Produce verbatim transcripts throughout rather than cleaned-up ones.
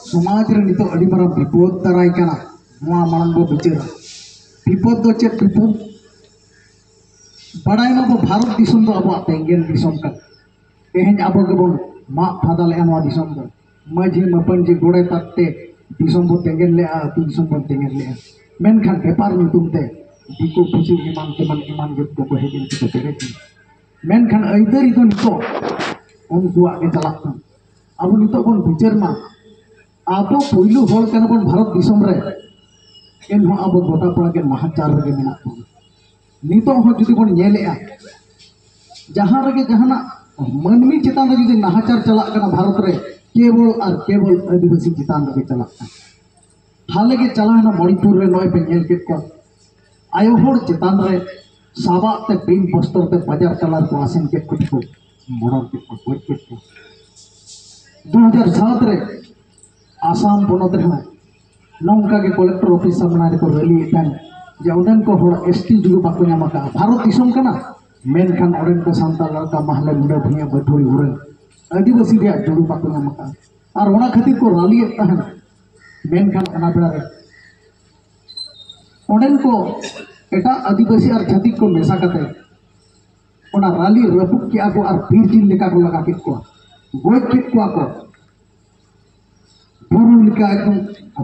ᱥᱚᱢᱟᱡᱽ ᱨᱮ ᱱᱤᱛᱚᱜ ᱟᱹᱰᱤ ᱢᱟᱨᱟᱝ ᱵᱤᱯᱚᱫ ᱫᱟᱨᱟᱭ ᱠᱟᱱᱟ᱾ ᱱᱚᱣᱟ ᱢᱟᱲᱟᱝ ᱵᱚ ᱵᱤᱪᱟᱹᱨᱟ᱾ ᱵᱤᱯᱚᱫ ᱫᱚ ᱪᱮᱫ ᱵᱤᱯᱚᱫ? ᱵᱟᱲᱟᱭ ᱢᱟᱵᱚ, ᱵᱷᱟᱨᱚᱛ ᱫᱤᱥᱚᱢ ᱫᱚ ᱟᱵᱚᱣᱟᱜ ᱛᱮᱸᱜᱮᱱ ᱫᱤᱥᱚᱢ ᱠᱟᱱᱟ᱾ ᱛᱮᱦᱮᱧ ᱟᱵᱚ ᱜᱮᱵᱚᱱ ᱢᱟᱜ ᱯᱷᱟᱫᱟ ᱞᱮᱫᱼᱟ ᱱᱚᱣᱟ ᱫᱤᱥᱚᱢ ᱫᱚ᱾ ᱢᱟᱹᱡᱷᱤ ᱢᱟᱹᱯᱟᱹᱱᱡᱤ ᱜᱚᱰᱮᱛ ᱟᱛᱮ ᱫᱤᱥᱚᱢ ᱵᱚᱱ ᱛᱮᱸᱜᱮᱱ ᱞᱮᱫᱼᱟ, ᱟᱹᱛᱩ ᱫᱤᱥᱚᱢ ᱵᱚᱱ ᱛᱮᱸᱜᱮᱱ ᱞᱮᱫᱼᱟ᱾ ᱢᱮᱱᱠᱷᱟᱱ ᱵᱮᱯᱟᱨ ᱧᱩᱛᱩᱢ ᱛᱮ ᱫᱤᱠᱩ ᱯᱩᱥᱤ ᱮᱢᱟᱱ ᱛᱮᱢᱟᱱ ᱮᱢᱟᱱ ᱡᱟᱹᱛ ᱠᱚᱠᱚ ᱦᱮᱡ ᱮᱱ ᱛᱮᱠᱚ ᱯᱮᱨᱮᱡ ᱮᱱᱟ᱾ ᱢᱮᱱᱠᱷᱟᱱ ᱟᱹᱭᱫᱟᱹᱨᱤ ᱫᱚ ᱱᱤᱛᱚᱜ ᱩᱱᱠᱩᱣᱟᱜ ᱜᱮ ᱪᱟᱞᱟᱜ ᱠᱟᱱᱟ᱾ ᱟᱵᱚ ᱱᱤᱛᱚᱜ ᱵᱚᱱ ᱵᱤᱪᱟᱹᱨ ᱢᱟ, ᱟᱵᱚ ᱯᱳᱭᱞᱳ ᱦᱚᱲ ᱠᱟᱱᱟ ᱵᱚᱱ ᱵᱷᱟᱨᱚᱛ ᱫᱤᱥᱚᱢ ᱨᱮ, ᱮᱱᱦᱚᱸ ᱟᱵᱚ ᱜᱚᱴᱟ ᱯᱟᱲᱟ ᱜᱮ ᱱᱟᱦᱟᱪᱟᱨ ᱨᱮᱜᱮ ᱢᱮᱱᱟᱜ ᱵᱚᱱᱟ᱾ ᱱᱤᱛᱚᱜ ᱦᱚᱸ ᱡᱩᱫᱤ ᱵᱚᱱ ᱧᱮᱞᱮᱜᱼᱟ, ᱡᱟᱦᱟᱸ ᱨᱮᱜᱮ ᱡᱟᱦᱟᱱᱟᱜ ᱢᱟᱹᱱᱢᱤ ᱪᱮᱛᱟᱱ ᱨᱮ ᱡᱩᱫᱤ ᱱᱟᱦᱟᱪᱟᱨ ᱪᱟᱞᱟᱜ ᱠᱟᱱᱟ ᱵᱷᱟᱨᱚᱛ ᱨᱮ, ᱠᱮᱵᱚᱞ ᱟᱨ ᱠᱮᱵᱚᱞ ᱟᱹᱫᱤᱵᱟᱹᱥᱤ ᱪᱮᱛᱟᱱ ᱨᱮᱜᱮ ᱪᱟᱞᱟᱜ ᱠᱟᱱᱟ᱾ ᱦᱟᱞᱮ ᱜᱮ ᱪᱟᱞᱟᱣᱮᱱᱟ ᱢᱚᱬᱤᱯᱩᱨ ᱨᱮ, ᱱᱚᱜᱼᱚᱭ ᱯᱮ ᱧᱮᱞ ᱠᱮᱫ ᱠᱚᱣᱟ, ᱟᱭᱳ ᱦᱚᱲ ᱪᱮᱛᱟᱱ ᱨᱮ ᱥᱟᱵᱟᱜ ᱛᱮ ᱵᱤᱱ ᱵᱚᱥᱛᱚᱨ ᱛᱮ ᱵᱟᱡᱟᱨ ᱛᱟᱞᱟ ᱨᱮᱠᱚ ᱟᱥᱮᱱ ᱠᱮᱫ ᱠᱚ ᱛᱮᱠᱚ ᱢᱚᱰᱚᱨ ᱠᱮᱫ ᱠᱚ, ᱜᱚᱡ ᱠᱮᱫ ᱠᱚ᱾ ᱫᱩ ᱦᱟᱡᱟᱨ ᱥᱟᱛ ᱨᱮ ᱟᱥᱟᱢ ᱯᱚᱱᱚᱛ ᱨᱮᱦᱚᱸ ᱱᱚᱝᱠᱟ ᱜᱮ ᱠᱚᱞᱮᱠᱴᱚᱨ ᱚᱯᱷᱤᱥ ᱥᱟᱢᱱᱟ ᱨᱮᱠᱚ ᱨᱮᱞᱤᱭᱮᱫ ᱛᱟᱦᱮᱸᱫ ᱡᱮ ᱚᱸᱰᱮᱱ ᱠᱚ ᱦᱚᱲ ᱮᱥᱴᱤ ᱡᱩᱲᱩ ᱵᱟᱠᱚ ᱧᱟᱢ ᱟᱠᱟᱫᱼᱟ᱾ ᱵᱷᱟᱨᱚᱛ ᱫᱤᱥᱚᱢ ᱠᱟᱱᱟ, ᱢᱮᱱᱠᱷᱟᱱ ᱚᱸᱰᱮᱱ ᱠᱚ ᱥᱟᱱᱛᱟᱲ ᱞᱮᱠᱟ ᱢᱟᱦᱞᱮ, ᱢᱩᱰᱟᱹ, ᱵᱷᱩᱭᱟᱹ, ᱵᱟᱹᱴᱷᱩᱲᱤ, ᱩᱨᱟᱹᱝ ᱟᱹᱫᱤᱵᱟᱹᱥᱤ ᱨᱮᱭᱟᱜ ᱡᱩᱲᱩ ᱵᱟᱠᱚ ᱧᱟᱢ ᱟᱠᱟᱫᱼᱟ᱾ ᱟᱨ ᱚᱱᱟ ᱠᱷᱟᱹᱛᱤᱨ ᱠᱚ ᱨᱟᱞᱤᱭᱮᱫ ᱛᱟᱦᱮᱸᱫ᱾ ᱢᱮᱱᱠᱷᱟᱱ ᱚᱱᱟ ᱵᱮᱲᱟ ᱨᱮ ᱚᱸᱰᱮᱱ ᱠᱚ ᱮᱴᱟᱜ ᱟᱹᱫᱤᱵᱟᱹᱥᱤ ᱟᱨ ᱪᱷᱟᱹᱛᱤᱠ ᱠᱚ ᱢᱮᱥᱟ ᱠᱟᱛᱮ ᱚᱱᱟ ᱨᱟᱹᱞᱤ ᱨᱟᱹᱯᱩᱫ ᱠᱮᱜᱼᱟ ᱠᱚ ᱟᱨ ᱵᱤᱨ ᱡᱤᱞ ᱞᱮᱠᱟ ᱠᱚ ᱞᱟᱜᱟ ᱠᱮᱫ ᱠᱚᱣᱟ, ᱜᱚᱡ ᱠᱮᱫ ᱠᱚᱣᱟ ᱠᱚ, ᱵᱩᱨᱩ ᱞᱮᱠᱟ ᱮᱠᱫᱚᱢ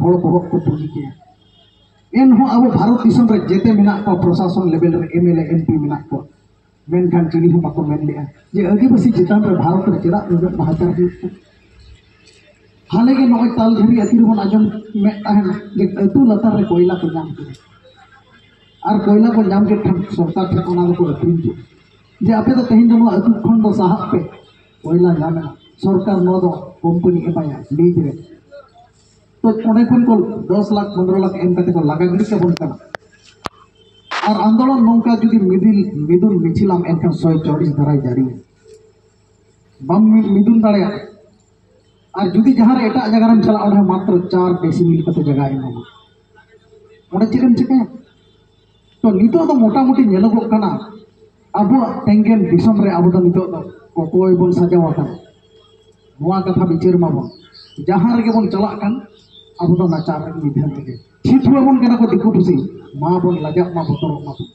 ᱦᱚᱲ ᱵᱚᱦᱚᱜ ᱠᱚ ᱯᱩᱸᱡᱤ ᱠᱮᱜᱼᱟ᱾ ᱮᱱᱦᱚᱸ ᱟᱵᱚ ᱵᱷᱟᱨᱚᱛ ᱫᱤᱥᱚᱢ ᱨᱮ ᱡᱮᱛᱮ ᱢᱮᱱᱟᱜ ᱠᱚᱣᱟ, ᱯᱨᱚᱥᱟᱥᱚᱱ ᱞᱮᱵᱮᱞ ᱨᱮ M L A, M P ᱢᱮᱱᱟᱜ ᱠᱚᱣᱟ, ᱢᱮᱱᱠᱷᱟᱱ ᱪᱤᱞᱤ ᱦᱚᱸ ᱵᱟᱠᱚ ᱢᱮᱱ ᱞᱮᱜᱼᱟ ᱡᱮ ᱟᱹᱫᱤᱵᱟᱹᱥᱤ ᱪᱮᱛᱟᱱ ᱨᱮ ᱵᱷᱟᱨᱚᱛ ᱨᱮ ᱪᱮᱫᱟᱜ ᱱᱩᱱᱟᱹᱜ ᱱᱟᱦᱟᱪᱟᱨ ᱦᱩᱭᱩᱜ ᱠᱟᱱᱟ᱾ ᱦᱟᱞᱮ ᱜᱮ ᱱᱚᱜᱼᱚᱭ ᱛᱟᱞᱡᱷᱟᱹᱨᱤ ᱟᱹᱛᱩ ᱨᱮᱵᱚᱱ ᱟᱸᱡᱚᱢ ᱢᱮᱫ ᱛᱟᱦᱮᱱᱟ ᱡᱮ ᱟᱹᱛᱩ ᱞᱟᱛᱟᱨ ᱨᱮ ᱠᱚᱭᱞᱟ ᱠᱚ ᱧᱟᱢ ᱠᱮᱫᱟ᱾ ᱟᱨ ᱠᱚᱭᱞᱟ ᱠᱚ ᱧᱟᱢ ᱠᱮᱫ ᱠᱷᱟᱱ ᱥᱚᱨᱠᱟᱨ ᱴᱷᱮᱱ ᱚᱱᱟ ᱫᱚᱠᱚ ᱟᱹᱠᱷᱨᱤᱧ ᱠᱮᱫᱟ ᱡᱮ ᱟᱯᱮ ᱫᱚ ᱛᱮᱦᱮᱧ ᱫᱚ ᱱᱚᱣᱟ ᱟᱹᱛᱩ ᱠᱷᱚᱱ ᱫᱚ ᱥᱟᱦᱟᱜ ᱯᱮ, ᱠᱚᱭᱞᱟ ᱧᱟᱢ ᱮᱱᱟ, ᱥᱚᱨᱠᱟᱨ ᱱᱚᱣᱟ ᱫᱚ ᱠᱳᱢᱯᱟᱱᱤ ᱮᱢᱟᱭᱟ ᱞᱤᱡ ᱨᱮ᱾ ᱛᱚ ᱚᱸᱰᱮ ᱠᱷᱚᱱ ᱠᱚ ᱫᱚᱥ ᱞᱟᱠᱷ ᱯᱚᱱᱨᱚ ᱞᱟᱠᱷ ᱮᱢ ᱠᱟᱛᱮ ᱠᱚ ᱞᱟᱜᱟ ᱜᱤᱰᱤ ᱠᱟᱵᱚᱱ ᱠᱟᱱᱟ᱾ ᱟᱨ ᱟᱱᱫᱳᱞᱚᱱ ᱱᱚᱝᱠᱟ ᱡᱩᱫᱤ ᱢᱤᱫᱩᱱ ᱢᱤᱫᱩᱱ ᱢᱤᱪᱷᱤᱞᱟᱢ ᱮᱱᱠᱷᱟᱱ ᱥᱚᱭ ᱪᱚᱞᱤᱥ ᱫᱷᱟᱨᱟᱭ ᱡᱟᱹᱨᱤᱭᱟ᱾ ᱵᱟᱢ ᱢᱤ- ᱢᱤᱫᱩᱱ ᱫᱟᱲᱮᱭᱟᱜᱼᱟ᱾ ᱟᱨ ᱡᱩᱫᱤ ᱡᱟᱦᱟᱸ ᱨᱮ ᱮᱴᱟᱜ ᱡᱟᱭᱜᱟ ᱨᱮᱢ ᱪᱟᱞᱟᱜᱼᱟ, ᱚᱸᱰᱮ ᱦᱚᱸ ᱢᱟᱛᱨᱚ ᱪᱟᱨ ᱰᱮᱥᱤᱢᱤᱞ ᱠᱟᱛᱮ ᱡᱟᱭᱜᱟ ᱮᱢᱟᱢᱟ᱾ ᱚᱸᱰᱮ ᱪᱮᱫ ᱮᱢ ᱪᱤᱠᱟᱹᱭᱟ? ᱛᱚ ᱱᱤᱛᱚᱜ ᱫᱚ ᱢᱚᱴᱟᱢᱩᱴᱤ ᱧᱮᱞᱚᱜᱚᱜ ᱠᱟᱱᱟ, ᱟᱵᱚᱣᱟᱜ ᱛᱮᱸᱜᱮᱱ ᱫᱤᱥᱚᱢ ᱨᱮ ᱟᱵᱚ ᱫᱚ ᱱᱤᱛᱚᱜ ᱫᱚ ᱚᱠᱚᱭ ᱵᱚᱱ ᱥᱟᱡᱟᱣ ᱟᱠᱟᱱᱟ? ᱱᱚᱣᱟ ᱠᱟᱛᱷᱟ ᱵᱤᱪᱟᱹᱨ ᱢᱟᱵᱚᱱ᱾ ᱡᱟᱦᱟᱸ ᱨᱮᱜᱮ ᱵᱚᱱ ᱪᱟᱞᱟᱜ ᱠᱟᱱ, ᱟᱵᱚ ᱫᱚ ᱱᱟᱪᱟᱨ ᱨᱮ ᱢᱤᱫ ᱫᱷᱟᱣ ᱨᱮᱜᱮ ᱪᱷᱤᱛᱩ ᱟᱵᱚᱱ ᱠᱟᱱᱟ ᱠᱚ ᱫᱤᱠᱩ ᱯᱩᱥᱤ᱾ ᱢᱟ ᱵᱚᱱ ᱞᱟᱡᱟᱜ ᱢᱟ, ᱵᱚᱛᱚᱨᱚᱜ ᱢᱟ ᱵᱚᱱ᱾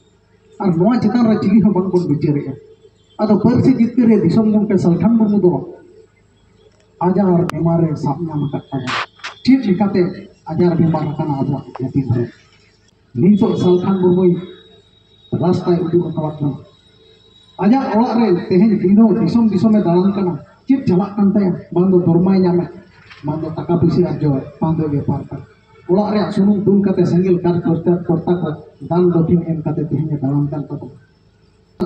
ᱟᱨ ᱱᱚᱣᱟ ᱪᱮᱛᱟᱱ ᱨᱮ ᱪᱤᱞᱤ ᱦᱚᱸ ᱵᱟᱝ ᱵᱚᱱ ᱵᱤᱪᱟᱹᱨᱮᱜᱼᱟ᱾ ᱟᱫᱚ ᱯᱟᱹᱨᱥᱤ ᱡᱤᱛᱠᱟᱹᱨ ᱨᱮ ᱫᱤᱥᱚᱢ ᱜᱚᱢᱠᱮ ᱥᱟᱞᱠᱷᱟᱱ ᱢᱩᱨᱢᱩ ᱫᱚ ᱟᱡᱟᱨ ᱵᱮᱢᱟᱨ ᱮ ᱥᱟᱵ ᱧᱟᱢ ᱟᱠᱟᱫ ᱛᱟᱵᱚᱱᱟ᱾ ᱪᱮᱫ ᱞᱮᱠᱟᱛᱮ ᱟᱡᱟᱨ ᱵᱮᱢᱟᱨ ᱟᱠᱟᱱᱟ ᱟᱵᱚᱣᱟᱜ ᱡᱟᱹᱛᱤ ᱫᱷᱚᱨᱚᱢ? ᱱᱤᱛᱚᱜ ᱥᱟᱞᱠᱷᱟᱱ ᱢᱩᱨᱢᱩᱭ ᱨᱟᱥᱛᱟᱭ ᱩᱫᱩᱜ ᱟᱠᱟᱣᱟᱫ ᱵᱚᱱᱟ᱾ ᱟᱡᱟᱜ ᱚᱲᱟᱜ ᱨᱮ ᱛᱮᱦᱮᱧ ᱫᱤᱱ ᱦᱚᱸ ᱫᱤᱥᱚᱢ ᱫᱤᱥᱚᱢᱮ ᱫᱟᱬᱟᱱ ᱠᱟᱱᱟ᱾ ᱪᱮᱫ ᱪᱟᱞᱟᱜ ᱠᱟᱱ ᱛᱟᱭᱟ? ᱵᱟᱝ ᱫᱚ ᱫᱚᱨᱢᱟᱭ ᱧᱟᱢᱮᱫ, ᱵᱟᱝ ᱫᱚ ᱴᱟᱠᱟ ᱯᱩᱭᱥᱟᱹ ᱟᱨᱡᱟᱣᱮᱫ, ᱵᱟᱝ ᱫᱚ ᱵᱮᱯᱟᱨ ᱠᱟᱱ᱾ ᱚᱲᱟᱜ ᱨᱮᱭᱟᱜ ᱥᱩᱱᱩᱢ ᱫᱩᱞ ᱠᱟᱛᱮ ᱥᱮᱸᱜᱮᱞ ᱠᱟᱨ ᱠᱚᱨᱛᱟ ᱠᱚ ᱫᱟᱱ ᱫᱚᱠᱷᱤᱱ ᱮᱢ ᱠᱟᱛᱮ ᱛᱮᱦᱮᱧ ᱮ ᱫᱟᱬᱟᱱ ᱠᱟᱱ ᱛᱟᱵᱚᱱᱟ᱾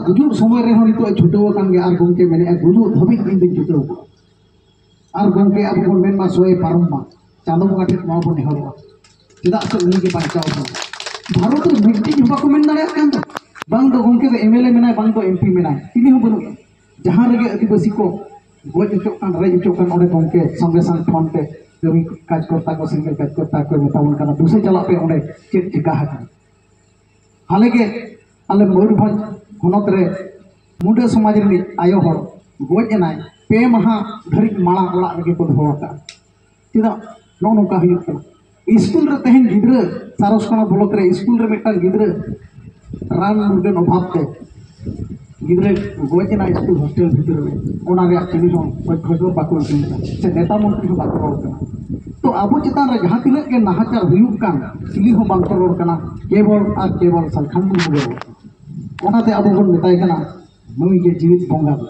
ᱜᱩᱡᱩᱜ ᱥᱚᱢᱚᱭ ᱨᱮᱦᱚᱸ ᱱᱤᱛᱚᱜ ᱮ ᱪᱷᱩᱴᱟᱹᱣ ᱟᱠᱟᱱ ᱜᱮᱭᱟ ᱟᱨ ᱜᱚᱢᱠᱮ ᱢᱮᱱᱮᱫᱼᱟ, "ᱜᱩᱡᱩᱜ ᱫᱷᱟᱹᱵᱤᱡ ᱤᱧ ᱫᱩᱧ ᱪᱷᱩᱴᱟᱹᱣ ᱠᱚᱜᱼᱟ᱾" ᱟᱨ ᱜᱚᱢᱠᱮ ᱟᱵᱚ ᱵᱚᱱ ᱢᱮᱱ ᱢᱟ, "ᱥᱚᱭᱮ ᱯᱟᱨᱚᱢ ᱢᱟ", ᱪᱟᱸᱫᱚ ᱵᱚᱸᱜᱟ ᱴᱷᱮᱱ ᱱᱚᱣᱟ ᱵᱚᱱ ᱱᱮᱦᱚᱨᱚᱜᱼᱟ, ᱪᱮᱫᱟᱜ ᱥᱮ ᱩᱱᱤ ᱜᱮ ᱵᱟᱧᱪᱟᱣ ᱵᱚᱱᱟ᱾ ᱵᱷᱟᱨᱚᱛ ᱨᱮ ᱢᱤᱫᱴᱤᱡ ᱦᱚᱸ ᱵᱟᱠᱚ ᱢᱮᱱ ᱫᱟᱲᱮᱭᱟᱜ ᱠᱟᱱ ᱫᱚ, ᱵᱟᱝ ᱫᱚ ᱜᱚᱢᱠᱮ ᱫᱚ ᱮᱢ ᱮᱞ ᱮ ᱢᱮᱱᱟᱭ, ᱵᱟᱝ ᱫᱚ ᱮᱢ ᱯᱤ ᱢᱮᱱᱟᱭ, ᱪᱤᱞᱤ ᱦᱚᱸ ᱵᱟᱹᱱᱩᱜ᱾ ᱡᱟᱦᱟᱸ ᱨᱮᱜᱮ ᱟᱹᱫᱤᱵᱟᱹᱥᱤ ᱠᱚ ᱜᱚᱡ ᱦᱚᱪᱚᱜ ᱠᱟᱱ, ᱨᱮᱡ ᱦᱚᱪᱚᱜ ᱠᱟᱱ, ᱚᱸᱰᱮ ᱜᱚᱢᱠᱮ ᱥᱚᱸᱜᱮ ᱥᱚᱝ ᱯᱷᱳᱱ ᱛᱮ ᱠᱟᱹᱢᱤ ᱠᱟᱡᱽᱠᱚᱨᱛᱟ ᱠᱚ, ᱥᱮᱸᱜᱮᱞ ᱠᱟᱡᱽᱠᱚᱨᱛᱟ ᱠᱚ ᱢᱮᱛᱟ ᱵᱚᱱ ᱠᱟᱱᱟ, "ᱫᱩᱥᱮ ᱪᱟᱞᱟᱜ ᱯᱮ ᱚᱸᱰᱮ, ᱪᱮᱫ ᱪᱤᱠᱟ ᱟᱠᱟᱱᱟ?" ᱦᱟᱞᱮ ᱜᱮ ᱟᱞᱮ ᱢᱚᱭᱩᱨᱵᱷᱚᱸᱡᱽ ᱦᱚᱱᱚᱛ ᱨᱮ ᱢᱩᱰᱟᱹ ᱥᱚᱢᱟᱡᱽ ᱨᱤᱱᱤᱡ ᱟᱭᱳ ᱦᱚᱲ ᱜᱚᱡ ᱮᱱᱟᱭ, ᱯᱮ ᱢᱟᱦᱟ ᱫᱷᱟᱹᱨᱤᱡ ᱢᱟᱲᱟᱝ ᱚᱲᱟᱜ ᱨᱮᱜᱮ ᱠᱚ ᱫᱚᱦᱚ ᱟᱠᱟᱫᱼᱟ᱾ ᱪᱮᱫᱟᱜ ᱱᱚᱜᱼᱚ ᱱᱚᱝᱠᱟ ᱦᱩᱭᱩᱜ ᱠᱟᱱᱟ? ᱥᱠᱩᱞ ᱨᱮ ᱛᱮᱦᱮᱧ ᱜᱤᱫᱽᱨᱟᱹ, ᱥᱟᱨᱚᱥᱠᱚᱬᱟ ᱵᱞᱚᱠ ᱨᱮ ᱥᱠᱩᱞ ᱨᱮ ᱢᱤᱫᱴᱟᱝ ᱜᱤᱫᱽᱨᱟᱹ ᱨᱟᱱ ᱢᱩᱨᱜᱟᱹᱱ ᱚᱵᱷᱟᱵ ᱛᱮ ᱜᱤᱫᱽᱨᱟᱹ ᱜᱚᱡ ᱮᱱᱟᱭ ᱥᱠᱩᱞ ᱦᱳᱥᱴᱮᱞ ᱵᱷᱤᱛᱨᱤ ᱨᱮ, ᱚᱱᱟ ᱨᱮᱭᱟᱜ ᱪᱤᱞᱤ ᱦᱚᱸ ᱠᱷᱚᱡᱽ ᱠᱷᱚᱵᱚᱨ ᱵᱟᱠᱚ ᱟᱹᱜᱩ ᱞᱮᱫᱟ, ᱥᱮ ᱱᱮᱛᱟ ᱢᱚᱱᱛᱨᱤ ᱦᱚᱸ ᱵᱟᱠᱚ ᱨᱚᱲ ᱠᱟᱱᱟ᱾ ᱛᱚ ᱟᱵᱚ ᱪᱮᱛᱟᱱ ᱨᱮ ᱡᱟᱦᱟᱸ ᱛᱤᱱᱟᱹᱜ ᱜᱮ ᱱᱟᱦᱟᱪᱟᱨ ᱦᱩᱭᱩᱜ ᱠᱟᱱ, ᱪᱤᱞᱤ ᱦᱚᱸ ᱵᱟᱝ ᱠᱚ ᱨᱚᱲ ᱠᱟᱱᱟ, ᱠᱮᱵᱚᱞ ᱟᱨ ᱠᱮᱵᱚᱞ ᱥᱟᱞᱠᱷᱟᱱ ᱢᱩᱨᱢᱩ ᱜᱮ ᱨᱚᱲ ᱠᱟᱱᱟ᱾ ᱚᱱᱟᱛᱮ ᱟᱵᱚ ᱵᱚᱱ ᱢᱮᱛᱟᱭ ᱠᱟᱱᱟ, ᱱᱩᱭ ᱜᱮ ᱡᱤᱣᱤᱫ ᱵᱚᱸᱜᱟ ᱫᱚ᱾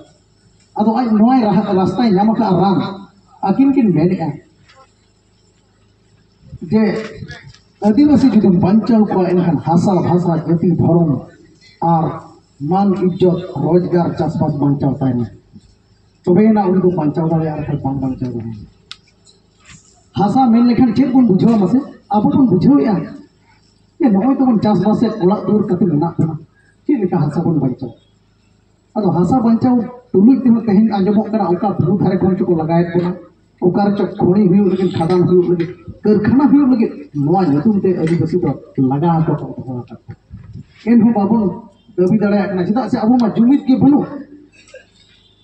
ᱟᱫᱚ ᱟᱡ ᱱᱚᱣᱟᱭ ᱨᱟᱦᱟ-, ᱨᱟᱥᱛᱟᱭ ᱧᱟᱢ ᱟᱠᱟᱫᱼᱟ ᱨᱟᱱ᱾ ᱟᱹᱠᱤᱱ ᱠᱤᱱ ᱢᱮᱱᱮᱫᱼᱟ ᱡᱮ ᱟᱹᱫᱤᱵᱟᱹᱥᱤ ᱡᱩᱫᱤᱢ ᱵᱟᱧᱪᱟᱣ ᱠᱚᱣᱟ, ᱮᱱᱠᱷᱟᱱ ᱦᱟᱥᱟ ᱵᱷᱟᱥᱟ, ᱡᱟᱹᱛᱤ ᱫᱷᱚᱨᱚᱢ ᱟᱨ ᱢᱟᱱ ᱤᱡᱽᱡᱚᱛ, ᱨᱳᱡᱽᱜᱟᱨ, ᱪᱟᱥᱵᱟᱥ ᱵᱟᱧᱪᱟᱣ ᱛᱟᱭ ᱢᱮ, ᱛᱚᱵᱮᱭᱮᱱᱟ ᱩᱱᱤ ᱫᱚ ᱵᱟᱧᱪᱟᱣ ᱫᱟᱲᱮᱭᱟᱜᱼᱟ, ᱟᱨ ᱵᱟᱝ ᱵᱟᱧᱪᱟᱣ ᱫᱟᱲᱮᱭᱟᱜᱼᱟ᱾ ᱦᱟᱥᱟ ᱢᱮᱱ ᱞᱮᱠᱷᱟᱱ ᱪᱮᱫ ᱵᱚᱱ ᱵᱩᱡᱷᱟᱹᱣᱟ ᱢᱟᱥᱮ? ᱟᱵᱚ ᱵᱚᱱ ᱵᱩᱡᱷᱟᱹᱣᱮᱫᱼᱟ ᱡᱮ ᱱᱚᱜᱼᱚᱭ ᱛᱟᱵᱚᱱ ᱪᱟᱥᱵᱟᱥᱮᱫ, ᱚᱲᱟᱜ ᱫᱩᱣᱟᱹᱨ ᱠᱟᱛᱮ ᱢᱮᱱᱟᱜ ᱵᱚᱱᱟ, ᱪᱮᱫ ᱞᱮᱠᱟ ᱦᱟᱥᱟ ᱵᱚᱱ ᱵᱟᱧᱪᱟᱣᱟ? ᱟᱫᱚ ᱦᱟᱥᱟ ᱵᱟᱧᱪᱟᱣ ᱛᱩᱞᱩᱡ ᱛᱮᱦᱚᱸ ᱛᱮᱦᱮᱧ ᱟᱸᱡᱚᱢᱚᱜ ᱠᱟᱱᱟ, ᱚᱠᱟ ᱵᱩᱨᱩ ᱫᱷᱟᱨᱮ ᱠᱷᱚᱱ ᱪᱚᱠᱚ ᱞᱟᱜᱟᱭᱮᱫ ᱵᱚᱱᱟ, ᱚᱠᱟ ᱨᱮᱪᱚ ᱠᱷᱚᱱᱤ ᱦᱩᱭᱩᱜ ᱞᱟᱹᱜᱤᱫ, ᱠᱷᱟᱫᱟᱱ ᱦᱩᱭᱩᱜ ᱞᱟᱹᱜᱤᱫ, ᱠᱟᱹᱨᱠᱷᱟᱱᱟ ᱦᱩᱭᱩᱜ ᱞᱟᱹᱜᱤᱫ, ᱱᱚᱣᱟ ᱧᱩᱛᱩᱢ ᱛᱮ ᱟᱹᱫᱤᱵᱟᱹᱥᱤ ᱫᱚ ᱞᱟᱜᱟ ᱦᱚᱴᱚ ᱠᱟᱜ ᱫᱚᱦᱚ ᱟᱠᱟᱫ ᱠᱚᱣᱟ᱾ ᱮᱱᱦᱚᱸ ᱵᱟᱵᱚᱱ ᱫᱟᱹᱵᱤ ᱫᱟᱲᱮᱭᱟᱜ ᱠᱟᱱᱟ, ᱪᱮᱫᱟᱜ ᱥᱮ ᱟᱵᱚ ᱢᱟ ᱡᱩᱢᱤᱫ ᱜᱮ ᱵᱟᱹᱱᱩᱜ,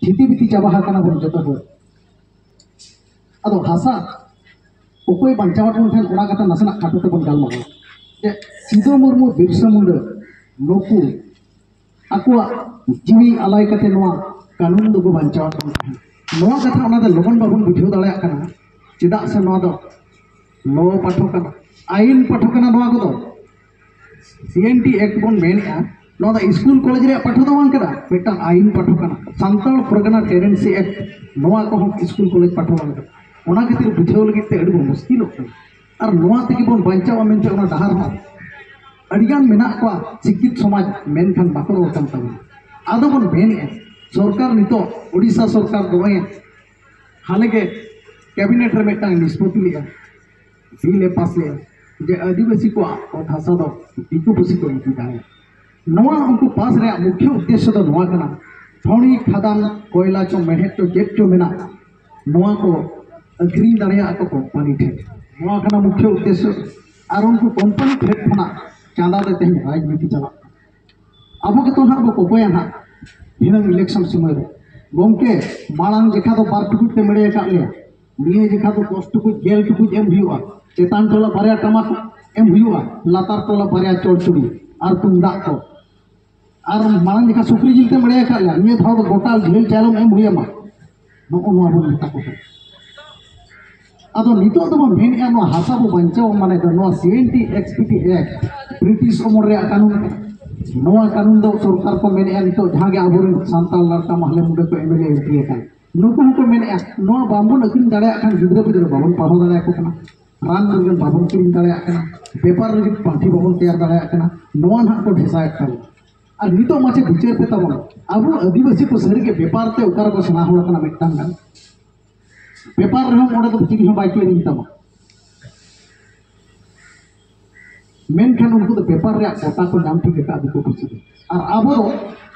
ᱪᱷᱤᱛᱤ ᱵᱤᱛᱤ ᱪᱟᱵᱟ ᱟᱠᱟᱱᱟ ᱵᱚᱱ ᱡᱚᱛᱚ ᱦᱚᱲ᱾ ᱟᱫᱚ ᱦᱟᱥᱟ ᱚᱠᱚᱭ ᱵᱟᱧᱪᱟᱣ ᱟᱵᱚᱱ ᱠᱷᱟᱱ, ᱚᱱᱟ ᱠᱟᱛᱷᱟ ᱱᱟᱥᱮᱱᱟᱜ ᱠᱷᱟᱴᱚ ᱛᱮᱵᱚᱱ ᱜᱟᱞᱢᱟᱨᱟᱣᱟ᱾ ᱡᱮ ᱥᱤᱫᱩ ᱢᱩᱨᱢᱩ, ᱵᱤᱨᱥᱟ ᱢᱩᱱᱰᱟ, ᱱᱩᱠᱩ ᱟᱠᱚᱣᱟᱜ ᱡᱤᱣᱤ ᱟᱞᱟᱭ ᱠᱟᱛᱮ ᱱᱚᱣᱟ ᱠᱟᱹᱱᱩᱱ ᱫᱚᱠᱚ ᱵᱟᱧᱪᱟᱣ ᱟᱵᱚᱱ ᱠᱟᱱᱟ᱾ ᱱᱚᱣᱟ ᱠᱟᱛᱷᱟ ᱚᱱᱟ ᱫᱚ ᱞᱚᱜᱚᱱ ᱵᱟᱵᱚᱱ ᱵᱩᱡᱷᱟᱹᱣ ᱫᱟᱲᱮᱭᱟᱜ ᱠᱟᱱᱟ, ᱪᱮᱫᱟᱜ ᱥᱮ ᱱᱚᱣᱟ ᱫᱚ ᱞᱚ ᱯᱟᱴᱷᱚ ᱠᱟᱱᱟ, ᱟᱭᱤᱱ ᱯᱟᱴᱷᱚ ᱠᱟᱱᱟ ᱱᱚᱣᱟ ᱠᱚᱫᱚ᱾ ᱥᱤ ᱮᱱ ᱴᱤ ᱮᱠᱴ ᱵᱚᱱ ᱢᱮᱱᱮᱫᱼᱟ, ᱱᱚᱣᱟ ᱫᱚ ᱥᱠᱩᱞ ᱠᱚᱞᱮᱡᱽ ᱨᱮᱭᱟᱜ ᱯᱟᱴᱷᱚ ᱫᱚ ᱵᱟᱝ ᱠᱟᱱᱟ, ᱢᱤᱫᱴᱟᱝ ᱟᱭᱤᱱ ᱯᱟᱴᱷᱚ ᱠᱟᱱᱟ᱾ ᱥᱟᱱᱛᱟᱲ ᱯᱟᱨᱜᱟᱱᱟ ᱴᱮᱱᱰᱮᱱᱥᱤ ᱮᱠᱴ, ᱱᱚᱣᱟ ᱠᱚᱦᱚᱸ ᱥᱠᱩᱞ ᱠᱚᱞᱮᱡᱽ ᱯᱟᱴᱷᱚ ᱵᱟᱝ ᱠᱟᱱᱟ᱾ ᱚᱱᱟ ᱠᱷᱟᱹᱛᱤᱨ ᱵᱩᱡᱷᱟᱹᱣ ᱞᱟᱹᱜᱤᱫ ᱛᱮ ᱟᱹᱰᱤ ᱵᱚᱱ ᱢᱩᱥᱠᱤᱞᱚᱜ ᱠᱟᱱᱟ᱾ ᱟᱨ ᱱᱚᱣᱟ ᱛᱮᱜᱮ ᱵᱚᱱ ᱵᱟᱧᱪᱟᱣᱟ ᱢᱮᱱᱛᱮ ᱚᱱᱟ ᱰᱟᱦᱟᱨ ᱦᱚᱸ ᱟᱹᱰᱤᱜᱟᱱ ᱢᱮᱱᱟᱜ ᱠᱚᱣᱟ ᱥᱤᱠᱠᱷᱤᱛ ᱥᱚᱢᱟᱡᱽ, ᱢᱮᱱᱠᱷᱟᱱ ᱵᱟᱠᱚ ᱨᱚᱲ ᱠᱟᱱ ᱛᱟᱵᱚᱱᱟ᱾ ᱟᱫᱚ ᱵᱚᱱ ᱢᱮᱱᱮᱫᱼᱟ, ᱥᱚᱨᱠᱟᱨ ᱱᱤᱛᱚᱜ ᱳᱰᱤᱥᱟ ᱥᱚᱨᱠᱟᱨ ᱫᱚ ᱱᱚᱜᱼᱚᱭ ᱦᱟᱞᱮ ᱜᱮ ᱠᱮᱵᱤᱱᱮᱴ ᱨᱮ ᱢᱤᱫᱴᱟᱝ ᱱᱤᱥᱯᱚᱛᱤ ᱞᱮᱫᱼᱟ, ᱵᱤᱞ ᱮ ᱯᱟᱥ ᱞᱮᱫᱼᱟ, ᱡᱮ ᱟᱹᱫᱤᱵᱟᱹᱥᱤ ᱠᱚᱣᱟᱜ ᱚᱛ ᱦᱟᱥᱟ ᱫᱚ ᱫᱤᱠᱩ ᱯᱩᱥᱤ ᱠᱚ ᱤᱫᱤ ᱫᱟᱲᱮᱭᱟᱜᱼᱟ᱾ ᱱᱚᱣᱟ ᱩᱱᱠᱩ ᱯᱟᱥ ᱨᱮᱭᱟᱜ ᱢᱩᱠᱷᱭᱟᱹ ᱩᱫᱽᱫᱮᱥᱥᱚ ᱫᱚ ᱱᱚᱣᱟ ᱠᱟᱱᱟ, ᱠᱷᱚᱱᱤ ᱠᱷᱟᱫᱟᱱ, ᱠᱚᱭᱞᱟ ᱪᱚ, ᱢᱮᱲᱦᱮᱫ ᱪᱚ, ᱪᱮᱫ ᱪᱚ ᱢᱮᱱᱟᱜ, ᱱᱚᱣᱟ ᱠᱚ ᱟᱹᱠᱷᱨᱤᱧ ᱫᱟᱲᱮᱭᱟᱜᱼᱟ ᱠᱚ ᱠᱳᱢᱯᱟᱱᱤ ᱴᱷᱮᱱ᱾ ᱱᱚᱣᱟ ᱠᱟᱱᱟ ᱢᱩᱠᱷᱭᱟᱹ ᱩᱫᱽᱫᱮᱥᱥᱚ᱾ ᱟᱨ ᱩᱱᱠᱩ ᱠᱳᱢᱯᱟᱱᱤ ᱴᱷᱮᱱ ᱠᱷᱚᱱᱟᱜ ᱪᱟᱸᱫᱟ ᱛᱮ ᱛᱮᱦᱮᱧ ᱨᱟᱡᱽᱱᱤᱛᱤ ᱪᱟᱞᱟᱜ ᱠᱟᱱᱟ᱾ ᱟᱵᱚ ᱜᱮᱛᱚ ᱱᱟᱦᱟᱜ ᱵᱚ ᱠᱚᱠᱚᱭᱟ ᱱᱟᱦᱟᱜ, ᱫᱷᱤᱱᱟᱹᱝ ᱤᱞᱮᱠᱥᱚᱱ ᱥᱚᱢᱚᱭ ᱨᱮ, "ᱜᱚᱢᱠᱮ, ᱢᱟᱲᱟᱝ ᱡᱮᱠᱷᱟ ᱫᱚ ᱵᱟᱨ ᱴᱩᱠᱩᱡ ᱯᱮ ᱢᱮᱲᱮ ᱟᱠᱟᱫ ᱞᱮᱭᱟ, ᱱᱤᱭᱟᱹ ᱡᱮᱠᱷᱟ ᱫᱚ ᱫᱚᱥ ᱴᱩᱠᱩᱡ, ᱜᱮᱞ ᱴᱩᱠᱩᱡ ᱮᱢ ᱦᱩᱭᱩᱜᱼᱟ, ᱪᱮᱛᱟᱱ ᱴᱚᱞᱟ ᱵᱟᱨᱭᱟ ᱴᱟᱢᱟᱠ ᱮᱢ ᱦᱩᱭᱩᱜᱼᱟ, ᱞᱟᱛᱟᱨ ᱴᱚᱞᱟ ᱵᱟᱨᱭᱟ ᱪᱚᱲᱪᱩᱲᱤ ᱟᱨ ᱛᱩᱢᱫᱟᱜ ᱠᱚ, ᱟᱨ ᱢᱟᱲᱟᱝ ᱡᱮᱠᱷᱟ ᱥᱩᱠᱨᱤ ᱡᱤᱞ ᱛᱮᱢ ᱮᱲᱮ ᱟᱠᱟᱫ ᱞᱮᱭᱟ, ᱱᱤᱭᱟᱹ ᱫᱷᱟᱣ ᱫᱚ ᱜᱚᱴᱟ ᱡᱷᱟᱹᱞ ᱪᱟᱭᱞᱚᱢ ᱮᱢ ᱦᱩᱭ ᱟᱢᱟ", ᱱᱚᱜᱼᱚ ᱱᱚᱣᱟ ᱵᱚᱱ ᱢᱮᱛᱟ ᱠᱚ ᱠᱟᱱᱟ᱾ ᱟᱫᱚ ᱱᱤᱛᱚᱜ ᱫᱚᱵᱚᱱ ᱢᱮᱱᱮᱫᱼᱟ, ᱱᱚᱣᱟ ᱦᱟᱥᱟ ᱵᱚ ᱵᱟᱧᱪᱟᱣ ᱢᱟᱱᱮ ᱫᱚ ᱱᱚᱣᱟ C N T S P T act, British ᱚᱢᱚᱞ ᱨᱮᱭᱟᱜ ᱠᱟᱹᱱᱩᱱ ᱠᱟᱱᱟ᱾ ᱱᱚᱣᱟ ᱠᱟᱹᱱᱩᱱ ᱫᱚ ᱥᱚᱨᱠᱟᱨ ᱠᱚ ᱢᱮᱱᱮᱫᱼᱟ, ᱱᱤᱛᱚᱜ ᱡᱟᱦᱟᱸ ᱜᱮ ᱟᱵᱚᱨᱮᱱ ᱥᱟᱱᱛᱟᱲ ᱞᱟᱲᱠᱟ ᱢᱟᱦᱞᱮ ᱢᱩᱸᱰᱟᱹ ᱠᱚ M L A M P ᱟᱠᱟᱱ, ᱱᱩᱠᱩ ᱦᱚᱸᱠᱚ ᱢᱮᱱᱮᱫᱼᱟ, ᱱᱚᱣᱟ ᱵᱟᱝᱵᱚᱱ ᱟᱹᱠᱷᱨᱤᱧ ᱫᱟᱲᱮᱭᱟᱜ ᱠᱷᱟᱱ ᱜᱤᱫᱽᱨᱟᱹ ᱯᱤᱫᱽᱨᱟᱹ ᱵᱟᱵᱚᱱ ᱯᱟᱲᱦᱟᱣ ᱫᱟᱲᱮᱭᱟᱠᱚ ᱠᱟᱱᱟ, ᱨᱟᱱ ᱢᱩᱨᱜᱟᱹᱱ ᱵᱟᱵᱚᱱ ᱠᱤᱨᱤᱧ ᱫᱟᱲᱮᱭᱟᱜ ᱠᱟᱱᱟ, ᱵᱮᱯᱟᱨ ᱞᱟᱹᱜᱤᱫ ᱯᱟᱱᱛᱷᱤ ᱵᱟᱵᱚᱱ ᱛᱮᱭᱟᱨ ᱫᱟᱲᱮᱭᱟᱜ ᱠᱟᱱᱟ, ᱱᱚᱣᱟ ᱱᱟᱦᱟᱜ ᱠᱚ ᱰᱷᱮᱥᱟᱭᱮᱫ ᱛᱟᱵᱚᱱᱟ᱾ ᱟᱨ ᱱᱤᱛᱚᱜ ᱢᱟᱪᱮᱫ ᱵᱤᱪᱟᱹᱨ ᱯᱮ ᱛᱟᱵᱚᱱ, ᱟᱵᱚ ᱟᱹᱫᱤᱵᱟᱹᱥᱤ ᱠᱚ ᱥᱟᱹᱨᱤᱜᱮ ᱵᱮᱯᱟᱨ ᱛᱮ ᱚᱠᱟ ᱨᱮᱠᱚ ᱥᱮᱬᱟ ᱦᱚᱲ ᱠᱟᱱᱟ? ᱢᱤᱫᱴᱟᱝ ᱜᱟᱱ ᱵᱮᱯᱟᱨ ᱨᱮᱦᱚᱸ ᱚᱸᱰᱮ ᱫᱚ ᱪᱤᱞᱤ ᱦᱚᱸ ᱵᱟᱭ ᱠᱤᱨᱤᱧ ᱛᱟᱢᱟ᱾ ᱢᱮᱱᱠᱷᱟᱱ ᱩᱱᱠᱩ ᱫᱚ ᱵᱮᱯᱟᱨ ᱨᱮᱭᱟᱜ ᱠᱚᱴᱟ ᱠᱚ ᱧᱟᱢ ᱴᱷᱤᱠ ᱟᱠᱟᱫ ᱫᱤᱠᱩ ᱯᱩᱥᱤ ᱫᱚ᱾ ᱟᱨ ᱟᱵᱚ ᱫᱚ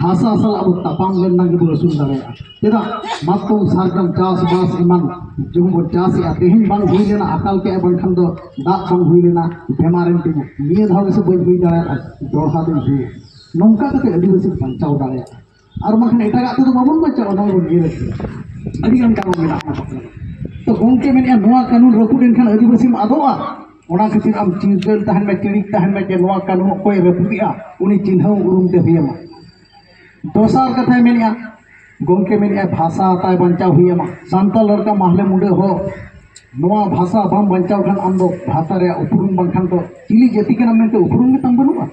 ᱦᱟᱥᱟ ᱥᱟᱞᱟᱜ ᱵᱚ ᱛᱟᱯᱟᱢ ᱞᱮᱱ ᱮᱱᱟᱝ ᱜᱮᱵᱚ ᱟᱹᱥᱩᱞ ᱫᱟᱲᱮᱭᱟᱜᱼᱟ᱾ ᱪᱮᱫᱟᱜ? ᱢᱟᱛᱠᱚᱢ, ᱥᱟᱨᱡᱚᱢ, ᱪᱟᱥᱵᱟᱥ ᱮᱢᱟᱱ ᱡᱮᱢᱚᱱ ᱵᱚᱱ ᱪᱟᱥᱮᱜᱼᱟ, ᱛᱮᱦᱮᱧ ᱵᱟᱝ ᱦᱩᱭ ᱞᱮᱱᱟ ᱟᱠᱟᱞ ᱠᱮᱜᱼᱟ, ᱵᱟᱝᱠᱷᱟᱱ ᱫᱚ ᱫᱟᱜ ᱵᱟᱝ ᱦᱩᱭ ᱞᱮᱱᱟ ᱵᱮᱢᱟᱨ ᱮᱱ ᱛᱤᱧᱟ, ᱱᱤᱭᱟᱹ ᱫᱷᱟᱣ ᱜᱮᱥᱮ ᱵᱟᱹᱧ ᱦᱩᱭ ᱫᱟᱲᱮᱭᱟᱜᱼᱟ, ᱫᱚᱦᱲᱟ ᱫᱚᱧ ᱦᱩᱭᱟ᱾ ᱱᱚᱝᱠᱟ ᱠᱟᱛᱮ ᱟᱹᱫᱤᱵᱟᱹᱥᱤ ᱵᱟᱧᱪᱟᱣ ᱫᱟᱲᱮᱭᱟᱜᱼᱟ᱾ ᱟᱨ ᱵᱟᱝᱠᱷᱟᱱ ᱮᱴᱟᱜᱟᱜ ᱛᱮᱫᱚ ᱵᱟᱵᱚᱱ ᱵᱟᱧᱪᱟᱣᱟ, ᱱᱚᱣᱟ ᱵᱚᱱ ᱧᱮᱞ ᱟᱹᱜᱩᱭᱟ᱾ ᱟᱹᱰᱤᱜᱟᱱ ᱠᱟᱨᱚᱱ ᱢᱮᱱᱟᱜᱼᱟ ᱚᱱᱟ ᱯᱟᱥᱱᱟᱣ᱾ ᱛᱚ ᱜᱚᱢᱠᱮ ᱢᱮᱱᱮᱫᱼᱟ, ᱱᱚᱣᱟ ᱠᱟᱹᱱᱩᱱ ᱨᱟᱹᱯᱩᱫ ᱮᱱᱠᱷᱟᱱ ᱟᱹᱫᱤᱵᱟᱹᱥᱤᱢ ᱟᱫᱚᱜᱼᱟ᱾ ᱚᱱᱟ ᱠᱷᱟᱹᱛᱤᱨ ᱟᱢ ᱪᱤᱨᱜᱟᱹᱞ ᱛᱟᱦᱮᱱ ᱢᱮ, ᱪᱤᱲᱤᱠ ᱛᱟᱦᱮᱱ ᱢᱮ ᱡᱮ ᱱᱚᱣᱟ ᱠᱟᱹᱱᱩᱱ ᱚᱠᱚᱭ ᱨᱟᱹᱯᱩᱫᱮᱜᱼᱟ, ᱩᱱᱤ ᱪᱤᱱᱦᱟᱹᱣ ᱩᱨᱩᱢ ᱛᱮ ᱦᱩᱭᱟᱢᱟ᱾ ᱫᱚᱥᱟᱨ ᱠᱟᱛᱷᱟᱭ ᱢᱮᱱᱮᱫᱼᱟ, ᱜᱚᱢᱠᱮ ᱢᱮᱱᱮᱫᱼᱟ, ᱵᱷᱟᱥᱟ ᱛᱟᱭ ᱵᱟᱧᱪᱟᱣ ᱦᱩᱭ ᱟᱢᱟ᱾ ᱥᱟᱱᱛᱟᱲ ᱞᱟᱹᱲᱠᱟ ᱢᱟᱦᱞᱮ ᱢᱩᱸᱰᱟᱹ ᱦᱚᱲ, ᱱᱚᱣᱟ ᱵᱷᱟᱥᱟ ᱵᱟᱢ ᱵᱟᱧᱪᱟᱣ ᱠᱷᱟᱱ ᱟᱢ ᱫᱚ ᱵᱷᱟᱥᱟ ᱨᱮᱭᱟᱜ ᱩᱯᱨᱩᱢ ᱵᱟᱝᱠᱷᱟᱱ ᱫᱚ ᱪᱤᱞᱤ ᱡᱟᱹᱛᱤ ᱠᱟᱱᱟᱢ ᱢᱮᱱᱛᱮ ᱩᱯᱨᱩᱢ ᱜᱮ ᱛᱟᱢ ᱵᱟᱹᱱᱩᱜᱼᱟ᱾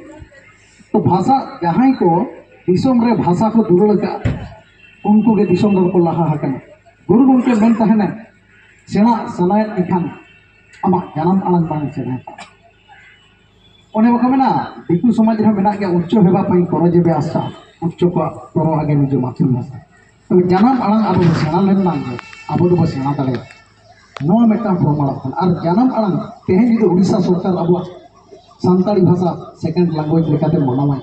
ᱛᱚ ᱵᱷᱟᱥᱟ, ᱡᱟᱦᱟᱸᱭ ᱠᱚ ᱫᱤᱥᱚᱢ ᱨᱮ ᱵᱷᱟᱥᱟ ᱠᱚ ᱫᱩᱞᱟᱹᱲ ᱟᱠᱟᱫᱼᱟ, ᱩᱱᱠᱩ ᱜᱮ ᱫᱤᱥᱚᱢ ᱨᱮᱠᱚ ᱞᱟᱦᱟ ᱟᱠᱟᱱᱟ᱾ ᱜᱩᱨᱩ ᱜᱚᱢᱠᱮ ᱢᱮᱱ ᱛᱟᱦᱮᱱᱟ, ᱥᱮᱬᱟ ᱥᱟᱱᱟᱭᱮᱫ ᱢᱮᱠᱷᱟᱱ ᱟᱢᱟᱜ ᱡᱟᱱᱟᱢ ᱟᱲᱟᱝ ᱵᱟᱝ ᱥᱮᱬᱟᱭ ᱛᱟᱢᱟ᱾ ᱚᱱᱮ ᱵᱟᱠᱚ ᱢᱮᱱᱟ, ᱫᱤᱠᱩ ᱥᱚᱢᱟᱡᱽ ᱨᱮᱦᱚᱸ ᱢᱮᱱᱟᱜ ᱜᱮᱭᱟ, ᱩᱪᱪᱚ ᱵᱷᱮᱵᱟ ᱯᱟᱹᱧ ᱯᱚᱨᱚ ᱡᱮᱵᱮ ᱟᱥᱟ, ᱩᱪᱪᱚ ᱠᱚᱣᱟᱜ ᱯᱚᱨᱚ ᱟᱜᱮ ᱱᱤᱡᱮ ᱢᱟᱛᱨᱤ ᱵᱷᱟᱥᱟ᱾ ᱛᱚᱵᱮ ᱡᱟᱱᱟᱢ ᱟᱲᱟᱝ ᱟᱵᱚ ᱵᱚ ᱥᱮᱬᱟ ᱞᱮᱱ ᱠᱷᱟᱱ ᱜᱮ ᱟᱵᱚ ᱫᱚᱵᱚ ᱥᱮᱬᱟ ᱫᱟᱲᱮᱭᱟᱜᱼᱟ᱾ ᱱᱚᱣᱟ ᱢᱤᱫᱴᱟᱝ ᱯᱨᱚᱢᱟᱬᱚᱜ ᱠᱟᱱᱟ᱾ ᱟᱨ ᱡᱟᱱᱟᱢ ᱟᱲᱟᱝ ᱛᱮᱦᱮᱧ ᱡᱩᱫᱤ ᱩᱲᱤᱥᱥᱟ ᱥᱚᱨᱠᱟᱨ ᱟᱵᱚᱣᱟᱜ ᱥᱟᱱᱛᱟᱲᱤ ᱵᱷᱟᱥᱟ second language ᱞᱮᱠᱟᱛᱮ ᱢᱟᱱᱟᱣᱟᱭ,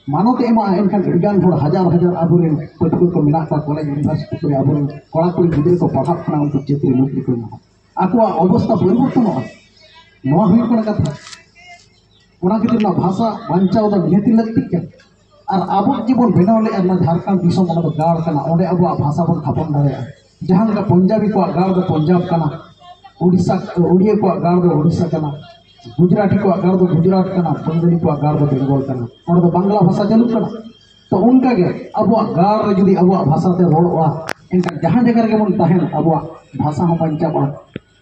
ᱢᱟᱱᱚᱛ ᱮ ᱮᱢᱟᱜᱼᱟ, ᱮᱱᱠᱷᱟᱱ ᱟᱹᱰᱤᱜᱟᱱ ᱦᱚᱲ, ᱦᱟᱡᱟᱨ ᱦᱟᱡᱟᱨ ᱟᱵᱚᱨᱮᱱ ᱯᱟᱹᱴᱷᱩᱣᱟᱹ ᱠᱚ ᱢᱮᱱᱟᱜ ᱠᱚᱣᱟ, ᱠᱚᱞᱮᱡᱽ ᱤᱭᱩᱱᱤᱵᱷᱟᱨᱥᱤᱴᱤ ᱠᱚᱨᱮ ᱟᱵᱚᱨᱮᱱ ᱠᱚᱲᱟ ᱠᱩᱲᱤ ᱜᱤᱫᱽᱨᱟᱹ ᱠᱚ ᱯᱟᱲᱦᱟᱜ ᱠᱟᱱᱟ, ᱩᱱᱠᱩ ᱪᱟᱹᱠᱨᱤ ᱱᱚᱠᱨᱤ ᱠᱚ ᱧᱟᱢᱟ, ᱟᱠᱚᱣᱟᱜ ᱚᱵᱚᱥᱛᱷᱟ ᱯᱚᱨᱤᱵᱚᱨᱛᱚᱱᱚᱜᱼᱟ᱾ ᱱᱚᱣᱟ ᱦᱩᱭᱩᱜ ᱠᱟᱱᱟ ᱠᱟᱛᱷᱟ᱾ ᱚᱱᱟ ᱠᱷᱟᱹᱛᱤᱨ ᱚᱱᱟ ᱵᱷᱟᱥᱟ ᱵᱟᱧᱪᱟᱣ ᱫᱚ ᱱᱤᱦᱟᱹᱛᱤ ᱞᱟᱹᱠᱛᱤᱜ ᱠᱟᱱᱟ᱾ ᱟᱨ ᱟᱵᱚ ᱡᱮᱵᱚᱱ ᱵᱮᱱᱟᱣ ᱞᱮᱫᱼᱟ ᱱᱚᱣᱟ ᱡᱷᱟᱲᱠᱷᱚᱸᱰ ᱫᱤᱥᱚᱢ, ᱚᱱᱟ ᱫᱚ ᱜᱟᱲ ᱠᱟᱱᱟ, ᱚᱸᱰᱮ ᱟᱵᱚᱣᱟᱜ ᱵᱷᱟᱥᱟ ᱵᱚᱱ ᱛᱷᱟᱯᱚᱱ ᱫᱟᱲᱮᱭᱟᱜᱼᱟ᱾ ᱡᱟᱦᱟᱸ ᱞᱮᱠᱟ ᱯᱚᱧᱡᱟᱵᱤ ᱠᱚᱣᱟᱜ ᱜᱟᱲ ᱫᱚ ᱯᱚᱧᱡᱟᱵᱽ ᱠᱟᱱᱟ, ᱩᱲᱤᱥᱥᱟ, ᱩᱲᱤᱭᱟ ᱠᱚᱣᱟᱜ ᱜᱟᱲ ᱫᱚ ᱩᱲᱤᱥᱥᱟ ᱠᱟᱱᱟ, ᱜᱩᱡᱽᱨᱟᱴᱤ ᱠᱚᱣᱟᱜ ᱜᱟᱲ ᱫᱚ ᱜᱩᱡᱽᱨᱟᱴ ᱠᱟᱱᱟ, ᱵᱟᱝᱜᱟᱞᱤ ᱠᱚᱣᱟᱜ ᱜᱟᱲ ᱫᱚ ᱵᱮᱝᱜᱚᱞ ᱠᱟᱱᱟ, ᱚᱸᱰᱮ ᱫᱚ ᱵᱟᱝᱞᱟ ᱵᱷᱟᱥᱟ ᱪᱟᱹᱞᱩᱜ ᱠᱟᱱᱟ᱾ ᱛᱚ ᱚᱱᱠᱟᱜᱮ ᱟᱵᱚᱣᱟᱜ ᱜᱟᱲ ᱨᱮ ᱡᱩᱫᱤ ᱟᱵᱚᱣᱟᱜ ᱵᱷᱟᱥᱟ ᱛᱮ ᱨᱚᱲᱚᱜᱼᱟ, ᱮᱱᱠᱷᱟᱱ ᱡᱟᱦᱟᱸ ᱡᱟᱭᱜᱟ ᱨᱮᱜᱮ ᱵᱚᱱ ᱛᱟᱦᱮᱱ, ᱟᱵᱚᱣᱟᱜ ᱵᱷᱟᱥᱟ ᱦᱚᱸ ᱵᱟᱧᱪᱟᱜᱼᱟ,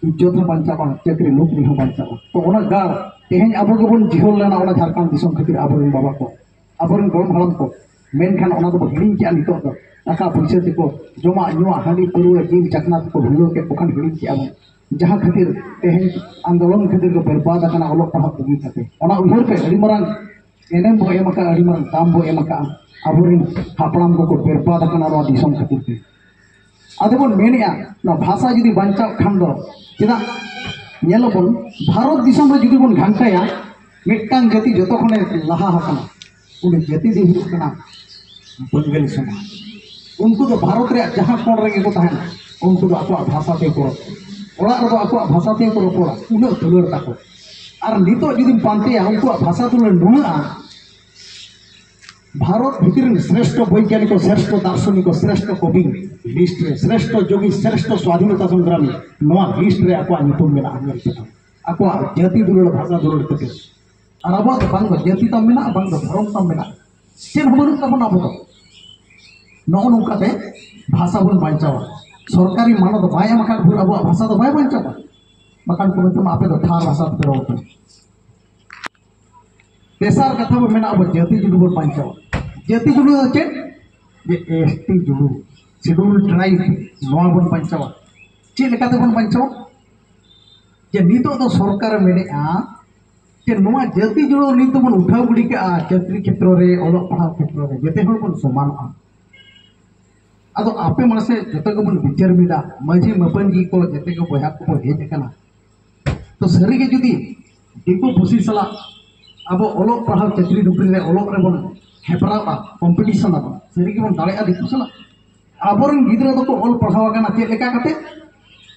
ᱤᱡᱽᱡᱚᱛ ᱦᱚᱸ ᱵᱟᱧᱪᱟᱜᱼᱟ, ᱪᱟᱹᱠᱨᱤ ᱱᱚᱠᱨᱤ ᱦᱚᱸ ᱵᱟᱧᱪᱟᱜᱼᱟ᱾ ᱛᱚ ᱚᱱᱟ ᱜᱟᱲ ᱛᱮᱦᱮᱧ ᱟᱵᱚ ᱜᱮᱵᱚᱱ ᱡᱤᱦᱚᱞ ᱞᱮᱱᱟ ᱚᱱᱟ ᱡᱷᱟᱲᱠᱷᱚᱸᱰ ᱫᱤᱥᱚᱢ ᱠᱷᱟᱹᱛᱤᱨ, ᱟᱵᱚᱨᱮᱱ ᱵᱟᱵᱟ ᱠᱚ, ᱟᱵᱚᱨᱮᱱ ᱜᱚᱲᱚᱢ ᱦᱟᱲᱟᱢ ᱠᱚ, ᱢᱮᱱᱠᱷᱟᱱ ᱚᱱᱟ ᱫᱚᱵᱚ ᱦᱤᱲᱤᱧ ᱠᱮᱜᱼᱟ᱾ ᱱᱤᱛᱚᱜ ᱫᱚ ᱴᱟᱠᱟ ᱯᱩᱭᱥᱟᱹ ᱛᱮᱠᱚ, ᱡᱚᱢᱟᱜ ᱧᱩᱣᱟᱜ, ᱦᱟᱺᱰᱤ ᱯᱟᱹᱨᱣᱟᱹ ᱡᱤᱞ ᱪᱟᱠᱷᱱᱟ ᱛᱮᱠᱚ ᱵᱷᱩᱞᱟᱹᱣ ᱠᱮᱫ ᱠᱚ ᱠᱷᱟᱱ ᱦᱤᱲᱤᱧ ᱠᱮᱜᱼᱟ ᱵᱚᱱ᱾ ᱡᱟᱦᱟᱸ ᱠᱷᱟᱹᱛᱤᱨ ᱛᱮᱦᱮᱧ ᱟᱱᱫᱳᱞᱚᱱ ᱠᱷᱟᱹᱛᱤᱨ ᱠᱚ ᱵᱮᱨᱵᱟᱫ ᱟᱠᱟᱱᱟ ᱚᱞᱚᱜ ᱯᱟᱲᱦᱟᱜ ᱵᱟᱹᱜᱤ ᱠᱟᱛᱮ᱾ ᱚᱱᱟ ᱩᱭᱦᱟᱹᱨ ᱯᱮ, ᱟᱹᱰᱤ ᱢᱟᱨᱟᱝ ᱮᱱᱮᱢ ᱵᱚ ᱮᱢ ᱟᱠᱟᱫᱼᱟ, ᱟᱹᱰᱤ ᱢᱟᱨᱟᱝ ᱫᱟᱢ ᱵᱚ ᱮᱢ ᱟᱠᱟᱫᱼᱟ᱾ ᱟᱵᱚᱨᱮᱱ ᱦᱟᱯᱲᱟᱢ ᱠᱚᱠᱚ ᱵᱮᱨᱵᱟᱫ ᱟᱠᱟᱱᱟ ᱱᱚᱣᱟ ᱫᱤᱥᱚᱢ ᱠᱷᱟᱹᱛᱤᱨ ᱛᱮ᱾ ᱟᱫᱚ ᱵᱚᱱ ᱢᱮᱱᱮᱜᱼᱟ, ᱱᱚᱣᱟ ᱵᱷᱟᱥᱟ ᱡᱩᱫᱤ ᱵᱟᱧᱪᱟᱜ ᱠᱷᱟᱱ ᱫᱚ, ᱪᱮᱫᱟᱜ? ᱧᱮᱞ ᱟᱵᱚᱱ, ᱵᱷᱟᱨᱚᱛ ᱫᱤᱥᱚᱢ ᱨᱮ ᱡᱩᱫᱤ ᱵᱚᱱ ᱜᱷᱟᱱᱴᱟᱭᱟ, ᱢᱤᱫᱴᱟᱝ ᱡᱟᱹᱛᱤ ᱡᱚᱛᱚ ᱠᱷᱚᱱᱮ ᱞᱟᱦᱟ ᱟᱠᱟᱱᱟ, ᱩᱱᱤ ᱡᱟᱹᱛᱤ ᱫᱚ ᱦᱩᱭᱩᱜ ᱠᱟᱱᱟ ᱵᱟᱝᱜᱟᱞᱤ ᱥᱚᱢᱟᱡᱽ᱾ ᱩᱱᱠᱩ ᱫᱚ ᱵᱷᱟᱨᱚᱛ ᱨᱮᱭᱟᱜ ᱡᱟᱦᱟᱸ ᱠᱚᱬ ᱨᱮᱜᱮ ᱠᱚ ᱛᱟᱦᱮᱱᱟ, ᱩᱱᱠᱩ ᱫᱚ ᱟᱠᱚᱣᱟᱜ ᱵᱷᱟᱥᱟ ᱛᱮᱜᱮ ᱠᱚ ᱨᱚᱲᱟ᱾ ᱚᱲᱟᱜ ᱨᱮᱫᱚ ᱟᱠᱚᱣᱟᱜ ᱵᱷᱟᱥᱟ ᱛᱮᱜᱮ ᱠᱚ ᱨᱚᱯᱚᱲᱟ, ᱩᱱᱟᱹᱜ ᱫᱩᱞᱟᱹᱲ ᱛᱟᱠᱚ᱾ ᱟᱨ ᱱᱤᱛᱚᱜ ᱡᱩᱫᱤᱢ ᱯᱟᱱᱛᱮᱭᱟ, ᱩᱱᱠᱩᱣᱟᱜ ᱵᱷᱟᱥᱟ ᱫᱩᱞᱟᱹᱲ ᱱᱩᱱᱟᱹᱜᱼᱟ, ᱵᱷᱟᱨᱚᱛ ᱵᱷᱤᱛᱤᱨ ᱨᱮᱱ ᱥᱨᱮᱥᱴᱷᱚ ᱵᱳᱭᱜᱟᱱᱤᱠ, ᱥᱨᱮᱥᱴᱷᱚ ᱫᱟᱨᱥᱚᱱᱤᱠ, ᱥᱨᱮᱥᱴᱷᱚ ᱠᱚᱵᱤ ᱞᱤᱥᱴ ᱨᱮ, ᱥᱨᱮᱥᱴᱷᱚ ᱡᱳᱜᱤ, ᱥᱨᱮᱥᱴᱷᱚ ᱥᱣᱟᱫᱷᱤᱱᱚᱛᱟ ᱥᱚᱝᱜᱨᱟᱢᱤ, ᱱᱚᱣᱟ ᱞᱤᱥᱴ ᱨᱮ ᱟᱠᱚᱣᱟᱜ ᱧᱩᱛᱩᱢ ᱢᱮᱱᱟᱜᱼᱟ᱾ ᱧᱮᱞ ᱯᱮ, ᱟᱠᱚᱣᱟᱜ ᱡᱟᱹᱛᱤ ᱫᱩᱞᱟᱹᱲ, ᱵᱷᱟᱥᱟ ᱫᱩᱞᱟᱹᱲ ᱠᱷᱟᱹᱛᱤᱨ᱾ ᱟᱨ ᱟᱵᱚᱣᱟᱜ ᱫᱚ ᱵᱟᱝ ᱫᱚ ᱡᱟᱹᱛᱤ ᱛᱟᱢ ᱢᱮᱱᱟᱜᱼᱟ, ᱵᱟᱝ ᱫᱚ ᱫᱷᱚᱨᱚᱢ ᱛᱟᱢ ᱢᱮᱱᱟᱜᱼᱟ, ᱪᱮᱫ ᱦᱚᱸ ᱵᱟᱹᱱᱩᱜ ᱛᱟᱵᱚᱱᱟ ᱟᱵᱚ ᱫᱚ᱾ ᱱᱚᱜᱼᱚ ᱱᱚᱝᱠᱟᱛᱮ ᱵᱷᱟᱥᱟ ᱵᱚᱱ ᱵᱟᱧᱪᱟᱣᱟ᱾ ᱥᱚᱨᱠᱟᱨᱤ ᱢᱟᱱᱚᱛ ᱵᱟᱭ ᱮᱢ ᱟᱠᱟᱫ ᱵᱷᱳᱨ ᱟᱵᱚᱣᱟᱜ ᱵᱷᱟᱥᱟ ᱫᱚ ᱵᱟᱭ ᱵᱟᱧᱪᱟᱣᱟ᱾ ᱵᱟᱠᱷᱟᱱ ᱠᱚ ᱢᱮᱛᱟᱢᱟ, "ᱟᱯᱮ ᱫᱚ ᱛᱷᱟᱨ ᱵᱷᱟᱥᱟ ᱛᱮᱯᱮ ᱨᱚᱲ ᱠᱟᱱᱟ᱾" ᱛᱮᱥᱟᱨ ᱠᱟᱛᱷᱟ ᱵᱚᱱ ᱢᱮᱱᱟ, ᱟᱵᱚ ᱡᱟᱹᱛᱤ ᱡᱩᱞᱩ ᱵᱚᱱ ᱵᱟᱧᱪᱟᱣᱟ᱾ ᱡᱟᱹᱛᱤ ᱡᱩᱞᱩ ᱫᱚ ᱪᱮᱫ? ᱡᱮ ᱮᱥ ᱴᱤ ᱡᱩᱞᱩ, ᱥᱤᱰᱩᱞ ᱴᱨᱟᱭᱤᱵ, ᱱᱚᱣᱟ ᱵᱚᱱ ᱵᱟᱧᱪᱟᱣᱟ᱾ ᱪᱮᱫ ᱞᱮᱠᱟᱛᱮ ᱵᱚᱱ ᱵᱟᱧᱪᱟᱣᱟ? ᱡᱮ ᱱᱤᱛᱚᱜ ᱫᱚ ᱥᱚᱨᱠᱟᱨᱮ ᱢᱮᱱᱮᱫᱼᱟ ᱡᱮ ᱱᱚᱣᱟ ᱡᱟᱹᱛᱤ ᱡᱩᱞᱩ ᱱᱤᱛ ᱫᱚᱵᱚᱱ ᱩᱴᱷᱟᱹᱣ ᱜᱤᱰᱤ ᱠᱟᱜᱼᱟ, ᱪᱟᱹᱠᱨᱤ ᱠᱷᱮᱛᱨᱚ ᱨᱮ, ᱚᱞᱚᱜ ᱯᱟᱲᱦᱟᱣ ᱠᱷᱮᱛᱨᱚ ᱨᱮ, ᱡᱚᱛᱚ ᱦᱚᱲ ᱵᱚᱱ ᱥᱚᱢᱟᱱᱚᱜᱼᱟ᱾ ᱟᱫᱚ ᱟᱯᱮ ᱢᱟᱥᱮ ᱡᱚᱛᱚ ᱜᱮᱵᱚᱱ ᱵᱤᱪᱟᱹᱨ ᱢᱤᱫᱟ, ᱢᱟᱹᱡᱷᱤ ᱢᱟᱹᱯᱟᱹᱱᱡᱤ ᱠᱚ ᱡᱚᱛᱚ ᱜᱮ ᱵᱚᱭᱦᱟ ᱠᱚᱠᱚ ᱦᱮᱡ ᱟᱠᱟᱱᱟ᱾ ᱛᱚ ᱥᱟᱹᱨᱤᱜᱮ ᱡᱩᱫᱤ ᱫᱤᱠᱩ ᱯᱩᱥᱤ ᱥᱟᱞᱟᱜ ᱟᱵᱚ ᱚᱞᱚᱜ ᱯᱟᱲᱦᱟᱣ, ᱪᱟᱹᱠᱨᱤ ᱱᱚᱠᱨᱤ ᱨᱮ ᱚᱞᱚᱜ ᱨᱮᱵᱚᱱ ᱦᱮᱯᱨᱟᱣᱟ, ᱠᱚᱢᱯᱤᱴᱤᱥᱚᱱ ᱟᱵᱚᱱ, ᱥᱟᱹᱨᱤ ᱜᱮᱵᱚᱱ ᱫᱟᱲᱮᱭᱟᱜᱼᱟ ᱫᱤᱠᱩ ᱥᱟᱞᱟᱜ? ᱟᱵᱚᱨᱮᱱ ᱜᱤᱫᱽᱨᱟᱹ ᱫᱚᱠᱚ ᱚᱞ ᱯᱟᱲᱦᱟᱣ ᱟᱠᱟᱱᱟ ᱪᱮᱫ ᱞᱮᱠᱟ ᱠᱟᱛᱮ?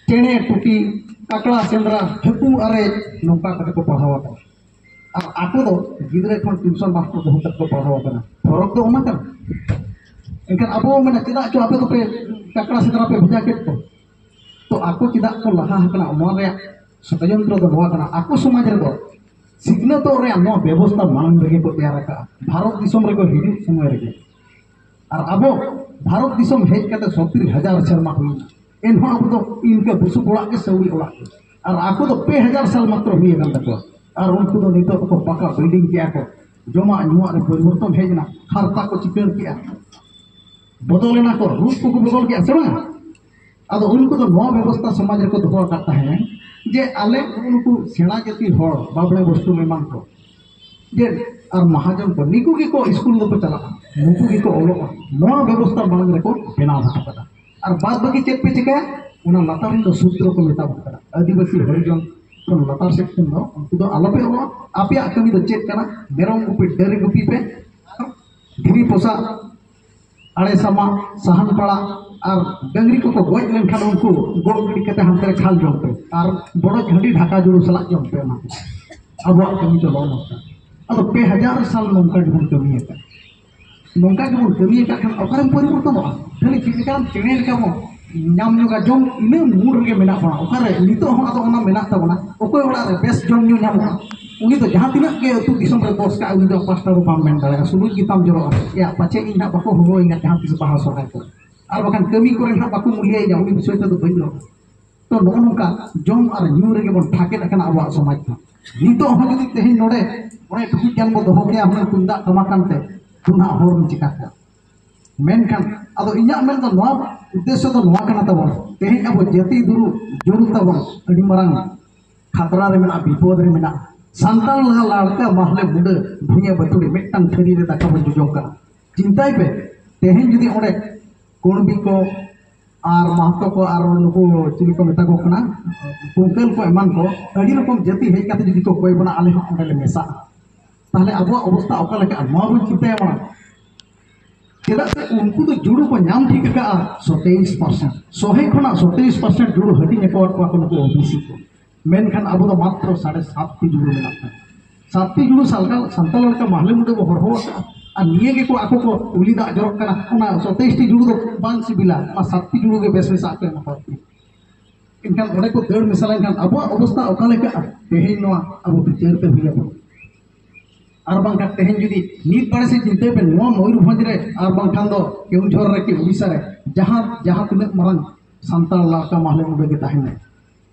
ᱪᱮᱬᱮ ᱴᱩᱴᱤ, ᱠᱟᱠᱲᱟ ᱥᱮᱸᱫᱽᱨᱟ, ᱦᱟᱹᱠᱩ ᱟᱨᱮᱡ, ᱱᱚᱝᱠᱟ ᱠᱟᱛᱮ ᱠᱚ ᱯᱟᱲᱦᱟᱣ ᱟᱠᱟᱱᱟ᱾ ᱟᱨ ᱟᱠᱚ ᱫᱚ ᱜᱤᱫᱽᱨᱟᱹ ᱠᱷᱚᱱ ᱴᱤᱭᱩᱥᱚᱱ ᱢᱟᱥᱴᱟᱨ ᱫᱚᱦᱚ ᱠᱟᱛᱮ ᱠᱚ ᱯᱟᱲᱦᱟᱣ ᱟᱠᱟᱱᱟ᱾ ᱯᱷᱚᱨᱚᱠ ᱫᱚ ᱚᱱᱟ ᱠᱟᱱᱟ᱾ ᱮᱱᱠᱷᱟᱱ ᱟᱵᱚ ᱢᱮᱱᱟ, ᱪᱮᱫᱟᱜ ᱪᱚ ᱟᱯᱮ ᱫᱚᱯᱮ ᱠᱟᱠᱲᱟ ᱥᱮᱸᱫᱽᱨᱟ ᱯᱮ ᱵᱷᱮᱡᱟ ᱠᱮᱫ ᱠᱚ? ᱛᱚ ᱟᱠᱚ ᱪᱮᱫᱟᱜ ᱠᱚ ᱞᱟᱦᱟ ᱟᱠᱟᱱᱟ, ᱱᱚᱣᱟ ᱨᱮᱭᱟᱜ ᱥᱚᱲᱚᱡᱚᱱᱛᱨᱚ ᱫᱚ ᱱᱚᱣᱟ ᱠᱟᱱᱟ, ᱟᱠᱚ ᱥᱚᱢᱟᱡᱽ ᱨᱮᱫᱚ ᱥᱤᱠᱷᱱᱟᱹᱛᱚᱜ ᱨᱮᱭᱟᱜ ᱱᱚᱣᱟ ᱵᱮᱵᱚᱥᱛᱷᱟ ᱢᱟᱲᱟᱝ ᱨᱮᱜᱮ ᱠᱚ ᱛᱮᱭᱟᱨ ᱟᱠᱟᱫᱼᱟ᱾ ᱵᱷᱟᱨᱚᱛ ᱫᱤᱥᱚᱢ ᱨᱮᱠᱚ ᱦᱤᱡᱩᱜ ᱥᱚᱢᱚᱭ ᱨᱮᱜᱮ, ᱟᱨ ᱟᱵᱚ ᱵᱷᱟᱨᱚᱛ ᱫᱤᱥᱚᱢ ᱦᱮᱡ ᱠᱟᱛᱮ ᱥᱚᱛᱨᱤ ᱦᱟᱡᱟᱨ ᱥᱮᱨᱢᱟ ᱦᱩᱭᱱᱟ, ᱮᱱᱦᱚᱸ ᱟᱵᱚ ᱫᱚ ᱤᱱᱠᱟᱹ ᱵᱩᱥᱩᱵ ᱚᱲᱟᱜ ᱜᱮ, ᱥᱟᱹᱣᱲᱤ ᱚᱲᱟᱜ ᱜᱮ, ᱟᱨ ᱟᱠᱚ ᱫᱚ ᱯᱮ ᱦᱟᱡᱟᱨ ᱥᱟᱞ ᱢᱟᱛᱨᱚ ᱦᱩᱭ ᱟᱠᱟᱱ ᱛᱟᱠᱚᱣᱟ᱾ ᱟᱨ ᱩᱱᱠᱩ ᱫᱚ ᱱᱤᱛᱚᱜ ᱫᱚᱠᱚ ᱯᱟᱠᱟ ᱵᱤᱞᱰᱤᱝ ᱠᱮᱜᱼᱟ ᱠᱚ, ᱡᱚᱢᱟᱜ ᱧᱩᱣᱟᱜ ᱨᱮ ᱯᱚᱨᱤᱵᱚᱨᱛᱚᱱ ᱦᱮᱡ ᱮᱱᱟ, ᱦᱟᱨᱛᱟ ᱠᱚ ᱪᱤᱠᱟᱹᱲ ᱠᱮᱜᱼᱟ, ᱵᱚᱫᱚᱞ ᱮᱱᱟ ᱠᱚ, ᱨᱩᱯ ᱠᱚᱠᱚ ᱵᱚᱫᱚᱞ ᱠᱮᱜᱼᱟ, ᱥᱮ ᱵᱟᱝ? ᱟᱫᱚ ᱩᱱᱠᱩ ᱫᱚ ᱱᱚᱣᱟ ᱵᱮᱵᱚᱥᱛᱷᱟ ᱥᱚᱢᱟᱡᱽ ᱨᱮᱠᱚ ᱫᱚᱦᱚ ᱟᱠᱟᱫ ᱛᱟᱦᱮᱸᱫ ᱡᱮ ᱟᱞᱮ ᱱᱩᱠᱩ ᱥᱮᱬᱟ ᱡᱟᱹᱛᱤ ᱦᱚᱲ, ᱵᱟᱵᱽᱲᱮ ᱵᱚᱥᱛᱩ ᱮᱢᱟᱱ ᱠᱚ, ᱡᱮ ᱟᱨ ᱢᱟᱦᱟᱡᱚᱱ ᱠᱚ, ᱱᱤᱠᱩ ᱜᱮᱠᱚ ᱥᱠᱩᱞ ᱫᱚᱠᱚ ᱪᱟᱞᱟᱜᱼᱟ, ᱱᱩᱠᱩ ᱜᱮᱠᱚ ᱚᱞᱚᱜᱼᱟ᱾ ᱱᱚᱣᱟ ᱵᱮᱵᱚᱥᱛᱷᱟ ᱢᱟᱲᱟᱝ ᱨᱮᱠᱚ ᱵᱮᱱᱟᱣ ᱦᱚᱴᱚ ᱠᱟᱫᱟ᱾ ᱟᱨ ᱵᱟᱫ ᱵᱟᱹᱠᱤ ᱪᱮᱫ ᱯᱮ ᱪᱤᱠᱟᱹᱭᱟ? ᱚᱱᱟ ᱞᱟᱛᱟᱨ ᱨᱮᱱ ᱫᱚ ᱥᱩᱫᱨᱚ ᱠᱚ ᱢᱮᱛᱟ ᱠᱚ ᱠᱟᱱᱟ᱾ ᱟᱹᱫᱤᱵᱟᱹᱥᱤ ᱦᱚᱨᱤᱡᱚᱱ ᱠᱷᱚᱱ ᱞᱟᱛᱟᱨ ᱥᱮᱫ ᱠᱷᱚᱱ ᱫᱚ ᱩᱱᱠᱩ ᱫᱚ ᱟᱞᱚᱯᱮ ᱚᱞᱚᱜᱼᱟ᱾ ᱟᱯᱮᱭᱟᱜ ᱠᱟᱹᱢᱤ ᱫᱚ ᱪᱮᱫ ᱠᱟᱱᱟ? ᱢᱮᱨᱚᱢ ᱜᱩᱯᱤ, ᱰᱟᱹᱝᱨᱤ ᱜᱩᱯᱤ ᱯᱮ, ᱟᱨ ᱫᱷᱤᱨᱤ ᱯᱚᱥᱟᱜ, ᱟᱲᱮ ᱥᱟᱢᱟᱜ, ᱥᱟᱦᱟᱱ ᱯᱟᱲᱟᱜ, ᱟᱨ ᱰᱟᱹᱝᱨᱤ ᱠᱚᱠᱚ ᱜᱚᱡ ᱞᱮᱱᱠᱷᱟᱱ ᱩᱱᱠᱩ ᱜᱚᱜ ᱜᱤᱰᱤ ᱠᱟᱛᱮ ᱦᱟᱱᱛᱮ ᱨᱮ ᱠᱷᱟᱞ ᱡᱚᱝ ᱯᱮ, ᱟᱨ ᱵᱚᱰᱚᱡ ᱦᱟᱺᱰᱤ ᱰᱷᱟᱠᱟ ᱡᱩᱲᱩ ᱥᱟᱞᱟᱜ ᱡᱚᱢ ᱯᱮ᱾ ᱚᱱᱟ ᱠᱚ ᱟᱵᱚᱣᱟᱜ ᱠᱟᱹᱢᱤ ᱫᱚ ᱱᱚᱜᱼᱚ ᱱᱚᱝᱠᱟ᱾ ᱟᱫᱚ ᱯᱮ ᱦᱟᱡᱟᱨ ᱥᱟᱞ ᱱᱚᱝᱠᱟ ᱜᱮᱵᱚᱱ ᱠᱟᱹᱢᱤ ᱟᱠᱟᱫ᱾ ᱱᱚᱝᱠᱟ ᱜᱮᱵᱚᱱ ᱠᱟᱹᱢᱤ ᱟᱠᱟᱫ ᱠᱷᱟᱱ ᱚᱠᱟᱨᱮᱢ ᱯᱚᱨᱤᱵᱚᱨᱛᱚᱱᱚᱜᱼᱟ? ᱠᱷᱟᱹᱞᱤ ᱪᱮᱫ ᱞᱮᱠᱟᱱ ᱪᱮᱬᱮ ᱞᱮᱠᱟ ᱵᱚᱱ ᱧᱟᱢ ᱧᱚᱜᱟ ᱡᱚᱢ, ᱤᱱᱟᱹ ᱢᱩᱰ ᱨᱮᱜᱮ ᱢᱮᱱᱟᱜ ᱵᱚᱱᱟ᱾ ᱚᱠᱟᱨᱮ ᱱᱤᱛᱚᱜ ᱦᱚᱸ ᱟᱫᱚ ᱚᱱᱟ ᱢᱮᱱᱟᱜ ᱛᱟᱵᱚᱱᱟ? ᱚᱠᱚᱭ ᱚᱲᱟᱜ ᱨᱮ ᱵᱮᱥ ᱡᱚᱢ ᱧᱩ ᱧᱟᱢᱚᱜᱼᱟ? ᱩᱱᱤ ᱫᱚ ᱡᱟᱦᱟᱸ ᱛᱤᱱᱟᱹᱜ ᱜᱮ ᱟᱹᱛᱩ ᱫᱤᱥᱚᱢ ᱨᱮ ᱫᱚᱥ ᱠᱟᱜ, ᱩᱱᱤ ᱫᱚ ᱯᱟᱥᱴᱟ ᱫᱚ ᱵᱟᱢ ᱢᱮᱱ ᱫᱟᱲᱮᱭᱟᱜᱼᱟ, ᱥᱩᱞᱩᱠ ᱜᱮᱛᱟᱢ ᱡᱚᱨᱚᱜᱼᱟ᱾ ᱮᱭᱟ, ᱯᱟᱪᱮ ᱤᱧ ᱦᱟᱸᱜ ᱵᱟᱠᱚ ᱦᱚᱦᱚᱣᱟᱹᱧᱟ ᱡᱟᱦᱟᱸ ᱛᱤᱥ ᱵᱟᱦᱟ ᱥᱚᱨᱦᱟᱭ ᱠᱚᱨᱮ, ᱟᱨ ᱵᱟᱠᱷᱟᱱ ᱠᱟᱹᱢᱤ ᱠᱚᱨᱮ ᱦᱟᱸᱜ ᱵᱟᱠᱚ ᱢᱩᱞᱤᱭᱟᱹᱧᱟ, ᱩᱱᱤ ᱵᱤᱥᱚᱭ ᱛᱮᱫᱚ ᱵᱟᱹᱧ ᱨᱚᱲ᱾ ᱛᱚ, ᱱᱚᱜᱼᱚ ᱱᱚᱝᱠᱟ ᱡᱚᱢ ᱟᱨ ᱧᱩ ᱨᱮᱜᱮ ᱵᱚᱱ ᱴᱷᱟᱠᱮᱫ ᱟᱠᱟᱱᱟ ᱟᱵᱚᱣᱟᱜ ᱥᱚᱢᱟᱡᱽ ᱫᱚ᱾ ᱱᱤᱛᱚᱜ ᱦᱚᱸ ᱡᱩᱫᱤ ᱛᱮᱦᱮᱧ ᱱᱚᱰᱮ ᱚᱱᱮ ᱴᱩᱠᱩᱡ ᱜᱟᱱ ᱵᱚ ᱫᱚᱦᱚ ᱠᱮᱭᱟ ᱦᱩᱱᱟᱹᱝ ᱛᱩᱢᱫᱟᱜ ᱴᱟᱢᱟᱠ ᱟᱱᱛᱮ, ᱫᱩ ᱱᱟᱦᱟᱜ ᱦᱚᱲ ᱵᱚᱱ ᱪᱤᱠᱟ ᱠᱚᱣᱟ᱾ ᱢᱮᱱᱠᱷᱟᱱ ᱟᱫᱚ ᱤᱧᱟᱹᱜ ᱢᱮᱱ ᱫᱚ ᱱᱚᱣᱟ ᱩᱫᱽᱫᱮᱥᱥᱚ ᱫᱚ ᱱᱚᱣᱟ ᱠᱟᱱᱟ ᱛᱟᱵᱚᱱ, ᱛᱮᱦᱮᱧ ᱟᱵᱚ ᱡᱟᱹᱛᱤ ᱫᱩᱲᱩᱵ ᱡᱩᱲᱩ ᱛᱟᱵᱚᱱ ᱟᱹᱰᱤ ᱢᱟᱨᱟᱝ ᱠᱷᱟᱛᱨᱟ ᱨᱮ ᱢᱮᱱᱟᱜᱼᱟ, ᱵᱤᱯᱚᱫ ᱨᱮ ᱢᱮᱱᱟᱜᱼᱟ᱾ ᱥᱟᱱᱛᱟᱲ ᱞᱟᱦᱟ ᱞᱟᱲᱠᱟ ᱢᱟᱦᱞᱮ ᱢᱩᱰᱟᱹ ᱵᱷᱩᱧᱟ ᱵᱟᱹᱛᱩᱲᱤ ᱢᱤᱫᱴᱟᱝ ᱛᱷᱟᱹᱨᱤ ᱨᱮ ᱫᱟᱠᱟ ᱵᱚᱱ ᱡᱚᱡᱚᱢ ᱠᱟᱱᱟ᱾ ᱪᱤᱱᱛᱟᱹᱭ ᱯᱮ, ᱛᱮᱦᱮᱧ ᱡᱩᱫᱤ ᱚᱸᱰᱮ ᱠᱩᱬᱵᱤ ᱠᱚ ᱟᱨ ᱢᱟᱦᱛᱚ ᱠᱚ ᱟᱨ ᱱᱩᱠᱩ ᱪᱤᱞᱤ ᱠᱚ ᱢᱮᱛᱟ ᱠᱚ ᱠᱟᱱᱟ, ᱠᱩᱝᱠᱟᱹᱞ ᱠᱚ ᱮᱢᱟᱱ ᱠᱚ, ᱟᱹᱰᱤ ᱨᱚᱠᱚᱢ ᱡᱟᱹᱛᱤ ᱦᱮᱡ ᱠᱟᱛᱮ ᱡᱩᱫᱤ ᱠᱚ ᱠᱚᱭ ᱵᱚᱱᱟ, ᱟᱞᱮ ᱦᱚᱸ ᱚᱸᱰᱮ ᱞᱮ ᱢᱮᱥᱟᱜᱼᱟ, ᱛᱟᱦᱞᱮ ᱟᱵᱚᱣᱟᱜ ᱚᱵᱚᱥᱛᱟ ᱚᱠᱟ ᱞᱮᱠᱟᱜᱼᱟ? ᱱᱚᱣᱟ ᱵᱚᱱ ᱪᱤᱱᱛᱟᱹᱭᱟ ᱢᱟᱲᱟᱝ᱾ ᱪᱮᱫᱟᱜ ᱥᱮ ᱩᱱᱠᱩ ᱫᱚ ᱡᱩᱲᱩ ᱠᱚ ᱧᱟᱢ ᱴᱷᱤᱠ ᱟᱠᱟᱫᱼᱟ ᱥᱚᱛᱮᱭᱤᱥ ᱯᱟᱨᱥᱮᱱᱴ, ᱥᱚᱦᱮ ᱠᱷᱚᱱᱟᱜ ᱥᱚᱛᱮᱭᱤᱥ ᱯᱟᱨᱥᱮᱱᱴ ᱡᱩᱲᱩ ᱦᱟᱹᱴᱤᱧ ᱟᱠᱟᱣᱟᱫ ᱠᱚᱣᱟ ᱠᱚ ᱱᱩᱠᱩ ᱳᱵᱤᱥᱤ ᱠᱚ᱾ ᱢᱮᱱᱠᱷᱟᱱ ᱟᱵᱚ ᱫᱚ ᱢᱟᱛᱨᱚ ᱥᱟᱲᱮ ᱥᱟᱛ ᱴᱤ ᱡᱩᱲᱩ ᱢᱮᱱᱟᱜ ᱠᱚᱣᱟ᱾ ᱥᱟᱛ ᱴᱤ ᱡᱩᱲᱩ ᱥᱟᱞᱠᱟ-, ᱥᱟᱱᱛᱟᱲ ᱞᱮᱠᱟ ᱢᱟᱦᱞᱮ ᱢᱩᱰᱟᱹ ᱵᱚ ᱦᱚᱨᱦᱚ ᱟᱠᱟᱫᱼᱟ, ᱟᱨ ᱱᱤᱭᱟᱹ ᱜᱮᱠᱚ ᱟᱠᱚ ᱠᱚ ᱩᱞᱤ ᱫᱟᱜ ᱡᱚᱨᱚᱜ ᱠᱟᱱᱟ᱾ ᱚᱱᱟ ᱥᱚᱛᱮᱭᱤᱥ ᱴᱤ ᱡᱩᱲᱩ ᱫᱚ ᱵᱟᱝ ᱥᱤᱵᱤᱞᱟ, ᱚᱱᱟ ᱥᱟᱛ ᱴᱤ ᱡᱩᱲᱩ ᱜᱮ ᱵᱮᱥ ᱵᱮᱥᱟᱜ ᱠᱚ ᱮᱢᱟ ᱠᱚᱣᱟ᱾ ᱮᱱᱠᱷᱟᱱ ᱚᱸᱰᱮ ᱠᱚ ᱫᱟᱹᱲ ᱢᱮᱥᱟ ᱞᱮᱱᱠᱷᱟᱱ ᱟᱵᱚᱣᱟᱜ ᱚᱵᱚᱥᱛᱟ ᱚᱠᱟ ᱞᱮᱠᱟᱜᱼᱟ? ᱛᱮᱦᱮᱧ ᱱᱚᱣᱟ ᱟᱵᱚ ᱵᱤᱪᱟᱹᱨ ᱛᱮ ᱦᱩᱭ ᱟᱵᱚᱱᱟ᱾ ᱟᱨ ᱵᱟᱝᱠᱷᱟᱱ ᱛᱮᱦᱮᱧ ᱡᱩᱫᱤ ᱢᱤᱫ ᱵᱟᱨᱮ ᱥᱮ ᱪᱤᱱᱛᱟᱹᱭ ᱯᱮ, ᱱᱚᱣᱟ ᱢᱚᱭᱩᱨᱵᱷᱚᱸᱡᱽ ᱨᱮ ᱟᱨ ᱵᱟᱝᱠᱷᱟᱱ ᱫᱚ ᱠᱮᱣᱚᱱᱡᱷᱚᱨ ᱨᱮ ᱠᱤ ᱳᱰᱤᱥᱟ ᱨᱮ ᱡᱟᱦᱟᱸ, ᱡᱟᱦᱟᱸ ᱛᱤᱱᱟᱹᱜ ᱢᱟᱨᱟᱝ ᱥᱟᱱᱛᱟᱲ ᱞᱟᱲᱠᱟ ᱢᱟᱦᱞᱮ ᱢᱩᱰᱟᱹ ᱜᱮ ᱛᱟᱦᱮᱱᱟ,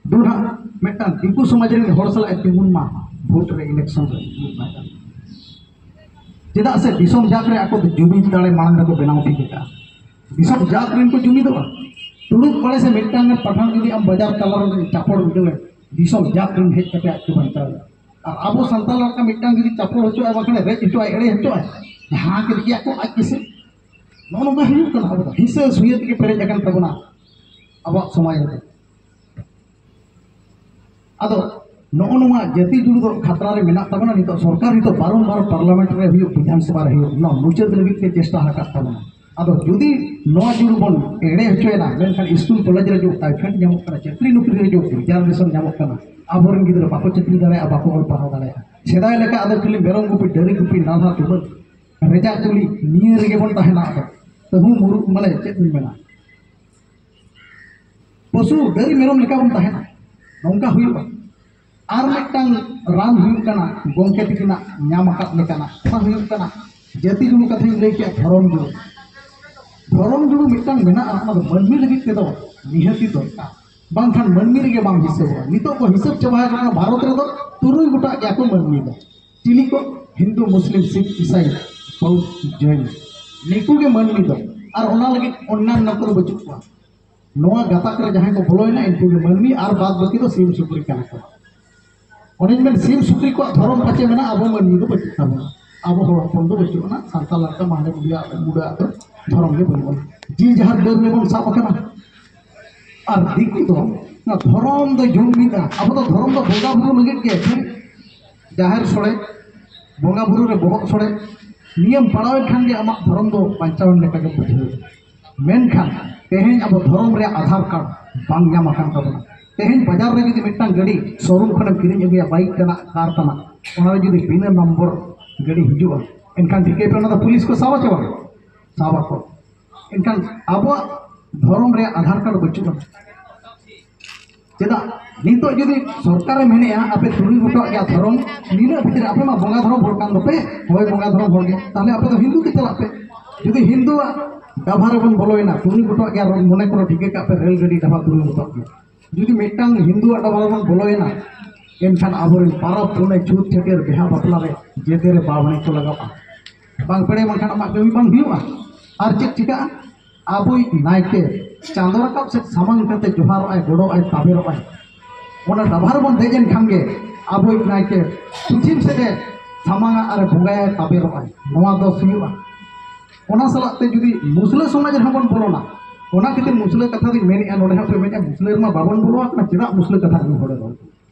ᱫᱩ ᱱᱟᱦᱟᱜ ᱢᱤᱫᱴᱟᱝ ᱫᱤᱠᱩ ᱥᱚᱢᱟᱡᱽ ᱨᱮᱱ ᱦᱚᱲ ᱥᱟᱞᱟᱜ ᱮ ᱛᱤᱸᱜᱩᱱ ᱢᱟ ᱵᱷᱳᱴ ᱨᱮ, ᱤᱞᱮᱠᱥᱚᱱ ᱨᱮ, ᱩᱱᱤ ᱵᱟᱭ ᱜᱟᱱᱚᱜᱼᱟ᱾ ᱪᱮᱫᱟᱜ ᱥᱮ ᱫᱤᱥᱚᱢ ᱡᱟᱠ ᱨᱮ ᱟᱠᱚ ᱫᱚ ᱡᱩᱢᱤᱫ ᱫᱟᱲᱮ ᱢᱟᱲᱟᱝ ᱨᱮᱠᱚ ᱵᱮᱱᱟᱣ ᱴᱷᱤᱠ ᱟᱠᱟᱫᱼᱟ᱾ ᱫᱤᱥᱚᱢ ᱡᱟᱠ ᱨᱮᱱ ᱠᱚ ᱡᱩᱢᱤᱫᱚᱜᱼᱟ᱾ ᱛᱩᱲᱩᱠ ᱵᱟᱲᱮ ᱥᱮ ᱢᱤᱫᱴᱟᱝ ᱜᱟᱱ ᱯᱟᱴᱷᱟᱱ ᱡᱩᱫᱤ ᱟᱢ ᱵᱟᱡᱟᱨ ᱛᱟᱞᱟ ᱨᱮ ᱪᱟᱯᱚᱲ ᱩᱰᱟᱹᱣ ᱮᱱ, ᱫᱤᱥᱚᱢ ᱡᱟᱠ ᱨᱮᱱ ᱦᱮᱡ ᱠᱟᱛᱮ ᱟᱡ ᱠᱚ ᱵᱟᱧᱪᱟᱣ ᱮᱱᱟ᱾ ᱟᱨ ᱟᱵᱚ ᱥᱟᱱᱛᱟᱲ ᱞᱮᱠᱟ ᱢᱤᱫᱴᱟᱝ ᱡᱩᱫᱤ ᱪᱟᱯᱚᱲ ᱦᱚᱪᱚᱜᱼᱟᱭ, ᱵᱟᱝᱠᱷᱟᱱ ᱨᱮᱡ ᱦᱚᱪᱚᱜᱼᱟᱭ, ᱮᱲᱮ ᱦᱚᱪᱚᱜᱼᱟᱭ, ᱡᱟᱦᱟᱸ ᱠᱮᱫ ᱜᱮᱭᱟ ᱠᱚ ᱟᱡ ᱜᱮᱥᱮ᱾ ᱱᱚᱜᱼᱚ ᱱᱚᱝᱠᱟ ᱦᱩᱭᱩᱜ ᱠᱟᱱᱟ᱾ ᱟᱵᱚ ᱫᱚ ᱦᱤᱸᱥᱟᱹ ᱥᱩᱭᱟᱹ ᱛᱮᱜᱮ ᱯᱮᱨᱮᱡ ᱟᱠᱟᱱ ᱛᱟᱵᱚᱱᱟ ᱟᱵᱚᱣᱟᱜ ᱥᱚᱢᱟᱡᱽ ᱨᱮ᱾ ᱟᱫᱚ ᱱᱚᱜᱼᱚ ᱱᱚᱣᱟ ᱡᱟᱹᱛᱤ ᱡᱩᱲᱩ ᱫᱚ ᱠᱷᱟᱛᱨᱟ ᱨᱮ ᱢᱮᱱᱟᱜ ᱛᱟᱵᱚᱱᱟ᱾ ᱱᱤᱛᱚᱜ ᱥᱚᱨᱠᱟᱨ ᱱᱤᱛᱚᱜ ᱵᱟᱨᱚᱢᱵᱟᱨ ᱯᱟᱨᱞᱟᱢᱮᱱᱴ ᱨᱮ ᱦᱩᱭᱩᱜ, ᱵᱤᱫᱷᱟᱱ ᱥᱚᱵᱷᱟ ᱨᱮ ᱦᱩᱭᱩᱜ, ᱱᱚᱣᱟ ᱢᱩᱪᱟᱹᱫ ᱞᱟᱹᱜᱤᱫ ᱛᱮ ᱪᱮᱥᱴᱟ ᱟᱠᱟᱫ ᱛᱟᱵᱚᱱᱟ᱾ ᱟᱫᱚ ᱡᱩᱫᱤ ᱱᱚᱣᱟ ᱡᱩᱲᱩ ᱵᱚᱱ ᱮᱲᱮ ᱦᱚᱪᱚᱭᱮᱱᱟ, ᱢᱮᱱᱠᱷᱟᱱ ᱥᱠᱩᱞ ᱠᱚᱞᱮᱡᱽ ᱨᱮ ᱡᱩᱫᱤ ᱴᱟᱭᱯᱷᱚᱭᱮᱰ ᱧᱟᱢᱚᱜ ᱠᱟᱱᱟ, ᱪᱟᱹᱠᱨᱤ ᱱᱚᱠᱨᱤ ᱨᱮ ᱡᱩᱫᱤ ᱨᱤᱡᱟᱨᱵᱷᱮᱥᱚᱱ ᱧᱟᱢᱚᱜ ᱠᱟᱱᱟ, ᱟᱵᱚᱨᱮᱱ ᱜᱤᱫᱽᱨᱟᱹ ᱵᱟᱠᱚ ᱪᱟᱹᱠᱨᱤ ᱫᱟᱲᱮᱭᱟᱜᱼᱟ, ᱵᱟᱠᱚ ᱚᱞ ᱯᱟᱲᱦᱟᱣ ᱫᱟᱲᱮᱭᱟᱜᱼᱟ᱾ ᱥᱮᱫᱟᱭ ᱞᱮᱠᱟ ᱟᱫᱚ ᱠᱷᱟᱹᱞᱤ ᱢᱮᱨᱚᱢ ᱜᱩᱯᱤ, ᱰᱟᱹᱝᱨᱤ ᱜᱩᱯᱤ, ᱱᱟᱞᱦᱟ ᱛᱩᱢᱟᱹᱞ, ᱨᱮᱡᱟᱜ ᱛᱩᱞᱤ, ᱱᱤᱭᱟᱹ ᱨᱮᱜᱮ ᱵᱚᱱ ᱛᱟᱦᱮᱱᱟ᱾ ᱟᱫᱚ ᱛᱟᱹᱦᱩ ᱢᱩᱨᱩᱜ, ᱢᱟᱱᱮ ᱪᱮᱫ ᱵᱚᱱ ᱢᱮᱱᱟ, ᱯᱚᱥᱩ ᱰᱟᱹᱨᱤ ᱢᱮᱨᱚᱢ ᱞᱮᱠᱟ ᱵᱚᱱ ᱛᱟᱦᱮᱱᱟ, ᱱᱚᱝᱠᱟ ᱦᱩᱭᱩᱜᱼᱟ᱾ ᱟᱨ ᱢᱤᱫᱴᱟᱝ ᱨᱟᱱ ᱦᱩᱭᱩᱜ ᱠᱟᱱᱟ, ᱜᱚᱢᱠᱮ ᱛᱤᱠᱤᱱᱟᱜ ᱧᱟᱢ ᱟᱠᱟᱫ ᱞᱮᱠᱟᱱᱟᱜ, ᱚᱱᱟ ᱦᱩᱭᱩᱜ ᱠᱟᱱᱟ ᱡᱟᱹᱛᱤ ᱡᱩᱲᱩ᱾ ᱠᱟᱛᱷᱟᱧ ᱞᱟᱹᱭ ᱠᱮᱫ, ᱫᱷᱚᱨᱚᱢ ᱡᱩᱲᱩ᱾ ᱫᱷᱚᱨᱚᱢ ᱡᱩᱲᱩ ᱢᱤᱫᱴᱟᱝ ᱢᱮᱱᱟᱜᱼᱟ, ᱚᱱᱟ ᱫᱚ ᱢᱟᱹᱱᱢᱤ ᱞᱟᱹᱜᱤᱫ ᱛᱮᱫᱚ ᱱᱤᱦᱟᱹᱛᱤ ᱫᱚᱨᱠᱟᱨ, ᱵᱟᱝᱠᱷᱟᱱ ᱢᱟᱹᱱᱢᱤ ᱨᱮᱜᱮ ᱵᱟᱝ ᱦᱤᱥᱟᱹᱵᱚᱜᱼᱟ᱾ ᱱᱤᱛᱚᱜ ᱠᱚ ᱦᱤᱥᱟᱹᱵ ᱪᱟᱵᱟ ᱟᱠᱟᱱᱟ, ᱵᱷᱟᱨᱚᱛ ᱨᱮᱫᱚ ᱛᱩᱨᱩᱭ ᱜᱚᱴᱟᱜ ᱜᱮᱭᱟ ᱠᱚ ᱢᱟᱹᱱᱢᱤ ᱫᱚ᱾ ᱪᱤᱞᱤ ᱠᱚ? ᱦᱤᱱᱫᱩ, ᱢᱩᱥᱞᱤᱢ, ᱥᱤᱠᱷ, ᱤᱥᱟᱭ, ᱵᱳᱫᱷ, ᱡᱚᱭᱱ, ᱱᱤᱠᱩ ᱜᱮ ᱢᱟᱹᱱᱢᱤ ᱫᱚ᱾ ᱟᱨ ᱚᱱᱟ ᱞᱟᱹᱜᱤᱫ ᱚᱱᱱᱟᱱᱱᱚ ᱠᱚᱫᱚ ᱵᱟᱹᱪᱩᱜ ᱠᱚᱣᱟ᱾ ᱱᱚᱣᱟ ᱜᱟᱛᱟᱠ ᱨᱮ ᱡᱟᱦᱟᱸᱭ ᱠᱚ ᱵᱚᱞᱚᱭᱮᱱᱟ, ᱩᱱᱠᱩ ᱜᱮ ᱢᱟᱹᱱᱢᱤ, ᱟᱨ ᱵᱟᱫ ᱵᱟᱹᱠᱤ ᱫᱚ ᱥᱤᱢ ᱥᱩᱠᱨᱤ ᱠᱟᱱᱟ ᱠᱚ᱾ ᱚᱱᱮᱧ ᱢᱮᱱ, ᱥᱤᱢ ᱥᱩᱠᱨᱤ ᱠᱚᱣᱟᱜ ᱫᱷᱚᱨᱚᱢ ᱯᱟᱪᱮ ᱢᱮᱱᱟᱜᱼᱟ, ᱟᱵᱚ ᱢᱟᱹᱱᱢᱤ ᱫᱚ ᱵᱟᱹᱪᱩᱜ ᱛᱟᱵᱚᱱᱟ᱾ ᱟᱵᱚ ᱦᱚᱲ ᱦᱚᱯᱚᱱ ᱫᱚ ᱵᱟᱹᱪᱩᱜ ᱟᱱᱟ, ᱥᱟᱱᱛᱟᱲ ᱞᱮᱠᱟ ᱢᱟᱦᱞᱮ ᱵᱩᱰᱷᱤᱭᱟᱜ ᱵᱩᱰᱷᱟᱹᱣᱟᱜ ᱫᱚ ᱫᱷᱚᱨᱚᱢ ᱜᱮ ᱵᱟᱹᱱᱩᱜ ᱟᱱᱟ᱾ ᱡᱤ ᱡᱟᱦᱟᱸ ᱰᱟᱹᱨ ᱨᱮᱵᱚᱱ ᱥᱟᱵ ᱟᱠᱟᱱᱟ᱾ ᱟᱨ ᱫᱤᱠᱩ ᱫᱚ ᱚᱱᱟ ᱫᱷᱚᱨᱚᱢ ᱫᱚ ᱡᱩᱢᱤᱫᱟ᱾ ᱟᱵᱚ ᱫᱚ ᱫᱷᱚᱨᱚᱢ ᱫᱚ ᱵᱚᱸᱜᱟ ᱵᱩᱨᱩ ᱞᱟᱹᱜᱤᱫ ᱜᱮ, ᱴᱷᱤᱠ? ᱡᱟᱦᱮᱨ ᱥᱳᱲᱮ, ᱵᱚᱸᱜᱟ ᱵᱩᱨᱩ ᱨᱮ ᱵᱚᱦᱚᱜ ᱥᱳᱲᱮ, ᱱᱤᱭᱟᱹᱢ ᱯᱟᱲᱟᱣᱮᱫ ᱠᱷᱟᱱ ᱜᱮ ᱟᱢᱟᱜ ᱫᱷᱚᱨᱚᱢ ᱫᱚ ᱵᱟᱧᱪᱟᱣᱮᱱ ᱞᱮᱠᱟ ᱜᱮᱢ ᱵᱩᱡᱷᱟᱹᱣᱟ᱾ ᱢᱮᱱᱠᱷᱟᱱ ᱛᱮᱦᱮᱧ ᱟᱵᱚ ᱫᱷᱚᱨᱚᱢ ᱨᱮᱭᱟᱜ ᱟᱫᱷᱟᱨ ᱠᱟᱨᱰ ᱵᱟᱝ ᱧᱟᱢ ᱟᱠᱟᱱ ᱛᱟᱵᱚᱱᱟ᱾ ᱛᱮᱦᱮᱧ ᱵᱟᱡᱟᱨ ᱨᱮ ᱡᱩᱫᱤ ᱢᱤᱫᱴᱟᱝ ᱜᱟᱹᱰᱤ ᱥᱳᱨᱩᱢ ᱠᱷᱚᱱᱮᱢ ᱠᱤᱨᱤᱧ ᱟᱹᱜᱩᱭᱟ, ᱵᱟᱭᱤᱠ ᱠᱟᱱᱟ, ᱠᱟᱨ ᱠᱟᱱᱟ, ᱚᱱᱟ ᱨᱮ ᱡᱩᱫᱤ ᱵᱤᱱᱟᱹ ᱱᱚᱢᱵᱚᱨ ᱜᱟᱹᱰᱤ ᱦᱤᱡᱩᱜᱼᱟ, ᱮᱱᱠᱷᱟᱱ ᱴᱷᱤᱠᱟᱹᱭ ᱯᱮ, ᱚᱱᱟ ᱫᱚ ᱯᱩᱞᱤᱥ ᱠᱚ ᱥᱟᱵᱟ ᱪᱮ ᱵᱟᱝ? ᱥᱟᱵᱟ ᱠᱚ᱾ ᱮᱱᱠᱷᱟᱱ ᱟᱵᱚᱣᱟᱜ ᱫᱷᱚᱨᱚᱢ ᱨᱮᱭᱟᱜ ᱟᱫᱷᱟᱨ ᱠᱟᱨᱰ ᱵᱟᱹᱪᱩᱜᱼᱟ᱾ ᱪᱮᱫᱟᱜ? ᱱᱤᱛᱚᱜ ᱡᱩᱫᱤ ᱥᱚᱨᱠᱟᱨᱮ ᱢᱮᱱᱮᱜᱼᱟ, ᱟᱯᱮ ᱛᱩᱨᱩᱭ ᱜᱚᱴᱟᱜ ᱜᱮᱭᱟ ᱫᱷᱚᱨᱚᱢ, ᱱᱤᱱᱟᱹᱜ ᱵᱷᱤᱛᱤᱨ ᱨᱮ ᱟᱯᱮ ᱢᱟ ᱵᱚᱸᱜᱟ ᱫᱷᱚᱨᱚᱢ ᱦᱚᱲ ᱠᱟᱱ ᱫᱚᱯᱮ, ᱦᱳᱭ, ᱵᱚᱸᱜᱟ ᱫᱷᱚᱨᱚᱢ ᱦᱚᱲ ᱜᱮ, ᱛᱟᱦᱞᱮ ᱟᱯᱮ ᱫᱚ ᱦᱤᱱᱫᱩ ᱜᱮ ᱪᱟᱞᱟᱜ ᱯᱮ᱾ ᱡᱩᱫᱤ ᱦᱤᱱᱫᱩᱣᱟᱜ ᱰᱟᱵᱷᱟ ᱨᱮᱵᱚᱱ ᱵᱚᱞᱚᱭᱮᱱᱟ, ᱛᱩᱨᱩᱭ ᱜᱚᱴᱟᱜ ᱜᱮᱭᱟ, ᱢᱚᱱᱮ ᱠᱚᱨᱚ ᱴᱷᱤᱠᱟᱹ ᱠᱟᱜ ᱯᱮ, ᱨᱮᱞ ᱜᱟᱹᱰᱤ ᱰᱟᱵᱷᱟ ᱛᱩᱨᱩᱭ ᱜᱚᱴᱟᱜ ᱜᱮ, ᱡᱩᱫᱤ ᱢᱤᱫᱴᱟᱝ ᱦᱤᱱᱫᱩᱣᱟᱜ ᱰᱟᱵᱷᱟ ᱨᱮᱵᱚᱱ ᱵᱚᱞᱚᱭᱮᱱᱟ, ᱮᱱᱠᱷᱟᱱ ᱟᱵᱚᱨᱮᱱ ᱯᱟᱨᱟᱵᱽ ᱯᱩᱱᱟᱹᱭ, ᱪᱷᱩᱛ ᱪᱷᱟᱹᱴᱭᱟᱹᱨ, ᱵᱤᱦᱟ ᱵᱟᱯᱞᱟ ᱨᱮ ᱡᱮᱛᱮ ᱨᱮ ᱵᱟᱣᱲᱤ ᱠᱚ ᱞᱟᱜᱟᱜᱼᱟ᱾ ᱵᱟᱝ ᱯᱮᱲᱮ ᱵᱟᱝᱠᱷᱟᱱ ᱟᱢᱟᱜ ᱠᱟᱹᱢᱤ ᱵᱟᱝ ᱦᱩᱭᱩᱜᱼᱟ᱾ ᱟᱨ ᱪᱮᱫ ᱪᱤᱠᱟᱹᱜᱼᱟ? ᱟᱵᱚᱭᱤᱡ ᱱᱟᱭᱠᱮ ᱪᱟᱸᱫᱚ ᱨᱟᱠᱟᱵ ᱥᱮᱫ ᱥᱟᱢᱟᱝ ᱠᱟᱛᱮ ᱡᱚᱦᱟᱨᱚᱜᱼᱟᱭ, ᱜᱚᱰᱚᱜᱼᱟᱭ, ᱛᱟᱵᱮᱨᱚᱜᱼᱟᱭ᱾ ᱚᱱᱟ ᱰᱟᱵᱷᱟ ᱨᱮᱵᱚᱱ ᱫᱮᱡ ᱮᱱ ᱠᱷᱟᱱ ᱜᱮ ᱟᱵᱚᱭᱤᱡ ᱱᱟᱭᱠᱮ ᱯᱚᱪᱷᱤᱢ ᱥᱮᱫ ᱮ ᱥᱟᱢᱟᱝᱟ ᱟᱨ ᱮ ᱵᱚᱸᱜᱟᱭᱟᱭ, ᱛᱟᱵᱮᱨᱚᱜᱼᱟᱭ᱾ ᱱᱚᱣᱟ ᱫᱚ ᱦᱩᱭᱩᱜᱼᱟ᱾ ᱚᱱᱟ ᱥᱟᱞᱟᱜ ᱛᱮ ᱡᱩᱫᱤ ᱢᱩᱥᱞᱟᱹ ᱥᱚᱢᱟᱡᱽ ᱨᱮᱦᱚᱸ ᱵᱚᱱ ᱵᱚᱞᱚᱱᱟ, ᱚᱱᱟ ᱠᱷᱟᱹᱛᱤᱨ ᱢᱩᱥᱞᱟᱹ ᱠᱟᱛᱷᱟ ᱫᱚᱧ ᱢᱮᱱᱮᱫᱼᱟ, ᱱᱚᱰᱮ ᱦᱚᱸ ᱯᱮ ᱢᱮᱱᱮᱫᱼᱟ, ᱢᱩᱥᱞᱟᱹ ᱨᱮᱢᱟ ᱵᱟᱵᱚᱱ ᱵᱚᱞᱚ ᱟᱠᱟᱱᱟ, ᱪᱮᱫᱟᱜ ᱢᱩᱥᱞᱟᱹ ᱠᱟᱛᱷᱟ ᱟᱹᱜᱩ ᱦᱚᱲᱮ ᱨᱚᱲ?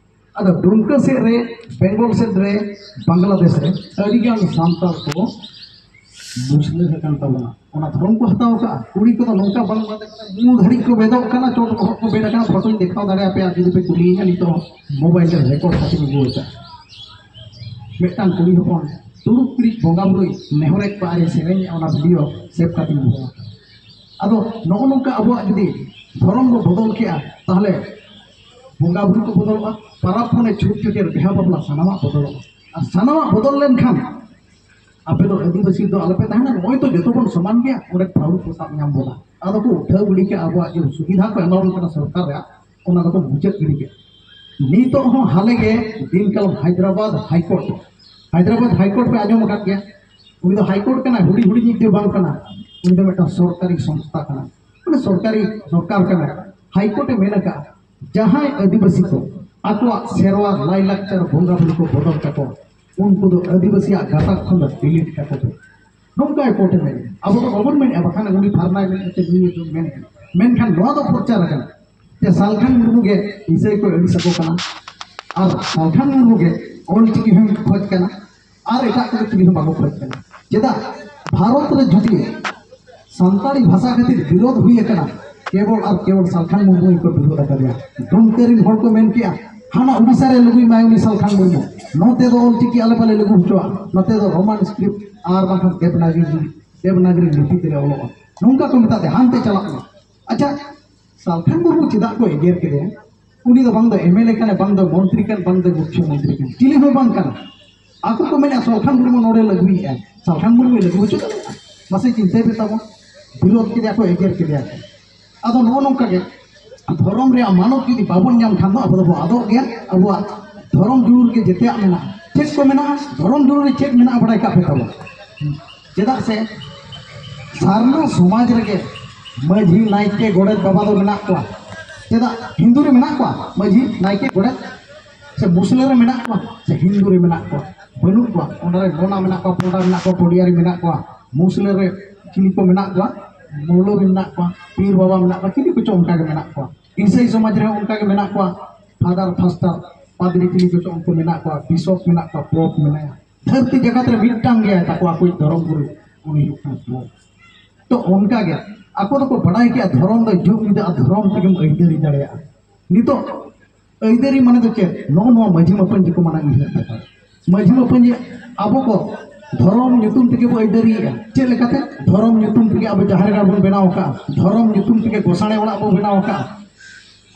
ᱟᱫᱚ ᱰᱩᱢᱠᱟᱹ ᱥᱮᱫ ᱨᱮ, ᱵᱮᱝᱜᱚᱞ ᱥᱮᱫ ᱨᱮ, ᱵᱟᱝᱞᱟᱫᱮᱥ ᱨᱮ ᱟᱹᱰᱤᱜᱟᱱ ᱥᱟᱱᱛᱟᱲ ᱠᱚ ᱢᱩᱥᱞᱟᱹ ᱟᱠᱟᱱ ᱛᱟᱵᱚᱱᱟ᱾ ᱚᱱᱟ ᱫᱷᱚᱨᱚᱢ ᱠᱚ ᱦᱟᱛᱟᱣ ᱠᱟᱜᱼᱟ᱾ ᱠᱩᱲᱤ ᱠᱚᱫᱚ ᱱᱚᱝᱠᱟ ᱵᱟᱝ ᱵᱟᱸᱫᱮ ᱠᱟᱛᱮ ᱢᱩ ᱫᱷᱟᱹᱨᱤᱡ ᱠᱚ ᱵᱮᱫᱚᱜ ᱠᱟᱱᱟ, ᱪᱚᱴ ᱵᱚᱦᱚᱜ ᱠᱚ ᱵᱮᱫ ᱟᱠᱟᱱᱟ᱾ ᱯᱷᱳᱴᱳᱧ ᱫᱮᱠᱷᱟᱣ ᱫᱟᱲᱮᱭᱟᱯᱮᱭᱟ, ᱡᱩᱫᱤ ᱯᱮ ᱠᱩᱞᱤᱭᱤᱧᱟ, ᱱᱤᱛᱚᱜ ᱦᱚᱸ ᱢᱳᱵᱟᱭᱤᱞ ᱨᱮ ᱨᱮᱠᱚᱨᱰ ᱠᱟᱛᱮᱧ ᱟᱹᱜᱩ ᱟᱠᱟᱫᱼᱟ᱾ ᱢᱤᱫᱴᱟᱝ ᱠᱩᱲᱤ ᱦᱚᱯᱚᱱ ᱛᱩᱲᱩᱠ ᱯᱤᱲᱤᱡ ᱵᱚᱸᱜᱟ ᱵᱩᱨᱩᱭ ᱱᱮᱦᱚᱨᱮᱫ ᱠᱚᱣᱟ ᱟᱨᱮ ᱥᱮᱨᱮᱧᱮᱫᱼᱟ, ᱚᱱᱟ ᱵᱷᱤᱰᱤᱭᱳ ᱥᱮᱵᱷ ᱠᱟᱛᱮᱧ ᱫᱚᱦᱚ ᱟᱠᱟᱫᱟ᱾ ᱟᱫᱚ ᱱᱚᱜᱼᱚ ᱱᱚᱝᱠᱟ ᱟᱵᱚᱣᱟᱜ ᱡᱩᱫᱤ ᱫᱷᱚᱨᱚᱢ ᱵᱚ ᱵᱚᱫᱚᱞ ᱠᱮᱜᱼᱟ, ᱛᱟᱦᱚᱞᱮ ᱵᱚᱸᱜᱟ ᱵᱩᱨᱩ ᱠᱚ ᱵᱚᱫᱚᱞᱚᱜᱼᱟ, ᱯᱟᱨᱟᱵᱽ ᱯᱩᱱᱟᱹᱭ, ᱪᱷᱩᱴ ᱪᱷᱟᱹᱴᱭᱟᱹᱨ, ᱵᱤᱦᱟ ᱵᱟᱯᱞᱟ, ᱥᱟᱱᱟᱢᱟᱜ ᱵᱚᱫᱚᱞᱚᱜᱼᱟ᱾ ᱟᱨ ᱥᱟᱱᱟᱢᱟᱜ ᱵᱚᱫᱚᱞ ᱞᱮᱱᱠᱷᱟᱱ ᱟᱯᱮ ᱫᱚ ᱟᱹᱫᱤᱵᱟᱹᱥᱤ ᱫᱚ ᱟᱞᱚᱯᱮ ᱛᱟᱦᱮᱱᱟ, ᱱᱚᱜᱼᱚᱭ ᱛᱚ ᱡᱚᱛᱚ ᱵᱚᱱ ᱥᱚᱢᱟᱱ ᱜᱮᱭᱟ, ᱚᱸᱰᱮ ᱯᱷᱟᱣᱩᱞ ᱠᱚ ᱥᱟᱵ ᱧᱟᱢ ᱵᱚᱱᱟ᱾ ᱟᱫᱚ ᱠᱚ ᱩᱴᱷᱟᱹᱣ ᱜᱤᱰᱤ ᱠᱮᱜᱼᱟ, ᱟᱵᱚᱣᱟᱜ ᱡᱮ ᱥᱩᱵᱤᱫᱷᱟ ᱠᱚ ᱮᱢᱟᱵᱚᱱ ᱠᱟᱱᱟ ᱥᱚᱨᱠᱟᱨ ᱨᱮᱭᱟᱜ, ᱚᱱᱟ ᱫᱚᱠᱚ ᱢᱩᱪᱟᱹᱫ ᱜᱤᱰᱤ ᱠᱮᱜᱼᱟ᱾ ᱱᱤᱛᱚᱜ ᱦᱚᱸ ᱦᱟᱞᱮ ᱜᱮ ᱫᱤᱱ ᱠᱟᱞᱚᱢ ᱦᱟᱭᱫᱨᱟᱵᱟᱫᱽ ᱦᱟᱭᱠᱳᱨᱴ, ᱦᱟᱭᱫᱨᱟᱵᱟᱫᱽ ᱦᱟᱭᱠᱳᱨᱴ ᱯᱮ ᱟᱸᱡᱚᱢ ᱟᱠᱟᱫ ᱜᱮᱭᱟ, ᱩᱱᱤ ᱫᱚ ᱦᱟᱭᱠᱳᱨᱴ ᱠᱟᱱᱟᱭ, ᱦᱩᱰᱤᱧ ᱦᱩᱰᱤᱧ ᱫᱚ ᱵᱟᱝ ᱠᱟᱱᱟ, ᱩᱱᱤ ᱫᱚ ᱢᱤᱫᱴᱟᱝ ᱥᱚᱨᱠᱟᱨᱤ ᱥᱚᱝᱥᱛᱷᱟ ᱠᱟᱱᱟ, ᱢᱟᱱᱮ ᱥᱚᱨᱠᱟᱨᱤ ᱥᱚᱨᱠᱟᱨ ᱠᱟᱱᱟ᱾ ᱦᱟᱭᱠᱳᱨᱴ ᱮ ᱢᱮᱱ ᱟᱠᱟᱫᱼᱟ, ᱡᱟᱦᱟᱸᱭ ᱟᱹᱫᱤᱵᱟᱹᱥᱤ ᱠᱚ ᱟᱠᱚᱣᱟᱜ ᱥᱮᱨᱣᱟ ᱞᱟᱭᱼᱞᱟᱠᱪᱟᱨ ᱵᱚᱸᱜᱟ ᱵᱩᱨᱩ ᱠᱚ ᱵᱚᱫᱚᱞ ᱠᱟᱠᱚ, ᱩᱱᱠᱩ ᱫᱚ ᱟᱹᱫᱤᱵᱟᱹᱥᱤᱭᱟᱜ ᱜᱟᱛᱟᱠ ᱠᱷᱚᱱ ᱫᱚ ᱰᱤᱞᱤᱴ ᱠᱟᱠᱚ ᱯᱮ᱾ ᱱᱚᱝᱠᱟᱭ ᱠᱳᱨᱴ ᱮ ᱢᱮᱱᱮᱫᱼᱟ᱾ ᱟᱵᱚ ᱫᱚ ᱵᱟᱵᱚᱱ ᱢᱮᱱᱮᱫᱼᱟ, ᱵᱟᱠᱷᱟᱱ ᱩᱱᱤ ᱯᱷᱟᱨᱱᱟᱭ ᱢᱮᱱᱮᱫᱼᱟ ᱥᱮ ᱱᱩᱭ ᱫᱚ ᱢᱮᱱᱮᱫᱼᱟ᱾ ᱢᱮᱱᱠᱷᱟᱱ ᱱᱚᱣᱟ ᱫᱚ ᱯᱨᱚᱪᱟᱨ ᱟᱠᱟᱱᱟ ᱡᱮ ᱥᱟᱞᱠᱷᱟᱱ ᱢᱩᱨᱢᱩ ᱜᱮ ᱤᱥᱟᱹᱭ ᱠᱚ ᱟᱹᱲᱤᱥ ᱟᱠᱚ ᱠᱟᱱᱟ ᱟᱨ ᱥᱟᱞᱠᱷᱟᱱ ᱢᱩᱨᱢᱩ ᱜᱮ ᱚᱞ ᱪᱤᱠᱤ ᱦᱚᱸᱭ ᱠᱷᱚᱡᱽ ᱠᱟᱱᱟ ᱟᱨ ᱮᱴᱟᱜ ᱠᱚᱫᱚ ᱪᱤᱞᱤ ᱦᱚᱸ ᱵᱟᱠᱚ ᱠᱷᱚᱡᱽ ᱠᱟᱱᱟ᱾ ᱪᱮᱫᱟᱜ ᱵᱷᱟᱨᱚᱛ ᱨᱮ ᱡᱩᱫᱤ ᱥᱟᱱᱛᱟᱲᱤ ᱵᱷᱟᱥᱟ ᱠᱷᱟᱹᱛᱤᱨ ᱵᱤᱨᱳᱫᱷ ᱦᱩᱭ ᱟᱠᱟᱱᱟ, ᱠᱮᱵᱚᱞ ᱟᱨ ᱠᱮᱵᱚᱞ ᱥᱟᱞᱠᱷᱟᱱ ᱢᱩᱨᱢᱩ ᱜᱮᱠᱚ ᱵᱤᱨᱳᱫᱷ ᱟᱠᱟᱫᱮᱭᱟ᱾ ᱰᱩᱢᱠᱟᱹ ᱨᱤᱱ ᱦᱚᱲ ᱠᱚ ᱢᱮᱱ ᱠᱮᱜᱼᱟ, ᱦᱟᱱᱟ ᱩᱰᱤᱥᱟ ᱨᱮ ᱞᱟᱹᱜᱩᱭ ᱢᱟᱭ ᱩᱱᱤ ᱥᱟᱞᱠᱷᱟᱱ ᱢᱩᱨᱢᱩ, ᱱᱚᱛᱮ ᱫᱚ ᱚᱞ ᱪᱤᱠᱤ ᱟᱞᱮ ᱵᱟᱞᱮ ᱞᱟᱹᱜᱩ ᱦᱚᱪᱚᱣᱟᱜᱼᱟ, ᱱᱚᱛᱮ ᱫᱚ ᱨᱳᱢᱟᱱ ᱥᱠᱨᱤᱯᱴ ᱟᱨ ᱵᱟᱝᱠᱷᱟᱱ ᱫᱮᱵᱽᱱᱟᱜᱚᱨᱤ, ᱫᱮᱵᱽᱱᱟᱜᱚᱨᱤ ᱞᱤᱯᱤ ᱛᱮᱞᱮ ᱚᱞᱚᱜᱼᱟ, ᱱᱚᱝᱠᱟ ᱠᱚ ᱢᱮᱛᱟ ᱫᱮᱭᱟ, ᱦᱟᱱᱛᱮ ᱪᱟᱞᱟᱜ ᱢᱮ᱾ ᱟᱪᱪᱷᱟ, ᱥᱟᱞᱠᱷᱟᱱ ᱢᱩᱨᱢᱩ ᱪᱮᱫᱟᱜ ᱠᱚ ᱮᱜᱮᱨ ᱠᱮᱫᱮᱭᱟ? ᱩᱱᱤ ᱫᱚ ᱵᱟᱝ ᱫᱚ ᱮᱢ ᱮᱞ ᱮ ᱠᱟᱱᱟᱭ, ᱵᱟᱝ ᱫᱚ ᱢᱚᱱᱛᱨᱤ ᱠᱟᱱ, ᱵᱟᱝ ᱫᱚ ᱢᱩᱠᱷᱭᱚ ᱢᱚᱱᱛᱨᱤ ᱠᱟᱱ, ᱪᱤᱞᱤ ᱦᱚᱸ ᱵᱟᱝ ᱠᱟᱱᱟ᱾ ᱟᱠᱚ ᱠᱚ ᱢᱮᱱᱮᱫᱼᱟ ᱥᱟᱞᱠᱷᱟᱱ ᱢᱩᱨᱢᱩ ᱱᱚᱰᱮ ᱞᱟᱹᱜᱩᱭᱮᱫᱼᱟ, ᱥᱟᱞᱠᱷᱟᱱ ᱢᱩᱨᱢᱩᱭ ᱞᱟᱹᱜᱩ ᱦᱚᱪᱚ ᱫᱟᱲᱮᱭᱟᱜᱼᱟ? ᱢᱟᱥᱮ ᱪᱤᱱᱛᱟᱹᱭ ᱯᱮ ᱛᱟᱵᱚᱱ, ᱵᱤᱨᱳᱫᱷ ᱠᱮᱫᱮᱭᱟ ᱠᱚ, ᱮᱜᱮᱨ ᱠᱮᱫᱮᱭᱟ ᱠᱚ᱾ ᱟᱫᱚ ᱱᱚᱜᱼᱚ ᱱᱚᱝᱠᱟ ᱜᱮ ᱫᱷᱚᱨᱚᱢ ᱨᱮᱭᱟᱜ ᱢᱟᱱᱚᱛ ᱡᱩᱫᱤ ᱵᱟᱵᱚᱱ ᱧᱟᱢ ᱠᱷᱟᱱ ᱫᱚ ᱟᱵᱚ ᱫᱚᱵᱚ ᱟᱫᱚᱜ ᱜᱮᱭᱟ᱾ ᱟᱵᱚᱣᱟᱜ ᱫᱷᱚᱨᱚᱢ ᱡᱩᱲᱩᱨ ᱜᱮ ᱡᱮᱛᱮᱭᱟᱜ ᱢᱮᱱᱟᱜᱼᱟ᱾ ᱪᱮᱫ ᱠᱚ ᱢᱮᱱᱟᱜᱼᱟ? ᱫᱷᱚᱨᱚᱢ ᱡᱩᱲᱩᱨ ᱨᱮ ᱪᱮᱫ ᱢᱮᱱᱟᱜᱼᱟ ᱵᱟᱲᱟᱭ ᱠᱟᱜ ᱯᱮ ᱛᱟᱵᱚᱱ᱾ ᱪᱮᱫᱟᱜ ᱥᱮ ᱥᱟᱨᱱᱟ ᱥᱚᱢᱟᱡᱽ ᱨᱮᱜᱮ ᱢᱟᱹᱡᱷᱤ, ᱱᱟᱭᱠᱮ, ᱜᱚᱰᱮᱛ ᱵᱟᱵᱟ ᱫᱚ ᱢᱮᱱᱟᱜ ᱠᱚᱣᱟ᱾ ᱪᱮᱫᱟᱜ ᱦᱤᱱᱫᱩ ᱨᱮ ᱢᱮᱱᱟᱜ ᱠᱚᱣᱟ ᱢᱟᱹᱡᱷᱤ, ᱱᱟᱭᱠᱮ, ᱜᱚᱰᱮᱛ? ᱥᱮ ᱢᱩᱥᱞᱟᱹ ᱨᱮ ᱢᱮᱱᱟᱜ ᱠᱚᱣᱟ ᱥᱮ ᱦᱤᱱᱫᱩ ᱨᱮ ᱢᱮᱱᱟᱜ ᱠᱚᱣᱟ? ᱵᱟᱹᱱᱩᱜ ᱠᱚᱣᱟ᱾ ᱚᱸᱰᱮ ᱨᱮ ᱱᱚᱱᱟ ᱢᱮᱱᱟᱜ ᱠᱚᱣᱟ, ᱯᱚᱸᱰᱟ ᱢᱮᱱᱟᱜ ᱠᱚᱣᱟ, ᱯᱚᱰᱤᱭᱟᱨᱤ ᱢᱮᱱᱟᱜ ᱠᱚᱣᱟ, ᱢᱩᱥᱞᱟᱹ ᱨᱮ ᱪᱤᱞᱤ ᱠᱚ ᱢᱮᱱᱟᱜ ᱠᱚᱣᱟ, ᱢᱚᱞᱚᱵᱤ ᱢᱮᱱᱟᱜ ᱠᱚᱣᱟ, ᱯᱤᱨ ᱵᱟᱵᱟ ᱢᱮᱱᱟᱜ ᱠᱚᱣᱟ, ᱪᱤᱞᱤ ᱠᱚᱪᱚ ᱚᱱᱠᱟ ᱜᱮ ᱢᱮᱱᱟᱜ ᱠᱚᱣᱟ᱾ ᱤᱥᱟᱹᱭ ᱥᱚᱢᱟᱡᱽ ᱨᱮᱦᱚᱸ ᱚᱱᱠᱟ ᱜᱮ ᱢᱮᱱᱟᱜ ᱠᱚᱣᱟ, ᱯᱷᱟᱫᱟᱨ ᱯᱷᱟᱥᱴᱟᱨ, ᱯᱟᱫᱽᱨᱤ ᱪᱤᱞᱤ ᱠᱚᱪᱚ ᱩᱱᱠᱩ ᱢᱮᱱᱟᱜ ᱠᱚᱣᱟ, ᱵᱤᱥᱚᱯ ᱢᱮᱱᱟᱜ ᱠᱚᱣᱟ, ᱯᱳᱯ ᱢᱮᱱᱟᱭᱟ᱾ ᱫᱷᱟᱹᱨᱛᱤ ᱡᱟᱠᱟᱛ ᱨᱮ ᱢᱤᱫᱴᱟᱝ ᱜᱮᱭᱟᱭ ᱛᱟᱠᱚ ᱟᱠᱚᱭᱤᱡ ᱫᱷᱚᱨᱚᱢ ᱜᱩᱨᱩ, ᱩᱱᱤ ᱦᱩᱭᱩᱜ ᱠᱟᱱᱟ ᱯᱳᱯ᱾ ᱛᱚ ᱚᱱᱠᱟ ᱜᱮ ᱟᱠᱚ ᱫᱚᱠᱚ ᱵᱟᱲᱟᱭ ᱠᱮᱜᱼᱟ ᱫᱷᱚᱨᱚᱢ ᱫᱚ ᱡᱩᱜᱽ ᱧᱤᱫᱟᱹ ᱟᱨ ᱫᱷᱚᱨᱚᱢ ᱛᱮᱜᱮᱢ ᱟᱹᱭᱫᱟᱹᱨᱤ ᱫᱟᱲᱮᱭᱟᱜᱼᱟ᱾ ᱱᱤᱛᱚᱜ ᱟᱹᱭᱫᱟᱹᱨᱤ ᱢᱟᱱᱮ ᱫᱚ ᱪᱮᱫ? ᱱᱚᱜᱼᱚ ᱱᱚᱣᱟ ᱢᱟᱹᱡᱷᱤ ᱢᱟᱯᱟᱧᱡᱤ ᱠᱚ ᱢᱟᱲᱟᱝ ᱩᱭᱦᱟᱹᱨ ᱛᱟᱠᱚ᱾ ᱢᱟᱹᱡᱷᱤ ᱢᱟᱹᱯᱟᱹᱧ ᱟᱵᱚ ᱠᱚ ᱫᱷᱚᱨᱚᱢ ᱧᱩᱛᱩᱢ ᱛᱮᱜᱮ ᱵᱚ ᱟᱹᱭᱫᱟᱹᱨᱤᱭᱮᱫᱼᱟ᱾ ᱪᱮᱫ ᱞᱮᱠᱟᱛᱮ? ᱫᱷᱚᱨᱚᱢ ᱧᱩᱛᱩᱢ ᱛᱮᱜᱮ ᱟᱵᱚ ᱡᱟᱦᱮᱨ ᱜᱟᱲ ᱵᱚᱱ ᱵᱮᱱᱟᱣ ᱟᱠᱟᱫᱼᱟ, ᱫᱷᱚᱨᱚᱢ ᱧᱩᱛᱩᱢ ᱛᱮᱜᱮ ᱜᱚᱥᱟᱬᱮ ᱚᱲᱟᱜ ᱵᱚᱱ ᱵᱮᱱᱟᱣ ᱟᱠᱟᱫᱼᱟ,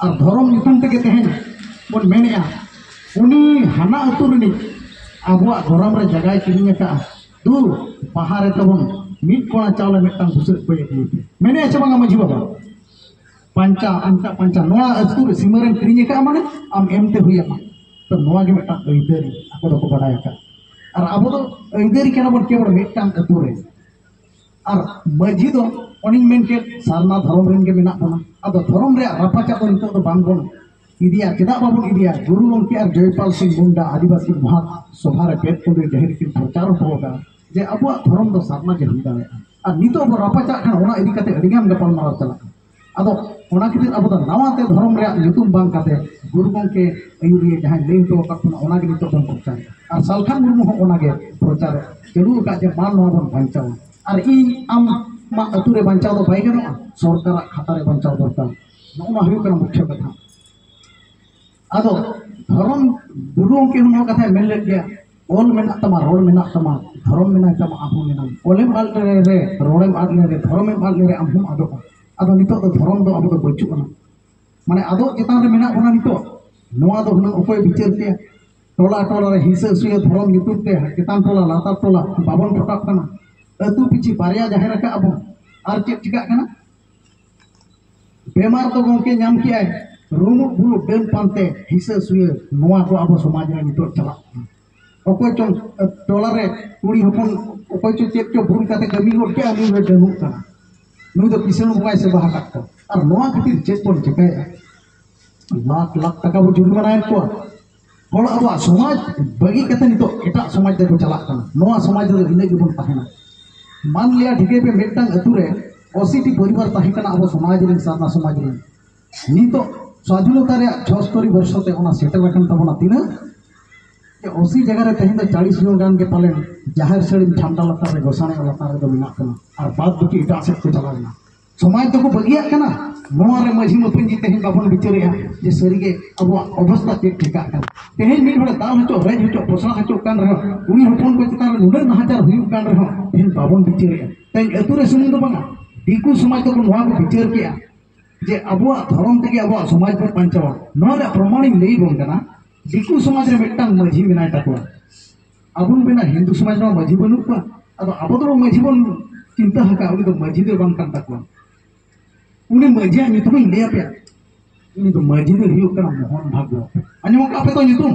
ᱟᱨ ᱫᱷᱚᱨᱚᱢ ᱧᱩᱛᱩᱢ ᱛᱮᱜᱮ ᱛᱮᱦᱮᱧ ᱵᱚᱱ ᱢᱮᱱᱮᱫᱼᱟ, ᱩᱱᱤ ᱦᱟᱱᱟ ᱟᱹᱛᱩ ᱨᱤᱱᱤᱡ ᱟᱵᱚᱣᱟᱜ ᱫᱷᱚᱨᱚᱢ ᱨᱮ ᱡᱟᱭᱜᱟᱭ ᱠᱤᱨᱤᱧ ᱟᱠᱟᱫᱼᱟ᱾ ᱫᱩ, ᱵᱟᱦᱟ ᱨᱮ ᱛᱟᱵᱚᱱ ᱢᱤᱫ ᱠᱚᱲᱟ ᱪᱟᱣᱞᱮ ᱢᱤᱫᱴᱟᱝ ᱵᱩᱥᱟᱹᱜ ᱠᱚᱭ ᱟᱹᱜᱩᱭ ᱯᱮ, ᱢᱮᱱᱮᱫᱼᱟ ᱪᱮ ᱵᱟᱝᱟ ᱢᱟᱹᱡᱷᱤ ᱵᱟᱵᱟ? ᱯᱟᱧᱪᱟ, ᱟᱱᱴᱟ ᱯᱟᱧᱪᱟ, ᱱᱚᱣᱟ ᱟᱹᱛᱩ ᱨᱮ ᱥᱤᱢᱟᱹ ᱨᱮᱢ ᱠᱤᱨᱤᱧ ᱟᱠᱟᱫᱼᱟ, ᱢᱟᱱᱮ ᱟᱢ ᱮᱢᱛᱮ ᱦᱩᱭ ᱟᱢᱟ᱾ ᱛᱚ ᱱᱚᱣᱟ ᱜᱮ ᱢᱤᱫᱴᱟᱝ ᱟᱹᱭᱫᱟᱹᱨᱤ ᱟᱠᱚ ᱫᱚᱠᱚ ᱵᱟᱰᱟᱭ ᱟᱠᱟᱫ᱾ ᱟᱨ ᱟᱵᱚ ᱫᱚ ᱟᱹᱭᱫᱟᱹᱨᱤ ᱠᱟᱱᱟ ᱵᱚᱱ ᱠᱮᱵᱚᱞ ᱢᱤᱫᱴᱟᱝ ᱟᱹᱛᱩ ᱨᱮ᱾ ᱟᱨ ᱢᱟᱹᱡᱷᱤ ᱫᱚ ᱚᱱᱮᱧ ᱢᱮᱱ ᱠᱮᱫ, ᱥᱟᱨᱱᱟ ᱫᱷᱚᱨᱚᱢ ᱨᱮᱱ ᱜᱮ ᱢᱮᱱᱟᱜ ᱵᱚᱱᱟ᱾ ᱟᱫᱚ ᱫᱷᱚᱨᱚᱢ ᱨᱮᱭᱟᱜ ᱨᱟᱯᱟᱪᱟᱜ ᱫᱚ ᱱᱤᱛᱚᱜ ᱫᱚ ᱵᱟᱝ ᱵᱚᱱ ᱤᱫᱤᱭᱟ᱾ ᱪᱮᱫᱟᱜ ᱵᱟᱵᱚᱱ ᱤᱫᱤᱭᱟ? ᱜᱩᱨᱩ ᱜᱚᱢᱠᱮ ᱟᱨ ᱡᱚᱭᱯᱟᱞ ᱥᱤᱝ ᱢᱩᱱᱰᱟ ᱟᱹᱫᱤᱵᱟᱹᱥᱤ ᱢᱚᱦᱟ ᱥᱚᱵᱷᱟ ᱨᱮ ᱵᱮᱫ ᱠᱚᱸᱰᱮᱞ ᱰᱟᱹᱦᱤ ᱨᱮᱠᱤᱱ ᱯᱨᱚᱪᱟᱨ ᱦᱚᱴᱚ ᱟᱠᱟᱫᱼᱟ ᱡᱮ ᱟᱵᱚᱣᱟᱜ ᱫᱷᱚᱨᱚᱢ ᱫᱚ ᱥᱟᱨᱱᱟ ᱜᱮ ᱦᱩᱭ ᱫᱟᱲᱮᱭᱟᱜᱼᱟ᱾ ᱟᱨ ᱱᱤᱛᱚᱜ ᱵᱚᱱ ᱨᱟᱯᱟᱪᱟᱜ ᱠᱷᱟᱱ ᱚᱱᱟ ᱤᱫᱤ ᱠᱟᱛᱮ ᱟᱹᱰᱤᱜᱟᱱ ᱜᱟᱯᱟᱞᱢᱟᱨᱟᱣ ᱪᱟᱞᱟᱜᱼᱟ᱾ ᱟᱫᱚ ᱚᱱᱟ ᱠᱷᱟᱹᱛᱤᱨ ᱟᱵᱚ ᱫᱚ ᱱᱟᱣᱟ ᱛᱮ ᱫᱷᱚᱨᱚᱢ ᱨᱮᱭᱟᱜ ᱧᱩᱛᱩᱢ ᱵᱟᱝ ᱠᱟᱛᱮ ᱜᱩᱨᱩ ᱜᱚᱢᱠᱮ ᱟᱹᱭᱩᱨᱤᱭᱟᱹ ᱡᱟᱦᱟᱸᱭ ᱞᱟᱹᱭ ᱦᱚᱴᱚ ᱟᱠᱟᱫ ᱵᱚᱱᱟ, ᱚᱱᱟ ᱜᱮ ᱱᱤᱛᱚᱜ ᱵᱚᱱ ᱯᱨᱚᱪᱟᱨᱮᱫᱼᱟ᱾ ᱟᱨ ᱥᱟᱞᱠᱷᱟᱱ ᱢᱩᱨᱢᱩ ᱦᱚᱸ ᱚᱱᱟ ᱜᱮ ᱯᱨᱚᱪᱟᱨᱮ ᱪᱟᱹᱞᱩ ᱟᱠᱟᱫ ᱡᱮ ᱢᱟ ᱱᱚᱣᱟ ᱵᱚᱱ ᱵᱟᱧᱪᱟᱣᱟ᱾ ᱟᱨ ᱤᱧ ᱟᱢ ᱢᱟ ᱟᱹᱛᱩ ᱨᱮ ᱵᱟᱧᱪᱟᱣ ᱫᱚ ᱵᱟᱭ ᱜᱟᱱᱚᱜᱼᱟ, ᱥᱚᱨᱠᱟᱨᱟᱜ ᱠᱷᱟᱛᱟ ᱨᱮ ᱵᱟᱧᱪᱟᱣ ᱫᱚᱨᱠᱟᱨ᱾ ᱱᱚᱜᱼᱚ ᱱᱚᱣᱟ ᱦᱩᱭᱩᱜ ᱠᱟᱱᱟ ᱢᱩᱠᱷᱭᱚ ᱠᱟᱛᱷᱟ᱾ ᱟᱫᱚ ᱫᱷᱚᱨᱚᱢ ᱜᱩᱨᱩ ᱜᱚᱢᱠᱮ ᱦᱚᱸ ᱱᱚᱣᱟ ᱠᱟᱛᱷᱟᱭ ᱢᱮᱱ ᱞᱮᱫ ᱜᱮᱭᱟ, ᱚᱞ ᱢᱮᱱᱟᱜ ᱛᱟᱢᱟ, ᱨᱚᱲ ᱢᱮᱱᱟᱜ ᱛᱟᱢᱟ, ᱫᱷᱚᱨᱚᱢ ᱢᱮᱱᱟᱭ ᱛᱟᱢᱟ, ᱟᱢ ᱦᱚᱸ ᱢᱮᱱᱟᱢ᱾ ᱚᱞᱮᱢ ᱟᱫ ᱞᱮᱨᱮ, ᱨᱚᱲᱮᱢ ᱟᱫ ᱞᱮᱨᱮ, ᱫᱷᱚᱨᱚᱢᱮᱢ ᱟᱫ ᱞᱮᱨᱮ, ᱟᱢ ᱦᱚᱸᱢ ᱟᱫᱚᱜᱼᱟ᱾ ᱟᱫᱚ ᱱᱤᱛᱚᱜ ᱫᱚ ᱫᱷᱚᱨᱚᱢ ᱫᱚ ᱟᱵᱚ ᱫᱚ ᱵᱟᱹᱪᱩᱜ ᱟᱱᱟ᱾ ᱢᱟᱱᱮ ᱟᱫᱚᱜ ᱪᱮᱛᱟᱱ ᱨᱮ ᱢᱮᱱᱟᱜ ᱵᱚᱱᱟ ᱱᱤᱛᱚᱜ᱾ ᱱᱚᱣᱟ ᱫᱚ ᱦᱩᱱᱟᱹᱝ ᱚᱠᱚᱭ ᱵᱤᱪᱟᱹᱨ ᱠᱮᱭᱟ? ᱴᱚᱞᱟ ᱴᱚᱞᱟ ᱨᱮ ᱦᱤᱸᱥᱟᱹ ᱥᱩᱭᱟᱹ ᱫᱷᱚᱨᱚᱢ ᱧᱩᱛᱩᱢ ᱛᱮ ᱪᱮᱛᱟᱱ ᱴᱚᱞᱟ ᱞᱟᱛᱟᱨ ᱴᱚᱞᱟ ᱵᱟᱵᱚᱱ ᱯᱷᱚᱴᱟᱜ ᱠᱟᱱᱟ᱾ ᱟᱹᱛᱩ ᱯᱤᱪᱷᱤ ᱵᱟᱨᱭᱟ ᱡᱟᱦᱮᱨ ᱟᱠᱟᱫ ᱟᱵᱚᱱ᱾ ᱟᱨ ᱪᱮᱫ ᱪᱤᱠᱟᱜ ᱠᱟᱱᱟ? ᱵᱮᱢᱟᱨ ᱫᱚ ᱜᱚᱢᱠᱮ ᱧᱟᱢ ᱠᱮᱜᱼᱟᱭ, ᱨᱩᱢᱩᱜ ᱵᱩᱞᱩᱜ ᱰᱟᱹᱱ ᱯᱟᱱᱛᱮ ᱦᱤᱸᱥᱟᱹ ᱥᱩᱭᱟᱹ, ᱱᱚᱣᱟ ᱠᱚ ᱟᱵᱚ ᱥᱚᱢᱟᱡᱽ ᱨᱮ ᱱᱤᱛᱚᱜ ᱪᱟᱞᱟᱜ ᱠᱟᱱᱟ᱾ ᱚᱠᱚᱭ ᱪᱚᱝ ᱴᱚᱞᱟ ᱨᱮ ᱠᱩᱲᱤ ᱦᱚᱯᱚᱱ ᱚᱠᱚᱭ ᱪᱚ ᱪᱮᱫ ᱪᱚ ᱵᱷᱩᱞ ᱠᱟᱛᱮ ᱠᱟᱹᱢᱤ ᱜᱚᱫ ᱠᱮᱜᱼᱟ, ᱱᱩᱭ ᱦᱚᱸ ᱰᱟᱹᱱᱩᱜ ᱠᱟᱱᱟ, ᱱᱩᱭ ᱫᱚ ᱠᱤᱥᱟᱹᱬ ᱵᱚᱸᱜᱟᱭ ᱥᱮᱵᱟ ᱟᱠᱟᱫ ᱠᱚᱣᱟ᱾ ᱟᱨ ᱱᱚᱣᱟ ᱠᱷᱟᱹᱛᱤᱨ ᱪᱮᱫ ᱵᱚᱱ ᱪᱤᱠᱟᱹᱭᱮᱫᱼᱟ? ᱞᱟᱠᱷ ᱞᱟᱠᱷ ᱴᱟᱠᱟ ᱵᱚ ᱡᱩᱨᱤᱢᱟᱱᱟᱭᱮᱫ ᱠᱚᱣᱟ᱾ ᱦᱚᱲ ᱟᱵᱚᱣᱟᱜ ᱥᱚᱢᱟᱡᱽ ᱵᱟᱹᱜᱤ ᱠᱟᱛᱮ ᱱᱤᱛᱚᱜ ᱮᱴᱟᱜ ᱥᱚᱢᱟᱡᱽ ᱨᱮᱠᱚ ᱪᱟᱞᱟᱜ ᱠᱟᱱᱟ᱾ ᱱᱚᱣᱟ ᱥᱚᱢᱟᱡᱽ ᱨᱮᱫᱚ ᱤᱱᱟᱹᱜ ᱜᱮᱵᱚᱱ ᱛᱟᱦᱮᱱᱟ᱾ ᱢᱟᱱ ᱞᱤᱭᱟ ᱴᱷᱤᱠᱟᱹᱭ ᱯᱮ, ᱢᱤᱫᱴᱟᱝ ᱟᱹᱛᱩ ᱨᱮ ᱟᱥᱤ ᱴᱤ ᱯᱚᱨᱤᱵᱟᱨ ᱛᱟᱦᱮᱸ ᱠᱟᱱᱟ ᱟᱵᱚ ᱥᱚᱢᱟᱡᱽ ᱨᱮᱱ, ᱥᱟᱨᱱᱟ ᱥᱚᱢᱟᱡᱽ ᱨᱮᱱ᱾ ᱱᱤᱛᱚᱜ ᱥᱟᱫᱷᱤᱱᱚᱛᱟ ᱨᱮᱭᱟᱜ ᱪᱷᱚᱥᱛᱚᱨᱤ ᱵᱚᱨᱥᱚ ᱛᱮ ᱚᱱᱟ ᱥᱮᱴᱮᱨ ᱟᱠᱟᱱ ᱛᱟᱵᱚᱱᱟ ᱛᱤᱱᱟᱹᱜ? ᱡᱮ ᱟᱥᱤ ᱡᱟᱭᱜᱟ ᱨᱮ ᱛᱮᱦᱮᱧ ᱫᱚ ᱪᱟᱞᱤᱥ ᱡᱚᱱ ᱜᱟᱱ ᱜᱮ ᱯᱟᱞᱮᱱ ᱡᱟᱦᱮᱨ ᱥᱟᱹᱲᱤᱢ ᱪᱷᱟᱢᱰᱟ ᱞᱟᱛᱟᱨ ᱨᱮ, ᱜᱚᱥᱟᱬᱮ ᱞᱟᱛᱟᱨ ᱨᱮᱫᱚ ᱢᱮᱱᱟᱜ ᱠᱚᱣᱟ, ᱟᱨ ᱵᱟᱫ ᱵᱟᱹᱠᱤ ᱮᱴᱟᱜ ᱥᱮᱫ ᱠᱚ ᱪᱟᱞᱟᱣ ᱮᱱᱟ᱾ ᱥᱚᱢᱟᱡᱽ ᱫᱚᱠᱚ ᱵᱟᱹᱜᱤᱭᱟᱜ ᱠᱟᱱᱟ᱾ ᱱᱚᱣᱟ ᱨᱮ ᱢᱟᱹᱡᱷᱤ ᱢᱟᱹᱯᱟᱹᱧ ᱡᱮ ᱛᱮᱦᱮᱧ ᱵᱟᱵᱚᱱ ᱵᱤᱪᱟᱹᱨᱮᱜᱼᱟ ᱡᱮ ᱥᱟᱹᱨᱤᱜᱮ ᱟᱵᱚᱣᱟᱜ ᱚᱵᱚᱥᱛᱟ ᱪᱮᱫ ᱴᱷᱤᱠᱟᱜ ᱠᱟᱱᱟ᱾ ᱛᱮᱦᱮᱧ ᱢᱤᱫ ᱦᱚᱲᱮ ᱫᱟᱞ ᱦᱚᱪᱚᱜ, ᱨᱮᱡ ᱦᱚᱪᱚᱜ, ᱯᱚᱥᱲᱟ ᱦᱚᱪᱚᱜ ᱠᱟᱱ ᱨᱮᱦᱚᱸ, ᱠᱩᱲᱤ ᱦᱚᱯᱚᱱ ᱠᱚ ᱪᱮᱛᱟᱱ ᱨᱮ ᱱᱩᱱᱟᱹᱜ ᱱᱟᱦᱟᱪᱟᱨ ᱦᱩᱭᱩᱜ ᱠᱟᱱ ᱨᱮᱦᱚᱸ ᱛᱮᱦᱮᱧ ᱵᱟᱵᱚᱱ ᱵᱤᱪᱟᱹᱨᱮᱜᱼᱟ᱾ ᱛᱮᱦᱮᱧ ᱟᱹᱛᱩ ᱨᱮ ᱥᱩᱢᱩᱝ ᱫᱚ ᱵᱟᱝᱟ, ᱫᱤᱠᱩ ᱥᱚᱢᱟᱡᱽ ᱫᱚᱠᱚ ᱱᱚᱣᱟ ᱠᱚ ᱵᱤᱪᱟᱹᱨ ᱠᱮᱜᱼᱟ ᱡᱮ ᱟᱵᱚᱣᱟᱜ ᱫᱷᱚᱨᱚᱢ ᱛᱮᱜᱮ ᱟᱵᱚᱣᱟᱜ ᱥᱚᱢᱟᱡᱽ ᱵᱚᱱ ᱵᱟᱧᱪᱟᱣᱟ᱾ ᱱᱚᱣᱟ ᱨᱮᱭᱟᱜ ᱯᱨᱚᱢᱟᱬᱤᱧ ᱞᱟᱹᱭ ᱵᱚᱱ ᱠᱟᱱᱟ᱾ ᱫᱤᱠᱩ ᱥᱚᱢᱟᱡᱽ ᱨᱮ ᱢᱤᱫᱴᱟᱝ ᱢᱟᱹᱡᱷᱤ ᱢᱮᱱᱟᱭ ᱛᱟᱠᱚᱣᱟ᱾ ᱟᱵᱚ ᱵᱚᱱ ᱢᱮᱱᱟ ᱦᱤᱱᱫᱩ ᱥᱚᱢᱟᱡᱽ ᱨᱮᱢᱟ ᱢᱟᱹᱡᱷᱤ ᱵᱟᱹᱱᱩᱜ ᱠᱚᱣᱟ, ᱟᱫᱚ ᱟᱵᱚ ᱫᱚ ᱢᱟᱹᱡᱷᱤ ᱵᱚᱱ ᱪᱤᱱᱛᱟᱹ ᱟᱠᱟᱫ, ᱩᱱᱤ ᱫᱚ ᱢᱟᱹᱡᱷᱤ ᱫᱚ ᱵᱟᱝ ᱠᱟᱱ ᱛᱟᱠᱚᱣᱟ᱾ ᱩᱱᱤ ᱢᱟᱹᱡᱷᱤᱭᱟᱜ ᱧᱩᱛᱩᱢᱤᱧ ᱞᱟᱹᱭ ᱟᱯᱮᱭᱟ᱾ ᱩᱱᱤ ᱫᱚ ᱢᱟᱹᱡᱷᱤ ᱫᱚ ᱦᱩᱭᱩᱜ ᱠᱟᱱᱟ ᱢᱳᱦᱚᱱ ᱵᱷᱟᱜᱽᱣᱚᱛ᱾ ᱟᱸᱡᱚᱢ ᱟᱠᱟᱫ ᱯᱮ ᱛᱚ ᱧᱩᱛᱩᱢ?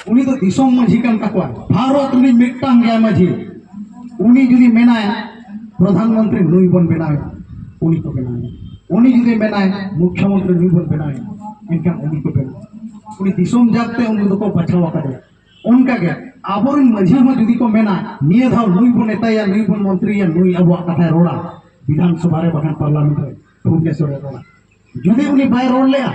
ᱩᱱᱤ ᱫᱚ ᱫᱤᱥᱚᱢ ᱢᱟᱹᱡᱷᱤ ᱠᱟᱱ ᱛᱟᱠᱚᱣᱟ᱾ ᱵᱷᱟᱨᱚᱛ ᱨᱤᱱᱤᱡ ᱢᱤᱫᱴᱟᱝ ᱜᱮ ᱢᱟᱹᱡᱷᱤ᱾ ᱩᱱᱤ ᱡᱩᱫᱤ ᱢᱮᱱᱟᱭ ᱯᱨᱚᱫᱷᱟᱱ ᱢᱚᱱᱛᱨᱤ ᱱᱩᱭ ᱵᱚᱱ ᱵᱮᱱᱟᱣᱮᱭᱟ, ᱩᱱᱤ ᱠᱚ ᱵᱮᱱᱟᱣᱮᱭᱟ᱾ ᱩᱱᱤ ᱡᱩᱫᱤ ᱢᱮᱱᱟᱭ ᱢᱩᱠᱷᱭᱚ ᱢᱚᱱᱛᱨᱤ ᱱᱩᱭ ᱵᱚᱱ ᱵᱮᱱᱟᱣᱮᱭᱟ, ᱮᱱᱠᱷᱟᱱ ᱩᱱᱤ ᱠᱚ ᱵᱮᱱᱟᱣᱟ᱾ ᱩᱱᱤ ᱫᱤᱥᱚᱢ ᱡᱟᱠ ᱛᱮ ᱩᱱᱤ ᱫᱚᱠᱚ ᱵᱟᱪᱷᱟᱣ ᱟᱠᱟᱫᱮᱭᱟ᱾ ᱚᱱᱠᱟᱜᱮ ᱟᱵᱚᱨᱮᱱ ᱢᱟᱹᱡᱷᱤ ᱦᱚᱸ ᱡᱩᱫᱤ ᱠᱚ ᱢᱮᱱᱟ ᱱᱤᱭᱟᱹ ᱫᱷᱟᱣ ᱱᱩᱭ ᱵᱚᱱ ᱱᱮᱛᱟᱭᱟ, ᱱᱩᱭ ᱵᱚᱱ ᱢᱚᱱᱛᱨᱤᱭᱟ, ᱱᱩᱭ ᱟᱵᱚᱣᱟᱜ ᱠᱟᱛᱷᱟᱭ ᱨᱚᱲᱟ, ᱵᱤᱫᱷᱟᱱ ᱥᱚᱵᱷᱟ ᱨᱮ ᱵᱟᱠᱷᱟᱱ ᱯᱟᱨᱞᱟᱢᱮᱱᱴ ᱨᱮ ᱵᱷᱩᱵᱽᱱᱮᱥᱚᱨ ᱨᱮ ᱨᱚᱲᱟ, ᱡᱩᱫᱤ ᱩᱱᱤ ᱵᱟᱭ ᱨᱚᱲ ᱞᱮᱜᱼᱟ,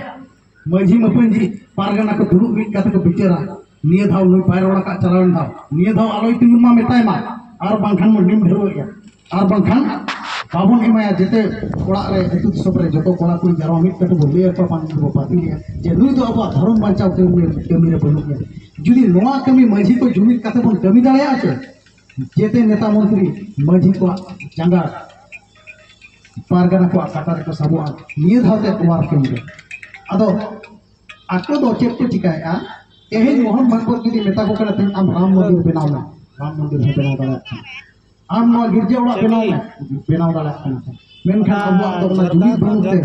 ᱢᱟᱹᱡᱷᱤ ᱢᱟᱹᱯᱟᱹᱧᱡᱤ ᱯᱟᱨᱜᱟᱱᱟ ᱠᱚ ᱫᱩᱲᱩᱵ ᱢᱤᱫ ᱠᱟᱛᱮ ᱠᱚ ᱵᱤᱪᱟᱹᱨᱟ, ᱱᱤᱭᱟᱹ ᱫᱷᱟᱣ ᱱᱩᱭ ᱵᱟᱭ ᱨᱚᱲ ᱟᱠᱟᱫ ᱪᱟᱞᱟᱣᱮᱱ ᱫᱷᱟᱣ, ᱱᱤᱭᱟᱹ ᱫᱷᱟᱣ ᱟᱞᱚᱭ ᱛᱤᱸᱜᱩᱱ ᱢᱟ ᱢᱮᱛᱟᱭ ᱢᱟ, ᱟᱨ ᱵᱟᱝᱠᱷᱟᱱ ᱵᱚᱱ ᱰᱤᱢ ᱰᱷᱟᱹᱨᱣᱟᱹᱜ ᱜᱮᱭᱟ, ᱟᱨ ᱵᱟᱝᱠᱷᱟᱱ ᱵᱟᱵᱚᱱ ᱮᱢᱟᱭᱟ᱾ ᱡᱮᱛᱮ ᱚᱲᱟᱜ ᱨᱮ ᱟᱹᱛᱩ ᱫᱤᱥᱚᱢ ᱨᱮ ᱡᱚᱛᱚ ᱠᱚᱲᱟ ᱠᱩᱲᱤ ᱡᱟᱨᱣᱟ ᱢᱤᱫ ᱠᱟᱛᱮ ᱵᱚᱱ ᱞᱟᱹᱭ ᱟᱠᱚᱣᱟ, ᱵᱟᱝ ᱵᱚᱱ ᱯᱟᱹᱛᱤᱭᱟ ᱡᱮ ᱱᱩᱭ ᱫᱚ ᱟᱵᱚᱣᱟᱜ ᱫᱷᱚᱨᱚᱢ ᱵᱟᱧᱪᱟᱣ ᱠᱟᱹᱢᱤ ᱨᱮ, ᱠᱟᱹᱢᱤ ᱨᱮ ᱵᱟᱹᱱᱩᱜ ᱮᱭᱟ᱾ ᱡᱩᱫᱤ ᱱᱚᱣᱟ ᱠᱟᱹᱢᱤ ᱢᱟᱹᱡᱷᱤ ᱠᱚ ᱡᱩᱢᱤᱫ ᱠᱟᱛᱮ ᱵᱚᱱ ᱠᱟᱹᱢᱤ ᱫᱟᱲᱮᱭᱟᱜᱼᱟ ᱥᱮ, ᱡᱮᱛᱮ ᱱᱮᱛᱟ ᱢᱚᱱᱛᱨᱤ ᱢᱟᱹᱡᱷᱤ ᱠᱚᱣᱟᱜ ᱡᱟᱸᱜᱟ ᱯᱟᱨᱜᱟᱱᱟ ᱠᱚᱣᱟᱜ ᱠᱟᱴᱟ ᱨᱮᱠᱚ ᱥᱟᱵᱚᱜᱼᱟ ᱱᱤᱭᱟᱹ ᱫᱷᱟᱣ ᱛᱮ ᱚᱣᱟᱨ ᱠᱮᱢ ᱨᱮ᱾ ᱟᱫᱚ ᱟᱠᱚ ᱫᱚ ᱪᱮᱫ ᱠᱚ ᱪᱤᱠᱟᱹᱭᱮᱫᱼᱟ? ᱛᱮᱦᱮᱧ ᱢᱳᱦᱚᱱ ᱵᱷᱟᱜᱽᱣᱚᱛ ᱡᱩᱫᱤ ᱢᱮᱛᱟ ᱠᱚ ᱠᱟᱱᱟ, "ᱛᱮᱦᱮᱧ ᱟᱢ ᱨᱟᱢ ᱢᱚᱱᱫᱤᱨ ᱵᱮᱱᱟᱣ ᱢᱮ", ᱨᱟᱢ ᱢᱚᱱᱫᱤᱨ ᱦᱚᱸ ᱵᱮᱱᱟᱣ ᱫᱟᱲᱮᱭᱟᱜ ᱠᱟᱱᱟ᱾ "ᱟᱢ ᱱᱚᱣᱟ ᱜᱤᱨᱡᱟᱹ ᱚᱲᱟᱜ ᱵᱮᱱᱟᱣ ᱢᱮ", ᱵᱮᱱᱟᱣ ᱫᱟᱲᱮᱭᱟᱜ ᱠᱟᱱᱟ ᱠᱚ᱾ ᱢᱮᱱᱠᱷᱟᱱ ᱟᱵᱚᱣᱟᱜ ᱫᱚ ᱚᱱᱟ ᱡᱩᱢᱤᱫ ᱵᱟᱹᱱᱩᱜ ᱛᱮ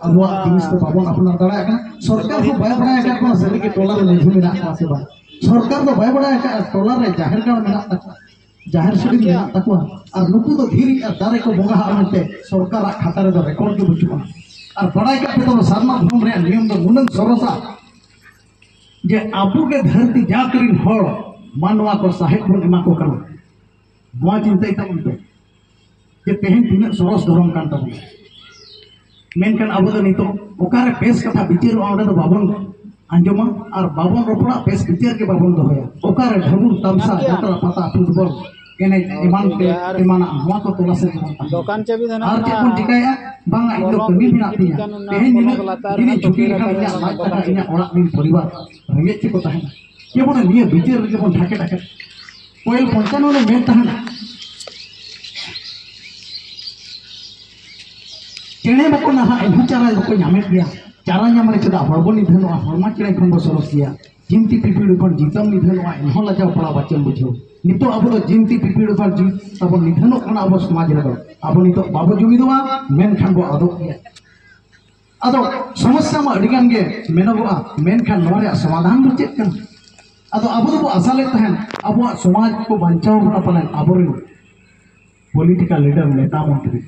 ᱟᱵᱚᱣᱟᱜ ᱡᱤᱱᱤᱥ ᱫᱚ ᱵᱟᱵᱚᱱ ᱟᱯᱱᱟᱨ ᱫᱟᱲᱮᱭᱟᱜ ᱠᱟᱱᱟ᱾ ᱥᱚᱨᱠᱟᱨ ᱦᱚᱸ ᱵᱟᱭ ᱵᱟᱲᱟᱭ ᱟᱠᱟᱫ ᱠᱚᱣᱟ ᱥᱟᱹᱨᱤ ᱜᱮ ᱴᱚᱞᱟ ᱨᱮ ᱢᱟᱹᱡᱷᱤ ᱢᱮᱱᱟᱜ ᱠᱚᱣᱟ ᱥᱮ ᱵᱟᱝ᱾ ᱥᱚᱨᱠᱟᱨ ᱫᱚ ᱵᱟᱭ ᱵᱟᱲᱟᱭ ᱟᱠᱟᱫᱼᱟ ᱴᱚᱞᱟ ᱨᱮ ᱡᱟᱦᱮᱨ ᱜᱟᱲ ᱢᱮᱱᱟᱜ ᱛᱟᱠᱚᱣᱟ, ᱡᱟᱦᱮᱨ ᱥᱟᱹᱲᱤᱢ ᱢᱮᱱᱟᱜ ᱛᱟᱠᱚᱣᱟ, ᱟᱨ ᱱᱩᱠᱩ ᱫᱚ ᱫᱷᱤᱨᱤ ᱟᱨ ᱫᱟᱨᱮ ᱠᱚ ᱵᱚᱸᱜᱟ ᱦᱟᱜᱼᱟ ᱢᱮᱱᱛᱮ ᱥᱚᱨᱠᱟᱨᱟᱜ ᱠᱷᱟᱛᱟ ᱨᱮᱫᱚ ᱨᱮᱠᱚᱨᱰ ᱜᱮ ᱵᱟᱹᱪᱩᱜᱼᱟ᱾ ᱟᱨ ᱵᱟᱲᱟᱭ ᱠᱟᱜ ᱯᱮ ᱛᱟᱵᱚ ᱥᱟᱨᱱᱟ ᱫᱷᱚᱨᱚᱢ ᱨᱮᱭᱟᱜ ᱱᱤᱭᱚᱢ ᱫᱚ ᱱᱩᱱᱟᱹᱝ ᱥᱚᱨᱚᱥᱟ ᱡᱮ ᱟᱵᱚ ᱜᱮ ᱫᱷᱟᱹᱨᱛᱤ ᱡᱟᱛ ᱨᱤᱱ ᱦᱚᱲ ᱢᱟᱱᱣᱟ ᱠᱚ ᱥᱟᱦᱮᱵ ᱵᱚᱱ ᱮᱢᱟ ᱠᱚ ᱠᱟᱱᱟ᱾ ᱱᱚᱣᱟ ᱪᱤᱱᱛᱟᱹᱭ ᱛᱟᱵᱚᱱ ᱯᱮ ᱡᱮ ᱛᱮᱦᱮᱧ ᱛᱤᱱᱟᱹᱜ ᱥᱚᱨᱚᱥ ᱫᱷᱚᱨᱚᱢ ᱠᱟᱱ ᱛᱟᱵᱚᱱᱟ᱾ ᱢᱮᱱᱠᱷᱟᱱ ᱟᱵᱚ ᱫᱚ ᱱᱤᱛᱚᱜ ᱚᱠᱟᱨᱮ ᱵᱮᱥ ᱠᱟᱛᱷᱟ ᱵᱤᱪᱟᱹᱨᱚᱜᱼᱟ ᱚᱸᱰᱮ ᱫᱚ ᱵᱟᱵᱚᱱ ᱟᱸᱡᱚᱢᱟ ᱟᱨ ᱵᱟᱵᱚᱱ ᱨᱚᱯᱚᱲᱟ, ᱵᱮᱥ ᱵᱤᱪᱟᱹᱨ ᱜᱮ ᱵᱟᱵᱚᱱ ᱫᱚᱦᱚᱭᱟ᱾ ᱚᱠᱟᱨᱮ ᱰᱷᱟᱹᱵᱩᱨ ᱛᱟᱢᱥᱟ, ᱡᱟᱛᱨᱟ, ᱯᱟᱛᱟ, ᱯᱷᱩᱴᱵᱚᱞ, ᱮᱱᱮᱡ ᱮᱢᱟᱱ ᱛᱮ ᱮᱢᱟᱱᱟᱜ, ᱱᱚᱣᱟ ᱠᱚ ᱛᱚᱞᱟᱥ ᱨᱮᱜᱮ ᱵᱚᱱ ᱛᱟᱦᱮᱸᱱᱟ᱾ ᱫᱚᱠᱟᱱ ᱪᱟᱹᱵᱤ ᱫᱚ ᱦᱮᱱᱟᱜ ᱟᱨ ᱪᱮᱫ ᱵᱚᱱ ᱪᱤᱠᱟᱹᱭᱟ? ᱵᱟᱝᱟ, ᱤᱧ ᱫᱚ ᱠᱟᱹᱢᱤ ᱢᱮᱱᱟᱜ ᱛᱤᱧᱟ, ᱛᱮᱦᱮᱧ ᱱᱤᱱᱟᱹᱜ ᱫᱤᱱᱤᱧ ᱪᱷᱩᱴᱤ ᱞᱮᱠᱷᱟᱱ ᱤᱧᱟᱹᱜ ᱞᱟᱡ ᱫᱟᱠᱟ, ᱤᱧᱟᱹᱜ ᱚᱲᱟᱜ ᱨᱮᱱ ᱯᱚᱨᱤᱵᱟᱨ ᱨᱮᱸᱜᱮᱡ ᱛᱮᱠᱚ ᱛᱟᱦᱮᱸᱱᱟ᱾ ᱡᱮᱢᱚᱱ ᱱᱤᱭᱟᱹ ᱵᱤᱪᱟᱹᱨ ᱨᱮᱜᱮ ᱵᱚᱱ ᱰᱷᱟᱠᱮ ᱰᱷᱟᱠᱮ᱾ ᱯᱚᱭᱮᱞ ᱯᱚᱧᱪᱟᱱᱱᱚ ᱨᱮ ᱢᱮᱱ ᱛᱟᱦᱮᱸᱱᱟ, ᱪᱮᱬᱮ ᱵᱟᱠᱚ ᱱᱟᱦᱟᱜ ᱮᱱᱦᱚᱸ ᱪᱟᱨᱟ ᱵᱟᱠᱚ ᱧᱟᱢᱮᱫ ᱜᱮᱭᱟ᱾ ᱪᱟᱨᱟ ᱧᱟᱢ ᱨᱮ ᱪᱮᱫᱟᱜ ᱦᱚᱲ ᱵᱚᱱ ᱱᱤᱫᱷᱟᱹᱱᱚᱜᱼᱟ? ᱦᱚᱲᱢᱟ ᱪᱮᱬᱮ ᱠᱷᱚᱱ ᱵᱚ ᱥᱚᱨᱚᱥ ᱜᱮᱭᱟ᱾ ᱡᱤᱱᱛᱤ ᱯᱤᱯᱤᱲᱤ ᱵᱚᱱ ᱡᱤᱛᱟᱹᱢ ᱱᱤᱫᱷᱟᱹᱱᱚᱜᱼᱟ, ᱮᱱᱦᱚᱸ ᱞᱟᱡᱟᱣ ᱯᱟᱲᱟᱣ ᱵᱟᱪᱚᱢ ᱵᱩᱡᱷᱟᱹᱣ᱾ ᱱᱤᱛᱚᱜ ᱟᱵᱚ ᱫᱚ ᱡᱤᱱᱛᱤ ᱯᱤᱯᱤᱲᱤ ᱵᱚᱱ ᱡᱤᱛᱟᱹᱢ ᱵᱚᱱ ᱱᱤᱫᱷᱟᱹᱱᱚᱜ ᱠᱟᱱᱟ ᱟᱵᱚ ᱥᱚᱢᱟᱡᱽ ᱨᱮᱫᱚ᱾ ᱟᱵᱚ ᱱᱤᱛᱚᱜ ᱵᱟᱵᱚ ᱡᱩᱢᱤᱫᱚᱜᱼᱟ, ᱢᱮᱱᱠᱷᱟᱱ ᱵᱚ ᱟᱫᱚᱜ ᱜᱮᱭᱟ᱾ ᱟᱫᱚ ᱥᱚᱢᱚᱥᱥᱟ ᱢᱟ ᱟᱹᱰᱤ ᱜᱟᱱ ᱜᱮ ᱢᱮᱱᱚᱜᱚᱜᱼᱟ, ᱢᱮᱱᱠᱷᱟᱱ ᱱᱚᱣᱟ ᱨᱮᱭᱟᱜ ᱥᱚᱢᱟᱫᱷᱟᱱ ᱫᱚ ᱪᱮᱫ ᱠᱟᱱᱟ? ᱟᱫᱚ ᱟᱵᱚ ᱫᱚᱵᱚ ᱟᱥᱟ ᱞᱮᱫ ᱛᱟᱦᱮᱸᱱ ᱟᱵᱚᱣᱟᱜ ᱥᱚᱢᱟᱡᱽ ᱠᱚ ᱵᱟᱧᱪᱟᱣ ᱵᱚᱱᱟ ᱯᱟᱞᱮᱱ ᱟᱵᱚᱨᱮᱱ ᱯᱚᱞᱤᱴᱤᱠᱟᱞ ᱞᱤᱰᱟᱨ, ᱱᱮᱛᱟ ᱢᱚᱱᱛᱨᱤ᱾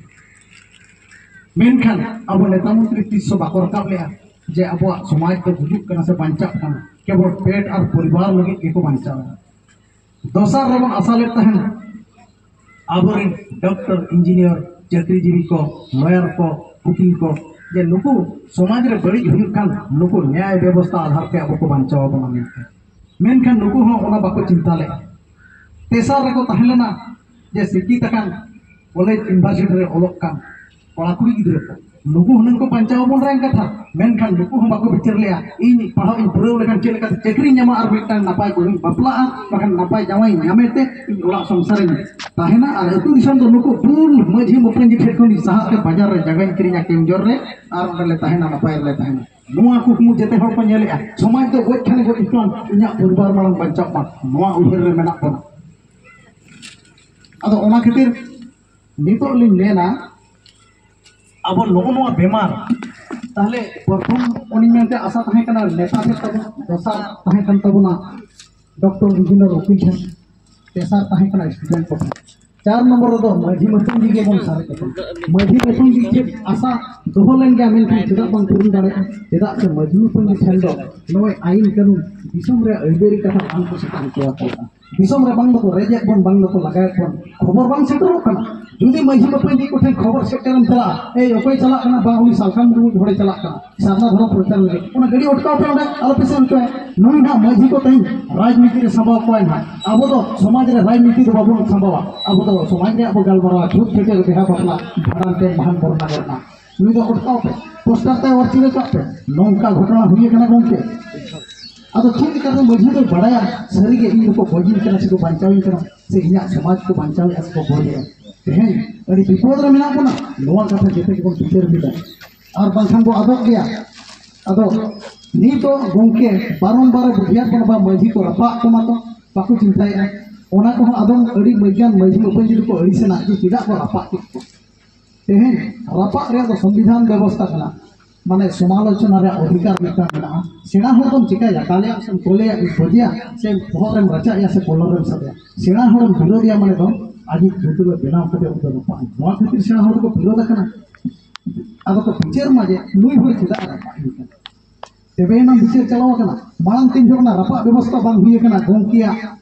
ᱢᱮᱱᱠᱷᱟᱱ ᱟᱵᱚ ᱱᱮᱛᱟ ᱢᱚᱱᱛᱨᱤ ᱛᱤᱥ ᱦᱚᱸ ᱵᱟᱠᱚ ᱨᱟᱠᱟᱵ ᱞᱮᱜᱼᱟ ᱡᱮ ᱟᱵᱚᱣᱟᱜ ᱥᱚᱢᱟᱡᱽ ᱫᱚ ᱜᱩᱡᱩᱜ ᱠᱟᱱᱟ ᱥᱮ ᱵᱟᱧᱪᱟᱜ ᱠᱟᱱᱟ, ᱠᱮᱵᱚᱞ ᱯᱮᱴ ᱟᱨ ᱯᱚᱨᱤᱵᱟᱨ ᱞᱟᱹᱜᱤᱫ ᱜᱮᱠᱚ ᱵᱟᱧᱪᱟᱣᱟ᱾ ᱫᱚᱥᱟᱨ ᱨᱮᱵᱚᱱ ᱟᱥᱟ ᱞᱮᱫ ᱛᱟᱦᱮᱱᱟ ᱟᱵᱚᱨᱮᱱ ᱰᱚᱠᱴᱚᱨ, ᱤᱧᱡᱤᱱᱤᱭᱟᱨ, ᱪᱟᱹᱠᱨᱤᱡᱤᱵᱤ ᱠᱚ, ᱞᱚᱭᱟᱨ ᱠᱚ, ᱩᱠᱤᱞ ᱠᱚ, ᱡᱮ ᱱᱩᱠᱩ ᱥᱚᱢᱟᱡᱽ ᱨᱮ ᱵᱟᱹᱲᱤᱡ ᱦᱩᱭᱩᱜ ᱠᱷᱟᱱ ᱱᱩᱠᱩ ᱱᱮᱭᱟᱭ ᱵᱮᱵᱚᱥᱛᱷᱟ ᱟᱫᱷᱟᱨ ᱛᱮ ᱟᱵᱚ ᱠᱚ ᱵᱟᱧᱪᱟᱣ ᱟᱵᱚᱱᱟ ᱢᱮᱱᱛᱮ᱾ ᱢᱮᱱᱠᱷᱟᱱ ᱱᱩᱠᱩ ᱦᱚᱸ ᱚᱱᱟ ᱵᱟᱠᱚ ᱪᱤᱱᱛᱟ ᱞᱮᱫᱼᱟ᱾ ᱛᱮᱥᱟᱨ ᱨᱮᱠᱚ ᱛᱟᱦᱮᱸ ᱞᱮᱱᱟ ᱡᱮ ᱥᱤᱠᱠᱷᱤᱛ ᱟᱠᱟᱱ ᱠᱚᱞᱮᱡᱽ ᱤᱭᱩᱱᱤᱵᱷᱟᱨᱥᱤᱴᱤ ᱨᱮ ᱚᱞᱚᱜ ᱠᱟᱱ ᱠᱚᱲᱟ ᱠᱩᱲᱤ ᱜᱤᱫᱽᱨᱟᱹ ᱠᱚ, ᱱᱩᱠᱩ ᱦᱩᱱᱟᱹᱝ ᱠᱚ ᱵᱟᱧᱪᱟᱣ ᱵᱚᱱ ᱨᱮᱱᱟᱜ ᱠᱟᱛᱷᱟ, ᱢᱮᱱᱠᱷᱟᱱ ᱱᱩᱠᱩ ᱦᱚᱸ ᱵᱟᱠᱚ ᱵᱤᱪᱟᱹᱨ ᱞᱮᱜᱼᱟ᱾ ᱤᱧ ᱯᱟᱲᱦᱟᱜ ᱤᱧ ᱯᱩᱨᱟᱹᱣ ᱞᱮᱠᱷᱟᱱ ᱪᱮᱫ ᱞᱮᱠᱟᱛᱮ ᱪᱟᱹᱠᱨᱤᱧ ᱧᱟᱢᱟ ᱟᱨ ᱢᱤᱫᱴᱟᱝ ᱱᱟᱯᱟᱭ ᱵᱟᱹᱦᱩᱧ ᱵᱟᱯᱞᱟᱜᱼᱟ, ᱵᱟᱠᱷᱟᱱ ᱱᱟᱯᱟᱭ ᱡᱟᱶᱟᱭᱤᱧ ᱧᱟᱢᱮ ᱛᱮ ᱤᱧ ᱚᱲᱟᱜ ᱥᱚᱝᱥᱟᱨᱤᱧ ᱛᱟᱦᱮᱱᱟ᱾ ᱟᱨ ᱟᱹᱛᱩ ᱫᱤᱥᱚᱢ ᱫᱚ ᱱᱩᱠᱩ ᱯᱩᱱ ᱢᱟᱹᱡᱷᱤ ᱢᱟᱹᱯᱟᱹᱧᱡᱤ ᱴᱷᱮᱱ ᱠᱷᱚᱱ ᱤᱧ ᱥᱟᱦᱟᱜ ᱛᱮ ᱵᱟᱡᱟᱨ ᱨᱮ ᱡᱟᱭᱜᱟᱧ ᱠᱤᱨᱤᱧᱟ ᱠᱮᱢᱡᱳᱨ ᱨᱮ, ᱟᱨ ᱚᱸᱰᱮ ᱞᱮ ᱛᱟᱦᱮᱱᱟ, ᱱᱟᱯᱟᱭ ᱨᱮᱞᱮ ᱛᱟᱦᱮᱱᱟ᱾ ᱱᱚᱣᱟ ᱠᱩᱠᱢᱩ ᱡᱮᱛᱮ ᱦᱚᱲ ᱠᱚ ᱧᱮᱞᱮᱜᱼᱟ᱾ ᱥᱚᱢᱟᱡᱽ ᱫᱚ ᱜᱚᱡ ᱠᱷᱟᱱ ᱜᱚᱡ ᱦᱚᱪᱚᱣᱟᱱ, ᱤᱧᱟᱹᱜ ᱯᱚᱨᱤᱵᱟᱨ ᱢᱟᱲᱟᱝ ᱵᱟᱧᱪᱟᱜ ᱢᱟ, ᱱᱚᱣᱟ ᱩᱭᱦᱟᱹᱨ ᱨᱮ ᱢᱮᱱᱟᱜ ᱵᱚᱱᱟ᱾ ᱟᱫᱚ ᱚᱱᱟ ᱠᱷᱟᱹᱛᱤᱨ ᱱᱤᱛᱚᱜ ᱞᱤᱧ ᱢᱮᱱᱟ, ᱟᱵᱚ ᱱᱚᱜᱼᱚ ᱱᱚᱣᱟ ᱵᱮᱢᱟᱨ, ᱛᱟᱦᱞᱮ ᱯᱨᱚᱛᱷᱚᱢ ᱩᱱᱤ ᱢᱮᱱᱛᱮ ᱟᱥᱟ ᱛᱟᱦᱮᱸ ᱠᱟᱱᱟ ᱱᱮᱛᱟ ᱴᱷᱮᱱ ᱛᱟᱵᱚᱱ, ᱫᱚᱥᱟᱨ ᱛᱟᱦᱮᱸ ᱠᱟᱱ ᱛᱟᱵᱚᱱᱟ ᱰᱚᱠᱴᱚᱨ ᱤᱧᱡᱤᱱᱤᱭᱟᱨ ᱩᱠᱤᱞ ᱴᱷᱮᱱ, ᱛᱮᱥᱟᱨ ᱛᱟᱦᱮᱸ ᱠᱟᱱᱟ ᱥᱴᱩᱰᱮᱱᱴ ᱠᱚ ᱴᱷᱮᱱ, ᱪᱟᱨ ᱱᱚᱢᱵᱚᱨ ᱨᱮᱫᱚ ᱢᱟᱹᱡᱷᱤ ᱢᱟᱹᱯᱟᱹᱧᱡᱤ ᱜᱮᱵᱚᱱ ᱥᱟᱨᱮᱡ ᱟᱠᱟᱱᱟ᱾ ᱢᱟᱹᱡᱷᱤ ᱢᱟᱹᱯᱟᱹᱧᱡᱤ ᱪᱮᱫ ᱟᱥᱟ ᱫᱚᱦᱚ ᱞᱮᱱ ᱜᱮᱭᱟ, ᱢᱮᱱᱠᱷᱟᱱ ᱪᱮᱫᱟᱜ ᱵᱟᱝ ᱯᱩᱨᱩᱱ ᱫᱟᱲᱮᱭᱟᱜᱼᱟ? ᱪᱮᱫᱟᱜ ᱥᱮ ᱢᱟᱹᱡᱷᱤ ᱢᱟᱹᱯᱟᱹᱧᱡᱤ ᱴᱷᱮᱱ ᱫᱚ ᱱᱚᱜᱼᱚᱭ ᱟᱭᱤᱱ ᱠᱟᱹᱱᱩᱱ, ᱫᱤᱥᱚᱢ ᱨᱮᱭᱟᱜ ᱟᱹᱭᱫᱟᱹᱨᱤ ᱠᱟᱛᱷᱟ ᱵᱟᱝ ᱠᱚ ᱥᱮᱴᱮᱨ ᱦᱚᱪᱚ ᱟᱠᱚ ᱠᱟᱱᱟ᱾ ᱫᱤᱥᱚᱢ ᱨᱮ ᱵᱟᱝ ᱫᱚᱠᱚ ᱨᱮᱡᱮᱫ ᱵᱚᱱ, ᱵᱟᱝ ᱫᱚᱠᱚ ᱞᱟᱜᱟᱭᱮᱫ ᱵᱚᱱ, ᱠᱷᱚᱵᱚᱨ ᱵᱟᱝ ᱥᱮᱴᱮᱨᱚᱜ ᱠᱟᱱᱟ᱾ ᱡᱩᱫᱤ ᱢᱟᱹᱡᱷᱤ ᱢᱟᱹᱯᱟᱹᱧ ᱠᱚ ᱴᱷᱮᱱ ᱠᱷᱚᱵᱚᱨ ᱥᱮᱴᱮᱨᱮᱢ ᱪᱟᱞᱟᱜᱼᱟ, "ᱮᱭ, ᱚᱠᱚᱭ ᱪᱟᱞᱟᱜ ᱠᱟᱱᱟ?" "ᱵᱟᱝ, ᱩᱱᱤ ᱥᱟᱞᱠᱷᱟᱱ ᱢᱩᱨᱢᱩ ᱦᱚᱲᱮ ᱪᱟᱞᱟᱜ ᱠᱟᱱᱟ ᱥᱟᱨᱱᱟ ᱫᱷᱚᱨᱚᱢ ᱯᱨᱚᱪᱟᱨ ᱞᱟᱹᱜᱤᱫ", ᱚᱱᱟ ᱜᱟᱹᱰᱤ ᱚᱴᱠᱟᱣ ᱯᱮ ᱚᱸᱰᱮ, ᱟᱞᱚᱯᱮ ᱥᱮᱱ ᱦᱚᱪᱚᱭᱟ᱾ ᱱᱩᱭ ᱱᱟᱦᱟᱜ ᱢᱟᱹᱡᱷᱤ ᱠᱚ ᱛᱮᱦᱮᱧ ᱨᱟᱡᱽᱱᱤᱛᱤ ᱨᱮ ᱥᱟᱢᱵᱟᱣ ᱠᱚᱣᱟᱭ ᱱᱟᱦᱟᱜ᱾ ᱟᱵᱚ ᱫᱚ ᱥᱚᱢᱟᱡᱽ ᱨᱮ ᱨᱟᱡᱽᱱᱤᱛᱤ ᱫᱚ ᱵᱟᱵᱚᱱ ᱥᱟᱢᱵᱟᱣᱟ, ᱟᱵᱚ ᱫᱚ ᱥᱚᱢᱟᱡᱽ ᱨᱮᱭᱟᱜ ᱵᱚ ᱜᱟᱞᱢᱟᱨᱟᱣᱟ, ᱪᱷᱩᱛ ᱪᱷᱟᱹᱴᱭᱟᱹᱨ, ᱵᱤᱦᱟ ᱵᱟᱯᱞᱟ, ᱵᱷᱟᱸᱰᱟᱱ ᱛᱮ ᱢᱟᱦᱟᱱ ᱵᱚᱨᱱᱟ ᱠᱚᱨᱮᱱᱟᱜ᱾ ᱱᱩᱭ ᱫᱚ ᱚᱴᱠᱟᱣ ᱯᱮ, ᱯᱳᱥᱴᱟᱨ ᱛᱮ ᱚᱨ ᱪᱤᱱᱦᱟᱹ ᱠᱟᱜ ᱯᱮ, ᱱᱚᱝᱠᱟ ᱜᱷᱚᱴᱚᱱᱟ ᱦᱩᱭ ᱟᱠᱟᱱᱟ ᱜᱚᱢᱠᱮ᱾ ᱟᱫᱚ ᱪᱮᱫ ᱞᱮᱠᱟᱛᱮ ᱢᱟᱹᱡᱷᱤ ᱫᱚᱭ ᱵᱟᱲᱟᱭᱟ ᱥᱟᱹᱨᱤᱜᱮ ᱤᱧ ᱫᱚᱠᱚ ᱜᱚᱡᱤᱧ ᱠᱟᱱᱟ ᱥᱮᱠᱚ ᱵᱟᱧᱪᱟᱣᱤᱧ ᱠᱟᱱᱟ, ᱥᱮ ᱤᱧᱟᱹᱜ ᱥᱚᱢᱟᱡᱽ ᱠᱚ ᱵᱟᱧᱪᱟᱣᱮᱫᱼᱟ ᱥᱮᱠᱚ ᱵᱟᱹᱲᱤᱡᱼᱟ? ᱛᱮᱦᱮᱧ ᱟᱹᱰᱤ ᱵᱤᱯᱚᱫ ᱨᱮ ᱢᱮᱱᱟᱜ ᱵᱚᱱᱟ, ᱱᱚᱣᱟ ᱠᱟᱛᱷᱟ ᱡᱚᱛᱚ ᱜᱮᱵᱚᱱ ᱵᱤᱪᱟᱹᱨ ᱢᱤᱫᱟ, ᱟᱨ ᱵᱟᱝᱠᱷᱟᱱ ᱵᱚ ᱟᱫᱚᱜ ᱜᱮᱭᱟ᱾ ᱟᱫᱚ ᱱᱤᱛᱚᱜ ᱜᱚᱢᱠᱮ ᱵᱟᱨᱚᱢᱵᱟᱨ ᱮ ᱵᱩᱫᱷᱤᱭᱟᱫ ᱵᱚᱱᱟ, ᱵᱟ ᱢᱟᱹᱡᱷᱤ ᱠᱚ ᱨᱟᱯᱟᱜ ᱠᱚᱢᱟ ᱠᱚ, ᱵᱟᱠᱚ ᱪᱤᱱᱛᱟᱹᱭᱮᱫᱼᱟ᱾ ᱚᱱᱟ ᱠᱚᱦᱚᱸ ᱟᱫᱚᱢ ᱟᱹᱰᱤ ᱢᱟᱹᱭᱜᱟᱱ ᱢᱟᱹᱡᱷᱤ ᱢᱟᱹᱯᱟᱹᱧ ᱡᱩᱫᱤ ᱠᱚ ᱟᱹᱲᱤᱥᱮᱱᱟ ᱡᱮ ᱪᱮᱫᱟᱜ ᱠᱚ ᱨᱟᱯᱟᱜ ᱠᱮᱫ ᱠᱚ᱾ ᱛᱮᱦᱮᱧ ᱨᱟᱯᱟᱜ ᱨᱮᱭᱟᱜ ᱫᱚ ᱥᱚᱝᱵᱤᱫᱷᱟᱱ ᱵᱮᱵᱚᱥᱛᱷᱟ ᱠᱟᱱᱟ, ᱢᱟᱱᱮ ᱥᱚᱢᱟᱞᱳᱪᱚᱱᱟ ᱨᱮᱭᱟᱜ ᱚᱫᱷᱤᱠᱟᱨ ᱢᱤᱫᱴᱟᱝ ᱢᱮᱱᱟᱜᱼᱟ᱾ ᱥᱮᱬᱟ ᱦᱚᱲ ᱫᱚᱢ ᱪᱤᱠᱟᱹᱭᱟ? ᱫᱟᱞᱮᱭᱟ ᱥᱮᱢ ᱛᱚᱞᱮᱭᱟ, ᱵᱚᱡᱮᱭᱟ ᱥᱮ ᱵᱚᱦᱚᱜ ᱨᱮᱢ ᱨᱟᱪᱟᱜ ᱮᱭᱟ ᱥᱮ ᱠᱚᱞᱚᱢ ᱨᱮᱢ ᱥᱟᱵᱮᱭᱟ? ᱥᱮᱬᱟ ᱦᱚᱲᱮᱢ ᱵᱤᱨᱳᱫᱷᱮᱭᱟ ᱢᱟᱱᱮ ᱫᱚ ᱟᱡᱤᱡ ᱵᱩᱛᱩᱞᱮ ᱵᱮᱱᱟᱣ ᱠᱟᱛᱮ ᱩᱱᱠᱩ ᱨᱟᱯᱟᱜ ᱮᱭᱟ᱾ ᱱᱚᱣᱟ ᱠᱷᱟᱹᱛᱤᱨ ᱥᱮᱬᱟ ᱦᱚᱲ ᱫᱚᱠᱚ ᱵᱤᱨᱳᱫ ᱟᱠᱟᱱᱟ᱾ ᱟᱫᱚ ᱠᱚ ᱵᱤᱪᱟᱹᱨ ᱢᱟ ᱡᱮ ᱱᱩᱭ ᱦᱚᱲ ᱪᱮᱫᱟᱜ ᱮ ᱨᱟᱯᱟᱜ ᱮᱱ ᱠᱟᱱᱟ? ᱛᱚᱵᱮ ᱮᱱᱟᱝ ᱵᱤᱪᱟᱹᱨ ᱪᱟᱞᱟᱣ ᱟᱠᱟᱱᱟ᱾ ᱢᱟᱲᱟᱝ ᱛᱤᱱ ᱡᱚᱠᱷᱚᱱ ᱨᱟᱯᱟᱜ ᱵᱮᱵᱚᱥᱛᱷᱟ ᱵᱟᱝ ᱦᱩᱭ ᱟᱠᱟᱱᱟ, ᱜᱚᱢᱠᱮᱭᱟᱜ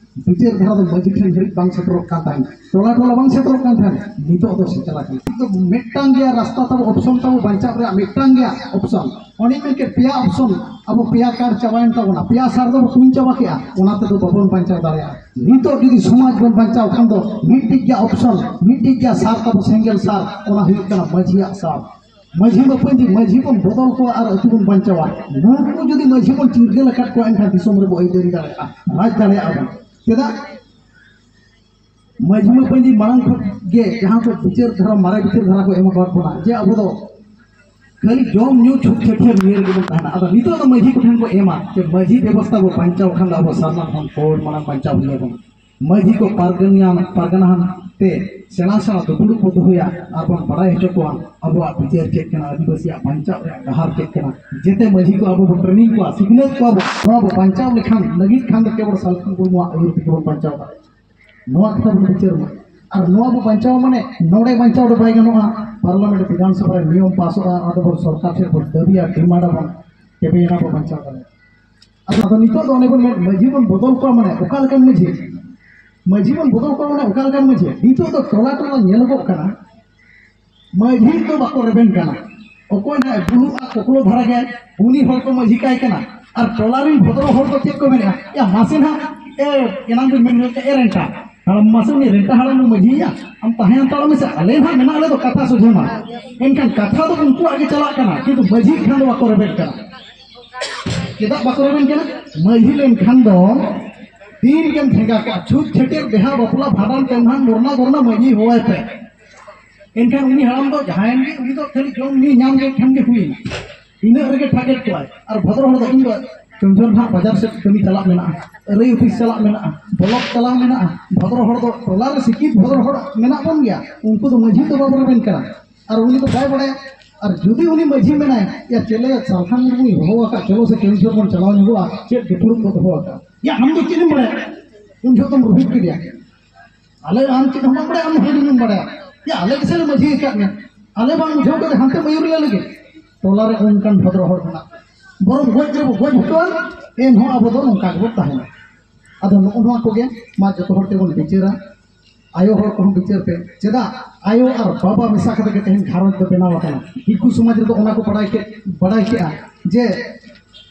ᱵᱤᱪᱟᱹᱨ ᱫᱷᱟᱨᱟ ᱫᱚ ᱢᱟᱹᱡᱷᱤ ᱴᱷᱮᱱ ᱫᱷᱟᱹᱨᱤᱡ ᱵᱟᱝ ᱥᱮᱴᱮᱨᱚᱜ ᱠᱟᱱ ᱛᱟᱦᱮᱸᱫ, ᱴᱚᱞᱟ ᱴᱚᱞᱟ ᱵᱟᱝ ᱥᱮᱴᱮᱨᱚᱜ ᱠᱟᱱ ᱛᱟᱦᱮᱸᱫ, ᱱᱤᱛᱚᱜ ᱫᱚ ᱥᱮᱴᱮᱨ ᱟᱠᱟᱱᱟ᱾ ᱱᱤᱛᱚᱜ ᱢᱤᱫᱴᱟᱝ ᱜᱮᱭᱟ ᱨᱟᱥᱛᱟ ᱛᱟᱵᱚ, ᱚᱯᱥᱚᱱ ᱛᱟᱵᱚ ᱵᱟᱧᱪᱟᱣ ᱨᱮᱭᱟᱜ ᱢᱤᱫᱴᱟᱝ ᱜᱮᱭᱟ ᱚᱯᱥᱚᱱ᱾ ᱚᱱᱮᱧ ᱢᱮᱱ ᱠᱮᱫ, ᱯᱮᱭᱟ ᱚᱯᱥᱚᱱ, ᱟᱵᱚ ᱯᱮᱭᱟ ᱠᱟᱨᱰ ᱪᱟᱵᱟᱭᱮᱱ ᱛᱟᱵᱚᱱᱟ, ᱯᱮᱭᱟ ᱥᱟᱨ ᱫᱚᱵᱚ ᱛᱩᱧ ᱪᱟᱵᱟ ᱠᱮᱜᱼᱟ, ᱚᱱᱟ ᱛᱮᱫᱚ ᱵᱟᱵᱚᱱ ᱵᱟᱧᱪᱟᱣ ᱫᱟᱲᱮᱭᱟᱜᱼᱟ᱾ ᱱᱤᱛᱚᱜ ᱡᱩᱫᱤ ᱥᱚᱢᱟᱡᱽ ᱵᱚᱱ ᱵᱟᱧᱪᱟᱣ ᱠᱷᱟᱱ ᱫᱚ ᱢᱤᱫᱴᱤᱡ ᱜᱮᱭᱟ ᱚᱯᱥᱚᱱ, ᱢᱤᱫᱴᱤᱡ ᱜᱮᱭᱟ ᱥᱟᱨ ᱛᱟᱵᱚ, ᱥᱮᱸᱜᱮᱞ ᱥᱟᱨ, ᱚᱱᱟ ᱦᱩᱭᱩᱜ ᱠᱟᱱᱟ ᱢᱟᱹᱡᱷᱤᱭᱟᱜ ᱥᱟᱨ᱾ ᱢᱟᱹᱡᱷᱤ ᱢᱟᱹᱯᱟᱹᱧ ᱢᱟᱹᱡᱷᱤ ᱵᱚᱱ ᱵᱚᱫᱚᱞ ᱠᱚᱣᱟ ᱟᱨ ᱟᱹᱛᱩ ᱵᱚᱱ ᱵᱟᱧᱪᱟᱣᱟ᱾ ᱱᱩᱠᱩ ᱡᱩᱫᱤ ᱢᱟᱹᱡᱷᱤ ᱵᱚᱱ ᱪᱤᱨᱜᱟᱹᱞ ᱟᱠᱟᱫ ᱠᱚᱣᱟ, ᱮᱱᱠᱷᱟᱱ ᱫᱤᱥᱚᱢ ᱨᱮᱵᱚ ᱟᱹᱭᱫᱟᱹᱨᱤ ᱫᱟᱲᱮᱭᱟᱜᱼᱟ, ᱨᱟᱡᱽ ᱫᱟᱲᱮᱭᱟᱜᱼᱟ ᱵᱚᱱ᱾ ᱪᱮᱫᱟᱜ? ᱢᱟᱹᱡᱷᱤ ᱢᱟᱹᱯᱟᱹᱧ ᱢᱟᱲᱟᱝ ᱠᱷᱚᱱ ᱜᱮ ᱡᱟᱦᱟᱸ ᱠᱚ ᱵᱤᱪᱟᱹᱨ ᱫᱷᱟᱨᱟ, ᱢᱟᱨᱮ ᱵᱤᱪᱟᱹᱨ ᱫᱷᱟᱨᱟ ᱠᱚ ᱮᱢ ᱟᱠᱟᱫ ᱵᱚᱱᱟ, ᱡᱮ ᱟᱵᱚ ᱫᱚ ᱠᱷᱟᱹᱞᱤ ᱡᱚᱢ ᱧᱩ ᱪᱷᱩᱛ ᱪᱷᱟᱹᱴᱭᱟᱹᱨ ᱱᱤᱭᱟᱹ ᱨᱮᱜᱮ ᱵᱚᱱ ᱛᱟᱦᱮᱱᱟ᱾ ᱟᱫᱚ ᱱᱤᱛᱚᱜ ᱫᱚ ᱢᱟᱹᱡᱷᱤ ᱠᱚᱴᱷᱮᱱ ᱠᱚ ᱮᱢᱟ, ᱡᱮ ᱢᱟᱹᱡᱷᱤ ᱵᱮᱵᱚᱥᱛᱷᱟ ᱵᱚ ᱵᱟᱧᱪᱟᱣ ᱠᱷᱟᱱ ᱫᱚ ᱟᱵᱚ ᱥᱟᱨᱱᱟ ᱫᱷᱚᱨᱚᱢ ᱠᱳᱰ ᱢᱟᱲᱟᱝ ᱵᱟᱧᱪᱟᱣ ᱦᱩᱭ ᱟᱵᱚᱱᱟ᱾ ᱢᱟᱹᱡᱷᱤ ᱠᱚ ᱯᱟᱨᱜᱟᱱᱟ, ᱯᱟᱨᱜᱟᱱᱟ ᱦᱟᱱᱛᱮ ᱥᱮᱬᱟ ᱥᱮᱬᱟ ᱫᱩᱯᱲᱩᱵ ᱵᱚ ᱫᱚᱦᱚᱭᱟ ᱟᱨ ᱵᱚᱱ ᱵᱟᱲᱟᱭ ᱦᱚᱪᱚ ᱠᱚᱣᱟ ᱟᱵᱚᱣᱟᱜ ᱵᱤᱪᱟᱹᱨ ᱪᱮᱫ ᱠᱟᱱᱟ, ᱟᱹᱫᱤᱵᱟᱹᱥᱤᱭᱟᱜ ᱵᱟᱧᱪᱟᱣ ᱨᱮᱭᱟᱜ ᱰᱟᱦᱟᱨ ᱪᱮᱫ ᱠᱟᱱᱟ᱾ ᱡᱮᱛᱮ ᱢᱟᱹᱡᱷᱤ ᱠᱚ ᱟᱵᱚ ᱵᱚ ᱴᱨᱮᱱᱤᱝ ᱠᱚᱣᱟ, ᱥᱤᱠᱷᱱᱟᱹᱛ ᱠᱚᱣᱟ ᱵᱚ᱾ ᱱᱚᱣᱟ ᱵᱚ ᱵᱟᱧᱪᱟᱣ ᱞᱮᱠᱷᱟᱱ ᱞᱟᱹᱜᱤᱫ ᱠᱷᱟᱱ ᱫᱚ ᱠᱮᱵᱚᱞ ᱥᱟᱞᱠᱷᱟᱱ ᱢᱩᱨᱢᱩᱣᱟᱜ ᱟᱹᱭᱩᱨ ᱛᱮᱜᱮ ᱵᱚᱱ ᱵᱟᱧᱪᱟᱣ ᱫᱟᱲᱮᱭᱟᱜᱼᱟ᱾ ᱱᱚᱣᱟ ᱠᱟᱛᱷᱟ ᱵᱚᱱ ᱵᱤᱪᱟᱹᱨ ᱢᱟ᱾ ᱟᱨ ᱱᱚᱣᱟ ᱵᱚ ᱵᱟᱧᱪᱟᱣ ᱢᱟᱱᱮ ᱱᱚᱰᱮ ᱵᱟᱧᱪᱟᱣ ᱫᱚ ᱵᱟᱭ ᱜᱟᱱᱚᱜᱼᱟ, ᱯᱟᱨᱞᱟᱢᱮᱱᱴ ᱵᱤᱫᱷᱟᱱ ᱥᱚᱵᱷᱟ ᱨᱮ ᱱᱤᱭᱚᱢ ᱯᱟᱥᱚᱜᱼᱟ, ᱟᱫᱚ ᱵᱚᱱ ᱥᱚᱨᱠᱟᱨ ᱴᱷᱮᱱ ᱵᱚᱱ ᱫᱟᱹᱵᱤᱭᱟ, ᱰᱤᱢᱟᱱᱰ ᱟᱵᱚᱱ, ᱛᱚᱵᱮ ᱮᱱᱟ ᱵᱚ ᱵᱟᱧᱪᱟᱣ ᱫᱟᱲᱮᱭᱟᱜᱼᱟ᱾ ᱟᱫᱚ, ᱟᱫᱚ ᱱᱤᱛᱚᱜ ᱫᱚ ᱚᱱᱮ ᱵᱚᱱ ᱢᱮᱱ, ᱢᱟᱹᱡᱷᱤ ᱵᱚᱱ ᱵᱚᱫᱚᱞ ᱠᱚᱣᱟ, ᱢᱟᱱᱮ ᱚᱠᱟ ᱞᱮᱠᱟᱱ ᱢᱟᱹᱡᱷᱤ? ᱢᱟᱹᱡᱷᱤ ᱵᱚᱱ ᱵᱚᱫᱚᱞ ᱠᱚᱣᱟ, ᱢᱟᱱᱮ ᱚᱠᱟ ᱞᱮᱠᱟᱱ ᱢᱟᱹᱡᱷᱤ? ᱱᱤᱛᱚᱜ ᱫᱚ ᱴᱚᱞᱟ ᱴᱚᱞᱟ ᱧᱮᱞᱚᱜᱚᱜ ᱠᱟᱱᱟ, ᱢᱟᱹᱡᱷᱤ ᱫᱚ ᱵᱟᱠᱚ ᱨᱮᱵᱮᱱ ᱠᱟᱱᱟ᱾ ᱚᱠᱚᱭ ᱱᱟᱜ ᱵᱩᱞᱩᱜᱼᱟ ᱠᱚᱠᱞᱚ ᱫᱷᱟᱨᱟ ᱜᱮ, ᱩᱱᱤ ᱦᱚᱲ ᱠᱚ ᱢᱟᱹᱡᱷᱤ ᱠᱟᱭ ᱠᱟᱱᱟ᱾ ᱟᱨ ᱴᱚᱞᱟ ᱨᱮᱱ ᱵᱷᱚᱫᱨᱚ ᱦᱚᱲ ᱫᱚ ᱪᱮᱫ ᱠᱚ ᱢᱮᱱᱮᱜᱼᱟ? ᱭᱟ ᱢᱟᱥᱮ ᱱᱟᱜ, ᱮ, ᱮᱱᱟᱝ ᱫᱚᱧ ᱢᱮᱱ ᱞᱮᱫ ᱮ ᱨᱮᱱᱴᱟ ᱦᱟᱲᱟᱢ, ᱢᱟᱥᱮ ᱩᱱᱤ ᱨᱮᱱᱴᱟ ᱦᱟᱲᱟᱢ ᱫᱚ ᱢᱟᱹᱡᱷᱤᱭᱟ, ᱟᱢ ᱛᱟᱦᱮᱸ ᱦᱟᱛᱟᱲᱚᱜ ᱢᱮᱥᱮ, ᱟᱞᱮ ᱱᱟᱜ ᱢᱮᱱᱟᱜ ᱞᱮ ᱫᱚ ᱠᱟᱛᱷᱟ ᱥᱚᱡᱷᱮ ᱢᱟ᱾ ᱮᱱᱠᱷᱟᱱ ᱠᱟᱛᱷᱟ ᱫᱚ ᱩᱱᱠᱩᱣᱟᱜ ᱜᱮ ᱪᱟᱞᱟᱜ ᱠᱟᱱᱟ, ᱠᱤᱱᱛᱩ ᱢᱟᱹᱡᱷᱤ ᱠᱷᱟᱱ ᱫᱚ ᱵᱟᱠᱚ ᱨᱮᱵᱮᱱ ᱠᱟᱱᱟ᱾ ᱪᱮᱫᱟᱜ ᱵᱟᱠᱚ ᱨᱮᱵᱮᱱ ᱠᱟᱱᱟ? ᱢᱟᱹᱡᱷᱤ ᱞᱮᱱᱠᱷᱟᱱ ᱫᱚ ᱫᱤᱱ ᱜᱮᱢ ᱴᱷᱮᱸᱜᱟ ᱠᱚᱜᱼᱟ, ᱪᱷᱩᱛ ᱪᱷᱟᱹᱴᱭᱟᱹᱨ ᱵᱮᱦᱟ ᱵᱟᱯᱞᱟ ᱵᱷᱟᱸᱰᱟᱱ ᱛᱮᱢᱦᱟᱱ ᱢᱚᱨᱱᱟ ᱜᱚᱨᱱᱟ ᱢᱟᱹᱡᱷᱤ ᱦᱚᱦᱚᱭ ᱯᱮ᱾ ᱮᱱᱠᱷᱟᱱ ᱩᱱᱤ ᱦᱟᱲᱟᱢ ᱫᱚ ᱡᱟᱦᱟᱸᱭᱮᱱ ᱜᱮ, ᱩᱱᱤ ᱫᱚ ᱠᱷᱟᱹᱞᱤ ᱡᱚᱢ ᱧᱩ ᱧᱟᱢ ᱠᱮᱫ ᱠᱷᱟᱱ ᱜᱮ ᱦᱩᱭᱮᱱᱟ, ᱤᱱᱟᱹᱜ ᱨᱮᱜᱮ ᱴᱷᱟᱜᱮᱴ ᱠᱚᱣᱟᱭ᱾ ᱟᱨ ᱵᱷᱚᱫᱨᱚ ᱦᱚᱲ ᱫᱚ ᱤᱧ ᱫᱚ ᱠᱮᱣᱡᱷᱚᱨ ᱱᱟᱦᱟᱜ ᱵᱟᱡᱟᱨ ᱥᱮᱫ ᱠᱟᱹᱢᱤ ᱪᱟᱞᱟᱜ ᱢᱮᱱᱟᱜᱼᱟ, ᱟᱹᱨᱟᱹᱭ ᱚᱯᱷᱤᱥ ᱪᱟᱞᱟᱜ ᱢᱮᱱᱟᱜᱼᱟ, ᱵᱞᱚᱠ ᱪᱟᱞᱟᱣ ᱢᱮᱱᱟᱜᱼᱟ᱾ ᱵᱷᱚᱫᱨᱚ ᱦᱚᱲ ᱫᱚ ᱴᱚᱞᱟ ᱨᱮ ᱥᱤᱠᱠᱷᱤᱛ ᱵᱷᱚᱫᱨᱚ ᱦᱚᱲ ᱢᱮᱱᱟᱜ ᱵᱚᱱ ᱜᱮᱭᱟ, ᱩᱱᱠᱩ ᱫᱚ ᱢᱟᱹᱡᱷᱤ ᱫᱚ ᱵᱟᱵᱚᱱ ᱨᱮᱵᱮᱱ ᱠᱟᱱᱟ᱾ ᱟᱨ ᱩᱱᱤ ᱫᱚ ᱵᱟᱭ ᱵᱟᱲᱟᱭᱟ᱾ ᱟᱨ ᱡᱩᱫᱤ ᱩᱱᱤ ᱢᱟᱹᱡᱷᱤ ᱢᱮᱱᱟᱭ, ᱭᱟ ᱪᱮᱞᱮ ᱥᱟᱞᱠᱷᱟᱱ ᱢᱩᱨᱢᱩᱭ ᱦᱚᱦᱚ ᱟᱠᱟᱫ, ᱪᱚᱞᱚ ᱥᱮ ᱠᱮᱣᱡᱷᱚᱨ ᱵᱚᱱ ᱪᱟᱞᱟᱣ ᱧᱚᱜᱚᱜᱼᱟ, ᱪᱮᱫ ᱫᱩᱯᱲᱩᱵ ᱠᱚ ᱫᱚᱦᱚ ᱟᱠᱟᱫ, ᱭᱟ ᱟᱢ ᱫᱚ ᱪᱮᱫ ᱮᱢ ᱵᱟᱲᱟᱭᱟ? ᱩᱱ ᱡᱚᱦᱚᱜ ᱫᱚᱢ ᱨᱩᱦᱤᱫ ᱠᱮᱫᱮᱭᱟ᱾ ᱟᱞᱮ ᱟᱢ ᱪᱮᱫ ᱦᱚᱸ ᱵᱟᱢ ᱵᱟᱲᱟᱭᱟ, ᱟᱢ ᱦᱚᱸ ᱦᱩᱰᱤᱧ ᱮᱢ ᱵᱟᱲᱟᱭᱟ᱾ ᱭᱟ ᱟᱞᱮ ᱜᱮᱥᱮ ᱞᱮ ᱢᱟᱹᱡᱷᱤ ᱟᱠᱟᱫ ᱢᱮᱭᱟ, ᱟᱞᱮ ᱵᱟᱝ ᱵᱩᱡᱷᱟᱹᱣ ᱠᱟᱛᱮ ᱦᱟᱱᱛᱮ ᱢᱟᱹᱭᱩᱨ ᱞᱮ ᱞᱟᱹᱜᱤᱫ᱾ ᱴᱚᱞᱟ ᱨᱮ ᱚᱱᱠᱟᱱ ᱵᱷᱚᱫᱨᱚ ᱦᱚᱲ ᱢᱮᱱᱟᱜ ᱠᱚᱣᱟ᱾ ᱵᱚᱨᱚᱝ ᱜᱚᱡ ᱨᱮᱵᱚ ᱜᱚᱡ ᱦᱚᱪᱚᱣᱟᱱ, ᱮᱱᱦᱚᱸ ᱟᱵᱚ ᱫᱚ ᱱᱚᱝᱠᱟ ᱜᱮᱵᱚ ᱛᱟᱦᱮᱱᱟ᱾ ᱟᱫᱚ ᱱᱚᱜᱼᱚ ᱱᱚᱣᱟ ᱠᱚᱜᱮ ᱢᱟ ᱡᱚᱛᱚ ᱦᱚᱲ ᱛᱮᱵᱚᱱ ᱵᱤᱪᱟᱹᱨᱟ᱾ ᱟᱭᱳ ᱦᱚᱲ ᱠᱚᱦᱚᱸ ᱵᱤᱪᱟᱹᱨ ᱯᱮ, ᱪᱮᱫᱟᱜ ᱟᱭᱳ ᱟᱨ ᱵᱟᱵᱟ ᱢᱮᱥᱟ ᱠᱟᱛᱮ ᱜᱮ ᱛᱮᱦᱮᱧ ᱜᱷᱟᱨᱚᱸᱡᱽ ᱫᱚ ᱵᱮᱱᱟᱣ ᱟᱠᱟᱱᱟ᱾ ᱫᱤᱠᱩ ᱥᱚᱢᱟᱡᱽ ᱨᱮᱫᱚ ᱚᱱᱟ ᱠᱚ ᱵᱟᱲᱟᱭ ᱠᱮᱫ, ᱵᱟᱲᱟᱭ ᱠᱮᱫᱼᱟ ᱡᱮ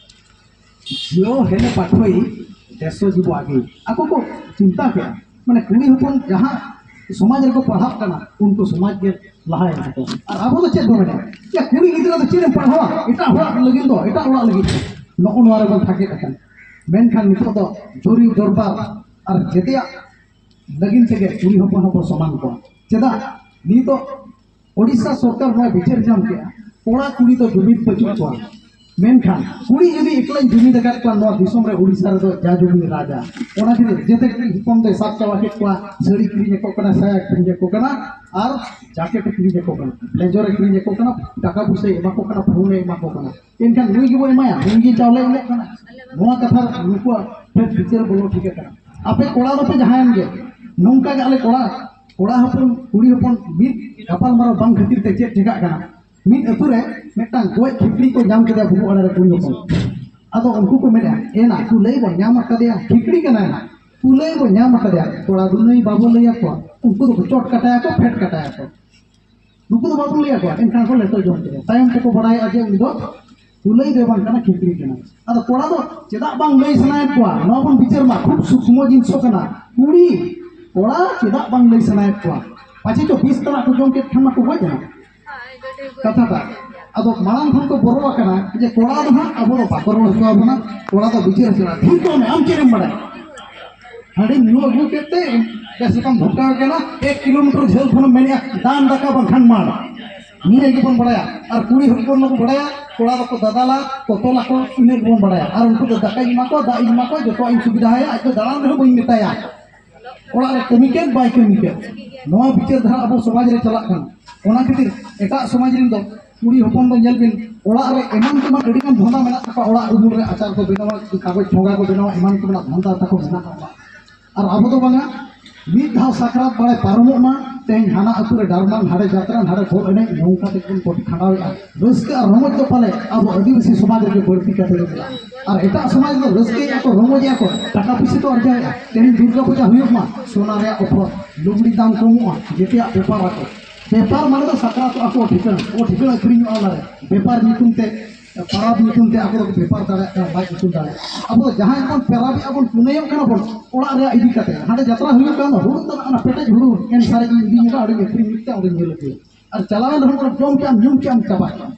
ᱡᱤᱭᱚ ᱦᱮᱱᱮ ᱯᱟᱴᱷᱚᱭ ᱫᱮᱥᱚ ᱡᱤᱵᱚ ᱟᱜᱮ᱾ ᱟᱠᱚ ᱠᱚ ᱪᱤᱱᱛᱟ ᱠᱮᱫᱼᱟ, ᱢᱟᱱᱮ ᱠᱩᱲᱤ ᱦᱚᱯᱚᱱ ᱡᱟᱦᱟᱸ ᱥᱚᱢᱟᱡᱽ ᱨᱮᱠᱚ ᱯᱟᱲᱦᱟᱜ ᱠᱟᱱᱟ, ᱩᱱᱠᱩ ᱥᱚᱢᱟᱡᱽ ᱜᱮ ᱞᱟᱦᱟᱭᱮᱱ ᱛᱟᱠᱚᱣᱟ᱾ ᱟᱨ ᱟᱵᱚ ᱫᱚ ᱪᱮᱫ ᱵᱚᱱ ᱢᱮᱱᱟ? ᱭᱟ ᱠᱩᱲᱤ ᱜᱤᱫᱽᱨᱟᱹ ᱫᱚ ᱪᱮᱫ ᱮᱢ ᱯᱟᱲᱦᱟᱣᱟ? ᱮᱴᱟᱜ ᱦᱚᱲᱟᱜ ᱞᱟᱹᱜᱤᱫ ᱫᱚ, ᱮᱴᱟᱜ ᱚᱲᱟᱜ ᱞᱟᱹᱜᱤᱫ ᱫᱚ᱾ ᱱᱚᱜᱼᱚ ᱱᱚᱣᱟ ᱨᱮᱵᱚᱱ ᱛᱷᱟᱠᱮᱫ ᱟᱠᱟᱱᱟ᱾ ᱢᱮᱱᱠᱷᱟᱱ ᱱᱤᱛᱚᱜ ᱫᱚ ᱫᱩᱨᱤ ᱫᱚᱨᱵᱟᱨ ᱟᱨ ᱡᱮᱛᱮᱭᱟᱜ ᱞᱟᱹᱜᱤᱫ ᱛᱮᱜᱮ ᱠᱩᱲᱤ ᱦᱚᱯᱚᱱ ᱦᱚᱸᱵᱚ ᱥᱚᱢᱟᱱ ᱠᱚᱣᱟ᱾ ᱪᱮᱫᱟᱜ? ᱱᱤᱛᱚᱜ ᱳᱰᱤᱥᱟ ᱥᱚᱨᱠᱟᱨ ᱱᱚᱣᱟ ᱵᱤᱪᱟᱹᱨ ᱧᱟᱢ ᱠᱮᱜᱼᱟ, ᱠᱚᱲᱟ ᱠᱩᱲᱤ ᱫᱚ ᱡᱩᱢᱤᱫ ᱯᱟᱹᱪᱩᱜ ᱠᱚᱣᱟ᱾ ᱢᱮᱱᱠᱷᱟᱱ ᱠᱩᱲᱤ ᱡᱩᱫᱤ ᱮᱠᱞᱟᱧ ᱡᱩᱢᱤᱫ ᱟᱠᱟᱫ ᱠᱚᱣᱟ ᱱᱚᱣᱟ ᱫᱤᱥᱚᱢ ᱨᱮ, ᱳᱰᱤᱥᱟ ᱨᱮᱫᱚ ᱡᱟ ᱡᱩᱢᱤ ᱨᱟᱡᱟ᱾ ᱚᱱᱟ ᱠᱷᱟᱹᱛᱤᱨ ᱡᱮᱛᱮ ᱠᱩᱲᱤ ᱦᱚᱯᱚᱱ ᱫᱚᱭ ᱥᱟᱵ ᱪᱟᱵᱟ ᱠᱮᱫ ᱠᱚᱣᱟ, ᱥᱟᱹᱲᱤ ᱠᱤᱨᱤᱧ ᱟᱠᱚ ᱠᱟᱱᱟ, ᱥᱟᱭᱟ ᱠᱤᱨᱤᱧ ᱟᱠᱚ ᱠᱟᱱᱟ, ᱟᱨ ᱡᱟᱠᱮᱴ ᱮ ᱠᱤᱨᱤᱧ ᱟᱠᱚ ᱠᱟᱱᱟ, ᱵᱞᱮᱡᱚᱨ ᱮ ᱠᱤᱨᱤᱧ ᱟᱠᱚ ᱠᱟᱱᱟ, ᱴᱟᱠᱟ ᱯᱩᱭᱥᱟᱹᱭ ᱮᱢᱟ ᱠᱚ ᱠᱟᱱᱟ, ᱯᱷᱳᱱ ᱮ ᱮᱢᱟ ᱠᱚ ᱠᱟᱱᱟ᱾ ᱮᱱᱠᱷᱟᱱ ᱱᱩᱭ ᱜᱮᱵᱚ ᱮᱢᱟᱭᱟ, ᱱᱩᱭ ᱜᱮ ᱪᱟᱣᱞᱮ ᱮᱢᱚᱜ ᱠᱟᱱᱟ᱾ ᱱᱚᱣᱟ ᱠᱟᱛᱷᱟ ᱱᱩᱠᱩᱣᱟᱜ ᱯᱷᱮᱨ ᱵᱤᱪᱟᱹᱨ ᱵᱚᱞᱚ ᱴᱷᱤᱠ ᱟᱠᱟᱱᱟ᱾ ᱟᱯᱮ ᱠᱚᱲᱟ ᱫᱚᱯᱮ ᱡᱟᱦᱟᱸᱭᱮᱱ ᱜᱮ, ᱱᱚᱝᱠᱟ ᱜᱮ ᱟᱞᱮ ᱠᱚᱲᱟ, ᱠᱚᱲᱟ ᱦᱚᱯᱚᱱ ᱠᱩᱲᱤ ᱦᱚᱯᱚᱱ ᱢᱤᱫ ᱜᱟᱯᱟᱞ ᱢᱟᱨᱟᱣ ᱵᱟᱝ ᱠᱷᱟᱹᱛᱤᱨ ᱛᱮ ᱪᱮᱫ ᱪᱮᱠᱟᱜ ᱠᱟᱱᱟ? ᱢᱤᱫ ᱟᱹᱛᱩ ᱨᱮ ᱢᱤᱫᱴᱟᱝ ᱜᱚᱡ ᱠᱷᱤᱠᱲᱤ ᱠᱚ ᱧᱟᱢ ᱠᱮᱫᱟ ᱵᱩᱨᱩ ᱟᱲᱮ ᱨᱮ ᱠᱩᱲᱤ ᱦᱚᱯᱚᱱ᱾ ᱟᱫᱚ ᱩᱱᱠᱩ ᱠᱚ ᱢᱮᱱᱟ, ᱮᱱᱟ ᱠᱚ ᱞᱟᱹᱭ ᱵᱚᱱ ᱧᱟᱢ ᱟᱠᱟᱫᱮᱭᱟ, ᱠᱷᱤᱠᱲᱤ ᱠᱟᱱᱟᱭ ᱱᱟᱜ᱾ ᱠᱩᱞᱟᱹᱭ ᱵᱚ ᱧᱟᱢ ᱟᱠᱟᱫᱮᱭᱟ, ᱠᱚᱲᱟ ᱫᱚ ᱱᱩᱭ ᱵᱟᱵᱚ ᱞᱟᱹᱭ ᱟᱠᱚᱣᱟ, ᱩᱱᱠᱩ ᱫᱚᱠᱚ ᱪᱚᱴ ᱠᱟᱴᱟᱭᱟᱠᱚ, ᱯᱷᱮᱰ ᱠᱟᱴᱟᱭᱟᱠᱚ᱾ ᱱᱩᱠᱩ ᱫᱚ ᱵᱟᱵᱚ ᱞᱟᱹᱭ ᱟᱠᱚᱣᱟ, ᱮᱱᱠᱷᱟᱱ ᱠᱚ ᱞᱮᱴᱚ ᱡᱚᱢ ᱠᱮᱫᱟ᱾ ᱛᱟᱭᱚᱢ ᱛᱮᱠᱚ ᱵᱟᱲᱟᱭᱟ ᱡᱮ ᱩᱱᱤ ᱫᱚ ᱠᱩᱞᱟᱹᱭ ᱫᱚ ᱵᱟᱝ ᱠᱟᱱᱟ, ᱠᱷᱤᱠᱲᱤ ᱠᱟᱱᱟ᱾ ᱟᱫᱚ ᱠᱚᱲᱟ ᱫᱚ ᱪᱮᱫᱟᱜ ᱵᱟᱝ ᱞᱟᱹᱭ ᱥᱟᱱᱟᱭᱮᱫ ᱠᱚᱣᱟ, ᱱᱚᱣᱟ ᱵᱚᱱ ᱵᱤᱪᱟᱹᱨ ᱢᱟ, ᱠᱷᱩᱵ ᱥᱩᱠᱷᱢᱚ ᱡᱤᱱᱤᱥ ᱠᱟᱱᱟ᱾ ᱠᱩᱲᱤ, ᱠᱚᱲᱟ ᱪᱮᱫᱟᱜ ᱵᱟᱝ ᱞᱟᱹᱭ ᱥᱟᱱᱟᱭᱮᱫ ᱠᱚᱣᱟ? ᱯᱟᱪᱮ ᱪᱚ ᱵᱤᱥ ᱛᱟᱨᱟ ᱠᱚ ᱡᱚᱢ ᱠᱮᱫ ᱠᱷᱟᱱ ᱢᱟᱠᱚ ᱜᱚᱡ ᱮᱱᱟ᱾ ᱠᱟᱛᱷᱟᱴᱟᱜ᱾ ᱟᱫᱚ ᱢᱟᱲᱟᱝ ᱠᱷᱚᱱ ᱠᱚ ᱵᱚᱨᱚ ᱟᱠᱟᱱᱟ ᱡᱮ ᱠᱚᱲᱟ ᱫᱚ ᱦᱟᱸᱜ ᱟᱵᱚ ᱫᱚ ᱵᱟᱠᱚ ᱨᱚᱲ ᱦᱚᱪᱚ ᱟᱵᱚᱱᱟ, ᱠᱚᱲᱟ ᱫᱚ ᱵᱤᱪᱟᱹᱨ ᱦᱚᱪᱚ᱾ ᱰᱷᱮᱨ ᱠᱚ ᱢᱮ, ᱟᱢ ᱪᱮᱫ ᱮᱢ ᱵᱟᱲᱟᱭᱟ? ᱦᱟᱺᱰᱤ ᱧᱩ ᱟᱹᱜᱩ ᱠᱮᱫ ᱛᱮ ᱵᱮᱥ ᱞᱮᱠᱟᱢ ᱫᱷᱚᱠᱟᱣ ᱠᱟᱱᱟ, ᱮᱠ ᱠᱤᱞᱳᱢᱤᱴᱟᱨ ᱡᱷᱟᱹᱞ ᱠᱷᱚᱱᱮᱢ ᱢᱮᱱᱮᱜᱼᱟ, "ᱫᱟᱱ ᱫᱟᱠᱟ ᱵᱟᱝᱠᱷᱟᱱ ᱢᱟᱲ᱾" ᱱᱤᱭᱟᱹ ᱜᱮᱵᱚᱱ ᱵᱟᱲᱟᱭᱟ᱾ ᱟᱨ ᱠᱩᱲᱤ ᱦᱚᱯᱚᱱ ᱫᱚᱠᱚ ᱵᱟᱲᱟᱭᱟ, ᱠᱚᱲᱟ ᱫᱚᱠᱚ ᱫᱟᱫᱟᱞᱟ, ᱛᱚᱛᱚᱞᱟᱠᱚ, ᱤᱱᱟᱹ ᱜᱮᱵᱚᱱ ᱵᱟᱲᱟᱭᱟ᱾ ᱟᱨ ᱩᱱᱠᱩ ᱫᱚ ᱫᱟᱠᱟᱧ ᱮᱢᱟ ᱠᱚᱣᱟ, ᱫᱟᱜ ᱤᱧ ᱮᱢᱟ ᱠᱚᱣᱟ, ᱡᱚᱛᱚᱣᱟᱜ ᱤᱧ ᱥᱩᱵᱤᱫᱷᱟᱭᱟ, ᱟᱡ ᱫᱚ ᱫᱟᱬᱟᱱ ᱨᱮᱦᱚᱸ ᱵᱟᱹᱧ ᱢᱮᱛᱟᱭᱟ᱾ ᱚᱲᱟᱜ ᱨᱮ ᱠᱟᱹᱢᱤ ᱠᱮᱫ ᱵᱟᱭ ᱠᱟᱹᱢᱤ ᱠᱮᱫ, ᱱᱚᱣᱟ ᱵᱤᱪᱟᱹᱨ ᱫᱷᱟᱨᱟ ᱟᱵᱚ ᱥᱚᱢᱟᱡᱽ ᱨᱮ ᱪᱟᱞᱟᱜ ᱠᱟᱱᱟ᱾ ᱚᱱᱟ ᱠᱷᱟᱹᱛᱤᱨ ᱮᱴᱟᱜ ᱥᱚᱢᱟᱡᱽ ᱨᱮᱱ ᱫᱚ ᱠᱩᱲᱤ ᱦᱚᱯᱚᱱ ᱫᱚ ᱧᱮᱞ ᱵᱤᱱ, ᱚᱲᱟᱜ ᱨᱮ ᱮᱢᱟᱱ ᱛᱮᱢᱟᱱ ᱟᱹᱰᱤ ᱜᱟᱱ ᱫᱷᱟᱱᱫᱟ ᱢᱮᱱᱟᱜ ᱛᱟᱠᱚᱣᱟ, ᱚᱲᱟᱜ ᱩᱢᱩᱞ ᱨᱮ ᱟᱪᱟᱨ ᱠᱚ ᱵᱮᱱᱟᱣᱟ, ᱠᱟᱜᱚᱡᱽ ᱴᱷᱚᱸᱜᱟ ᱠᱚ ᱵᱮᱱᱟᱣᱟ, ᱮᱢᱟᱱ ᱛᱮᱢᱟᱱᱟᱜ ᱫᱷᱟᱱᱫᱟ ᱛᱟᱠᱚ ᱢᱮᱱᱟᱜᱼᱟ ᱚᱲᱟᱜ᱾ ᱟᱨ ᱟᱵᱚ ᱫᱚ ᱵᱟᱝᱟ, ᱢᱤᱫ ᱫᱷᱟᱣ ᱥᱟᱠᱨᱟᱛ ᱵᱟᱲᱮ ᱯᱟᱨᱚᱢᱚᱜ ᱢᱟ, ᱛᱮᱦᱮᱧ ᱦᱟᱱᱟ ᱟᱹᱛᱩ ᱨᱮ ᱰᱟᱨᱢᱟᱝ, ᱦᱟᱸᱰᱮ ᱡᱟᱛᱨᱟ, ᱦᱟᱸᱰᱮ ᱵᱚᱞ ᱮᱱᱮᱡ, ᱱᱚᱝᱠᱟ ᱛᱮᱜᱮ ᱵᱚᱱ ᱠᱷᱟᱸᱰᱟᱣᱮᱫᱼᱟ᱾ ᱨᱟᱹᱥᱠᱟᱹ ᱟᱨ ᱨᱚᱢᱚᱡᱽ ᱫᱚ ᱯᱟᱞᱮ ᱟᱵᱚ ᱟᱹᱫᱤᱵᱟᱹᱥᱤ ᱥᱚᱢᱟᱡᱽ ᱨᱮᱜᱮ ᱵᱟᱹᱲᱛᱤ ᱠᱟᱛᱮ ᱫᱚ ᱢᱮᱱᱟᱜᱼᱟ᱾ ᱟᱨ ᱮᱴᱟᱜ ᱥᱚᱢᱟᱡᱽ ᱫᱚ ᱨᱟᱹᱥᱠᱟᱹᱭᱮᱫᱼᱟ ᱠᱚ, ᱨᱚᱢᱚᱡᱮᱫᱼᱟ ᱠᱚ, ᱴᱟᱠᱟ ᱯᱩᱭᱥᱟᱹ ᱠᱚ ᱟᱨᱡᱟᱣᱮᱫᱼᱟ᱾ ᱛᱮᱦᱮᱧ ᱫᱩᱨᱜᱟ ᱯᱩᱡᱟ ᱦᱩᱭᱩᱜ ᱢᱟ, ᱥᱚᱱᱟ ᱨᱮᱭᱟᱜ ᱚᱯᱷᱟᱨ, ᱞᱩᱜᱽᱲᱤ ᱫᱟᱢ ᱠᱚᱢᱚᱜᱼᱟ, ᱡᱮᱛᱮᱭᱟᱜ ᱵᱮᱯᱟᱨ ᱟᱠᱚ᱾ ᱵᱮᱯᱟᱨ ᱢᱟᱱᱮ ᱫᱚ ᱥᱟᱠᱨᱟᱛᱚᱜᱼᱟ ᱠᱚ, ᱴᱷᱤᱠᱟᱹᱱ, ᱚ, ᱴᱷᱤᱠᱟᱹᱱ ᱟᱹᱠᱷᱨᱤᱧᱚᱜᱼᱟ ᱚᱱᱟᱨᱮ᱾ ᱵᱮᱯᱟᱨ ᱧᱩᱛᱩᱢ ᱛᱮ, ᱯᱟᱨᱟᱵᱽ ᱧᱩᱛᱩᱢ ᱛᱮ ᱟᱠᱚ ᱫᱚᱠᱚ ᱵᱮᱯᱟᱨ ᱫᱟᱲᱮᱭᱟᱜ ᱠᱟᱱᱟ, ᱵᱟᱭ ᱟᱹᱥᱩᱞ ᱫᱟᱲᱮᱭᱟᱜ ᱠᱟᱱᱟ᱾ ᱟᱵᱚ ᱫᱚ ᱡᱟᱦᱟᱸᱭ ᱵᱚᱱ ᱯᱮᱨᱟᱵᱮᱜᱼᱟ ᱵᱚᱱ, ᱯᱩᱱᱟᱹᱭᱚᱜ ᱠᱟᱱᱟ ᱵᱚᱱ, ᱚᱲᱟᱜ ᱨᱮᱭᱟᱜ ᱤᱫᱤ ᱠᱟᱛᱮ, ᱦᱟᱸᱰᱮ ᱡᱟᱛᱨᱟ ᱦᱩᱭᱩᱜ ᱠᱟᱱᱟ, ᱦᱩᱲᱩ ᱛᱟᱱᱟᱜ ᱚᱱᱟ ᱯᱮᱴᱮᱡ ᱦᱩᱲᱩ ᱮᱱ ᱥᱟᱨᱮᱡ ᱤᱧ ᱤᱫᱤ ᱧᱚᱜᱟ, ᱚᱸᱰᱮᱧ ᱟᱹᱠᱷᱨᱤᱧ ᱧᱚᱜ ᱛᱮ, ᱚᱸᱰᱮᱧ ᱧᱮᱞ ᱟᱹᱜᱩᱭᱟ᱾ ᱟᱨ ᱪᱟᱞᱟᱣᱮᱱ ᱨᱮᱦᱚᱸ ᱚᱸᱰᱮ ᱡᱚᱢ ᱠᱮᱜᱼᱟᱢ, ᱧᱩ ᱠᱮᱜᱼᱟᱢ, ᱪᱟᱵᱟ ᱠᱮᱜᱼᱟᱢ᱾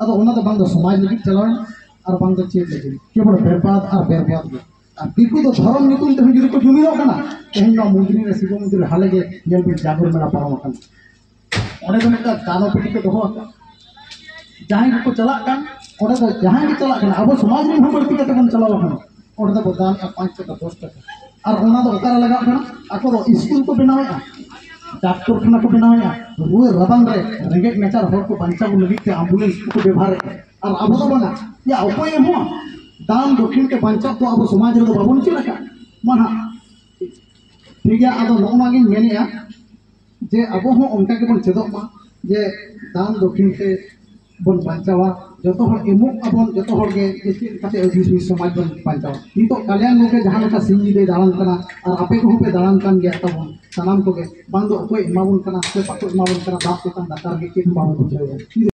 ᱟᱫᱚ ᱚᱱᱟ ᱫᱚ ᱵᱟᱝ ᱫᱚ ᱥᱚᱢᱟᱡᱽ ᱞᱟᱹᱜᱤᱫ ᱪᱟᱞᱟᱣᱮᱱ, ᱟᱨ ᱵᱟᱝ ᱫᱚ ᱪᱮᱫ ᱞᱟᱹᱜᱤᱫ? ᱠᱮᱵᱚᱞ ᱵᱮᱨᱵᱟᱫ ᱟᱨ ᱵᱮᱨᱵᱟᱫ ᱜᱮ᱾ ᱟᱨ ᱫᱤᱠᱩ ᱫᱚ ᱫᱷᱚᱨᱚᱢ ᱧᱩᱛᱩᱢ ᱛᱮᱦᱚᱸ ᱡᱩᱫᱤ ᱠᱚ ᱡᱩᱢᱤᱫᱚᱜ ᱠᱟᱱᱟ, ᱛᱮᱦᱮᱧ ᱱᱚᱣᱟ ᱢᱚᱱᱫᱤᱨ ᱨᱮ, ᱥᱤᱵᱚ ᱢᱚᱱᱫᱤᱨ ᱨᱮ ᱦᱟᱞᱮ ᱜᱮ ᱧᱮᱞ ᱵᱤᱱ ᱡᱟᱜᱚᱨ ᱢᱮᱞᱟ ᱯᱟᱨᱚᱢ ᱟᱠᱟᱱᱟ᱾ ᱚᱸᱰᱮ ᱫᱚ ᱢᱤᱫᱴᱟᱝ ᱫᱟᱱᱚ ᱯᱮᱴᱤ ᱠᱚ ᱫᱚᱦᱚ ᱟᱠᱟᱫᱟ᱾ ᱡᱟᱦᱟᱸᱭ ᱜᱮᱠᱚ ᱪᱟᱞᱟᱜ ᱠᱟᱱ, ᱚᱸᱰᱮ ᱫᱚ ᱡᱟᱦᱟᱸᱭ ᱜᱮ ᱪᱟᱞᱟᱜ ᱠᱟᱱᱟ, ᱟᱵᱚ ᱥᱚᱢᱟᱡᱽ ᱨᱮᱱ ᱦᱚᱸ ᱵᱟᱹᱲᱛᱤ ᱠᱟᱛᱮ ᱵᱚᱱ ᱪᱟᱞᱟᱣ ᱟᱠᱟᱱᱟ᱾ ᱚᱸᱰᱮ ᱫᱚᱵᱚ ᱫᱟᱱᱮᱜᱼᱟ ᱯᱟᱸᱪ ᱴᱟᱠᱟ, ᱫᱚᱥ ᱴᱟᱠᱟ᱾ ᱟᱨ ᱚᱱᱟ ᱫᱚ ᱚᱠᱟᱨᱮ ᱞᱟᱜᱟᱜ ᱠᱟᱱᱟ? ᱟᱠᱚ ᱫᱚ ᱥᱠᱩᱞ ᱠᱚ ᱵᱮᱱᱟᱣᱮᱫᱼᱟ, ᱰᱟᱠᱛᱚᱨ ᱠᱷᱟᱱᱟ ᱠᱚ ᱵᱮᱱᱟᱣᱮᱫᱼᱟ, ᱨᱩᱣᱟᱹ ᱨᱟᱵᱟᱝ ᱨᱮ ᱨᱮᱸᱜᱮᱡ ᱱᱟᱪᱟᱨ ᱦᱚᱲ ᱠᱚ ᱵᱟᱧᱪᱟᱣ ᱞᱟᱹᱜᱤᱫ ᱛᱮ ᱟᱢᱵᱩᱞᱮᱱᱥ ᱠᱚᱠᱚ ᱵᱮᱵᱷᱟᱨᱮᱫᱼᱟ᱾ ᱟᱨ ᱟᱵᱚ ᱫᱚ ᱵᱟᱝᱟ, ᱭᱟ ᱚᱠᱚᱭ ᱮᱢᱚᱜᱼᱟ? ᱫᱟᱱ ᱫᱚᱠᱷᱤᱱ ᱛᱮ ᱵᱟᱧᱪᱟᱣ ᱫᱚ ᱟᱵᱚ ᱥᱚᱢᱟᱡᱽ ᱨᱮᱫᱚ ᱵᱟᱵᱚᱱ ᱪᱮᱫ ᱟᱠᱟᱫ᱾ ᱢᱟ ᱱᱟᱦᱟᱜ, ᱴᱷᱤᱠ ᱜᱮᱭᱟ, ᱟᱫᱚ ᱱᱚᱜᱼᱚ ᱱᱚᱣᱟ ᱜᱤᱧ ᱢᱮᱱᱮᱫᱼᱟ ᱡᱮ ᱟᱵᱚ ᱦᱚᱸ ᱚᱱᱠᱟ ᱜᱮᱵᱚᱱ ᱪᱮᱫᱚᱜ ᱢᱟ ᱡᱮ ᱫᱟᱱ ᱫᱚᱠᱷᱤᱱ ᱛᱮ ᱵᱚᱱ ᱵᱟᱧᱪᱟᱣᱟ, ᱡᱚᱛᱚ ᱦᱚᱲ ᱮᱢᱚᱜ ᱟᱵᱚᱱ, ᱡᱚᱛᱚ ᱦᱚᱲ ᱜᱮ ᱡᱮ ᱪᱮᱫ ᱞᱮᱠᱟᱛᱮ ᱟᱹᱫᱤᱵᱟᱹᱥᱤ ᱥᱚᱢᱟᱡᱽ ᱵᱚᱱ ᱵᱟᱧᱪᱟᱣᱟ᱾ ᱱᱤᱛᱚᱜ ᱠᱟᱞᱭᱟᱱ ᱜᱚᱢᱠᱮ ᱡᱟᱦᱟᱸ ᱞᱮᱠᱟ ᱥᱤᱧ ᱧᱤᱫᱟᱹᱭ ᱫᱟᱬᱟᱱ ᱠᱟᱱᱟ, ᱟᱨ ᱟᱯᱮ ᱠᱚᱦᱚᱸ ᱯᱮ ᱫᱟᱬᱟᱱ ᱠᱟᱱ ᱜᱮᱭᱟ ᱛᱟᱵᱚᱱ, ᱥᱟᱱᱟᱢ ᱠᱚᱜᱮ, ᱵᱟᱝ ᱫᱚ ᱚᱠᱚᱭ ᱮᱢᱟᱵᱚᱱ ᱠᱟᱱᱟ ᱥᱮ ᱵᱟᱠᱚ ᱮᱢᱟᱵᱚᱱ ᱠᱟᱱᱟ, ᱫᱟᱜ ᱛᱮᱛᱟᱝ ᱫᱟᱠᱟ ᱨᱮᱸᱜᱮᱡ ᱪᱮᱫ ᱦᱚᱸ ᱵᱟᱵᱚᱱ ᱵᱩᱡᱷᱟᱹᱣᱮᱫᱼᱟ᱾